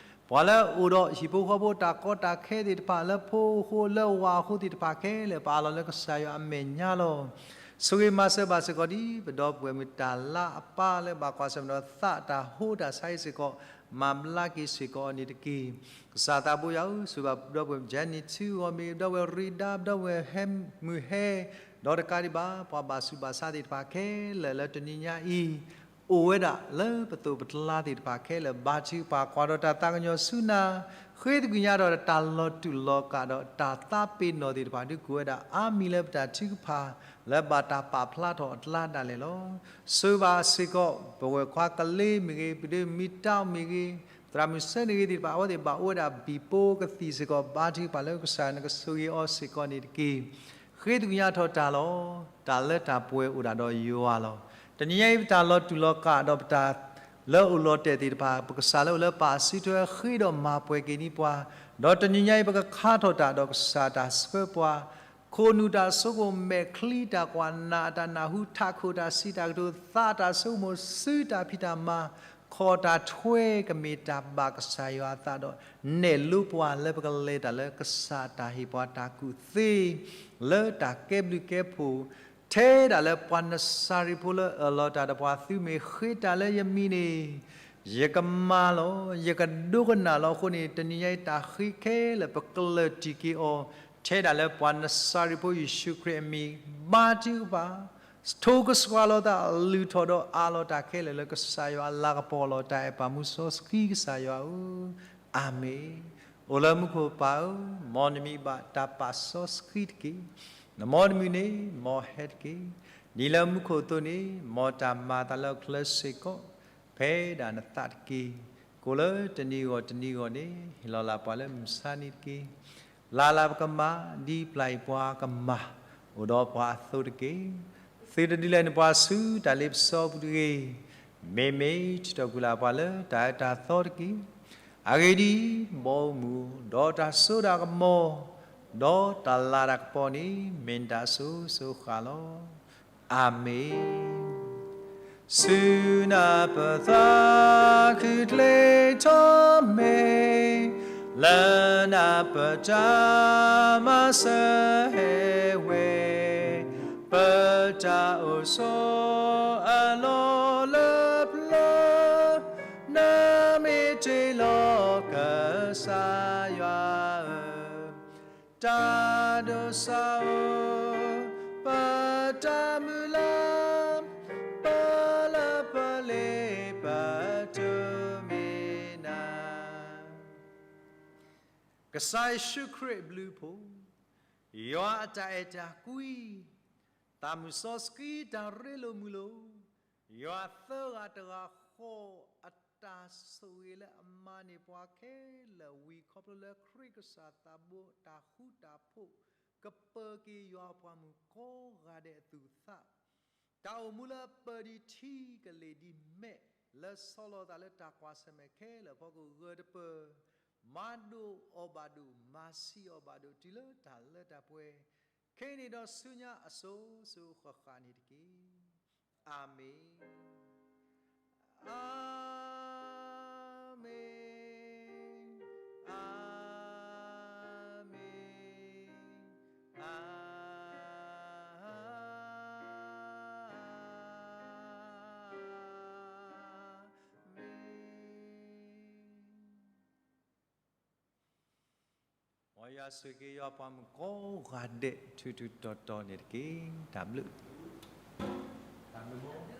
ပှၤလၢအိၣ်ဒီးဟံၣ်ဖိဃီဖိတၢ်ကီတၢ်ခဲသ့ၣ်တဖၣ် လၢဖိအဃိလၢဝၤအဃိသ့ၣ်တဖၣ်ခဲလၢာ် ပအးလီၤလၢကစၢ်ယွၤအမဲာ်ညါလီၤ. ဆိၣ်ဂ့ၤမၤစၢၤဘၣ်စ့ၢ်ကီးဒ်ပဒီပုၢ်ဝဲၢ်မုၣ်တၢ်လါအပၢ်လၢဘၣ်ကွၢ်ဆၢၣ်မဲာ်ဒီးသးတၢ်ဟိတၢ်ဆါအံၤစ့ၢ်ကီး မၤဘျါက့ၤစ့ၢ်ကီးအီၤန့ၣ်တက့ၢ်. ကစၢ်သးဘိယွၤဧၢ, ဆိၣ်ဂ့ၤဘၣ်ပဒီပုၢ်ဝဲၢ် ကၠဲနံၤထူဂီၢ်မ့ၢ်ဂ့ၤ, ပဒီပုၢ်ဝဲၢ်ရံဒါ, ပဒီပုၢ်ဝဲၢ်ဟဲမုၢ်ဟဲ, ဒီးတကးဒံးဘၣ် ပှၤဘၣ်ဆူးဘၣ်ဆါသ့ၣ်တဖၣ်ခဲလၢာ်လၢတနံၤညါအံၤ အိၣ်ဝဲဒၣ်လၢပသိးပကျါသ့ၣ်တဖၣ်ခဲလၢာ် ဘါထုကဖၣ်ကွၢ်ဒီးတၢ်သးကညီၤဆူနၤ, ဃ့သကွံာ်ညါဒီးတၢ်လီၤတူာ်လီၤကာ်ဒီးတၢ်သးပ့ၤနီၣ်သ့ၣ်တဖၣ် ဒုးကိးဝဲဒၣ်အါမံၤလၢပတၢ်ထုကဖၣ် လၢဘၣ်တၢ်ပာ်ဖျါထီၣ်အကျါဒၣ်လဲာ်လီၤ. ဆိၣ်ဂ့ၤဘၣ်စ့ၢ်ကီး ပဝဲၢ်ခွါကလ့မ့ၢ်ဂ့ၤ, ပဒီပုၢ်ဝဲၢ်မံတၢ်မ့ၢ်ဂ့ၤ, သရၣ်မုၣ်ဆၢန့ၣ်ဂ့ၤသ့ၣ်တဖၣ် အဝဲသ့ၣ်ဘၣ်အိၣ်ဝဲဒၣ်ဘံၣ်ပိကသံၣ်စ့ၢ်ကီး ဘါထုကဖၣ်လၢကစၢ်ယွၤနကဆိၣ်ဂ့ၤအီၤစ့ၢ်ကီးန့ၣ်တက့ၢ်. ဃ့သကွံာ်ညါထီၣ်တၢ်လီၤ. တၢ်လၢတၢ်ပှဲၤအိၣ်ဒၣ်ဒီးယွၤလီၤ. တနံၤညါအံၤပတၢ်လီၤတူာ်လီၤကာ်ဒီးပတၢ်လၢအိၣ်လီၤတဲာ်သ့ၣ်တဖၣ် ပကစၢ်လၢအိၣ်လၢပၢ်စုထွဲဃ့ဒီးမၤပှဲၤက့ၤန့ၢ်ပှၤ, ဒီးတနံၤညါအံၤပကခါထီၣ်တၢ်ဒီးကစၢ်တၢ်ဆှၢပှၤ ခိၣ်နူာ်တၢ်ဆိကမိၣ် မဲာ်ချံတၢ်ကွၢ် နာ်အတၢ်နၢ်ဟူ ထးခိၣ်တၢ်စံးတၢ်ကတိၤ သးတၢ်ဆိကမိၣ် စုတၢ်ဖံးတၢ်မၤ ခီၣ်တၢ်ထွဲ ကမ့ၢ်တၢ်ဘၣ်ကစၢ်ယွၤအသးဒီး နဲၣ်လိပှၤလၢပကလဲၤတၢ်လၢကစၢ်တၢ်ဟ့ၣ်ပှၤ တၢ်ကူၣ်သ့ လၢတၢ်ကဲဘျုးကဲဖှိၣ် ထဲဒၣ်လၢပှၤနစၤရ့းဖိလၢအၢၣ်လီၤတၢ်ဒီးပှၤ သုမ့ၢ်ဃ့တၢ်လၢယမံၤန့ၣ် ယကမၤလီၤ ယကဒိကနၣ်လီၤအဃိန့ၣ် တနံၤညါအံၤတၢ်ဃ့ခဲလၢာ် ပကကျၢၢ်တံၢ်က့ၤအီၤ ထဲဒၣ်လၢပှၤနစၤရ့းဖိယ့ၣ်ၡူးခရံာ်အမံၤ ဘါထုကဖၣ် ထိၣ်ကစှၤလီၤသး လုၢ်ထီၣ်ဒီးအးလီၤတၢ်ခဲလၢာ်လၢကစၢ်ယွၤအလၤကပီၤလီၤ. တၢ်အဲၣ်ပၢ်မူစီဆှံကစၢ်ယွၤဧၢ, အၤမ့ၣ်. အိၣ်လၢမူခိၣ်ပၢ်ဧၢ, မ်နမံၤဘၣ်တၢ်ပာ်စီဆှံတက့ၢ်. နမ်နမုၢ်န့ၣ် မ်ဟဲတက့ၢ်. ဒ်လၢမူခိၣ်အသိးန့ၣ် မ်တၢ်မၤအသးလၢအချၢစ့ၢ်ကီး ဖဲဒၣ်နသးတက့ၢ်. ကိးလၢတနံၤဂီၢ်တနံၤဂီၢ်န့ၣ် ဟ့ၣ်လီၤလၢ်ပှၤလၢမုၢ်ဆါနံၤတက့ၢ်. လၢ်လၢ်ပကမၤ ဒ်ပျၢ်အံၤပှၤကမၤ အိၣ်ဒီးပှၤအသိးတက့ၢ်. သုတဒုးလဲၤနပှၤဆူတၢ်လ့ပစီအပူၤတဂ့ၤ. မ့မ့ၢ်ထုးထီၣ်ကွံာ်လၢ်ပှၤလၢတၢ်အၢတၢ်သီတက့ၢ်. အဂ့ၢ်ဒ်အံၤ, မ်အအိၣ်မူဒီးတၢ်စိတၢ်ကမီၤ, ဒီးတၢ်လၤတၢ်ကပီၤန့ၣ် မ့ၢ်နတၢ်အစိၤစိၤဃၣ်ဃၣ်လီၤ. အၤမ့ၣ်. ဆူနၢ်ပၢၢ်သးခုချ့ထီၣ်မ့ၢ်, လၢနၢ်ပၢၢ်တၢ်မၤစၢၤဟဲဝဲ, ပတၢ်အိၣ်ဆိးအလီၢ်လၢပျၢၤ, နမ့ၢ်တ့လီၤကစၢ်ယွၤဧၢ တၢ်ဒိးစၢ်ဧၢ, ပတၢ်မုၢ်လၢ်, ပလၢပလ့ပတုၤမ့ၢ်နၤ. ကစၢ်ယ့ၣ်ၡူးခရံာ်အဘျုးအဖှိၣ်, ယွၤအတၢ်အဲၣ်တၢ်ကွံ, သးမုၢ်စီဆှံတၢ်ရ့လိာ်မုာ်လိာ်, ယွၤသၢဂၤတဂၤဃီအတၢ်ဆိၣ်ဂ့ၤလၢအမၤန့ၢ်ပှၤခဲလၢာ်ဝံၤ ခီဖျိလၢခရံာ်ကစၢ်သးဘိတၢ်ဃူတၢ်ဖိး ကပၢၤက့ၤယွၤအပှၤမုၣ်ကိးဂၤဒဲးအသူၣ်အသး တၢ်အိၣ်မူလၢပၢၤဒံးထံကလ့ၢ်ဒံးမဲာ် လၢဆီလီၤသးလၢတၢ်ကွၢ်ဆၢၣ်မဲာ်ခဲလၢာ်အဖီခိၣ်ဂၢၢ်တပၢၢ်, မၤဒိၣ်အီၤဘၣ်ဒိၣ် မၤဆံးအီၤဘၣ်ဒိၣ် တုၤလၢတၢ်လၢတၢ်ပှဲၤ, ခဲအံၤန့ၣ်ဒီးဆူညါအစိၤစိၤဃၣ်ဃၣ်န့ၣ်တက့ၢ်. အၤမ့ၣ်, အၤမ့ၣ်, အၤမ့ၣ်, အၤမ့ၣ်. မ်ယွၤဆိၣ်ဂ့ၤက့ၤယွၤပှၤမုၣ်ကိးဂၤဒဲး ထူးထူးတီၤတီၤန့ၣ်တက့ၢ်. တၢ်ဘျုး, တၢ်ဘျုး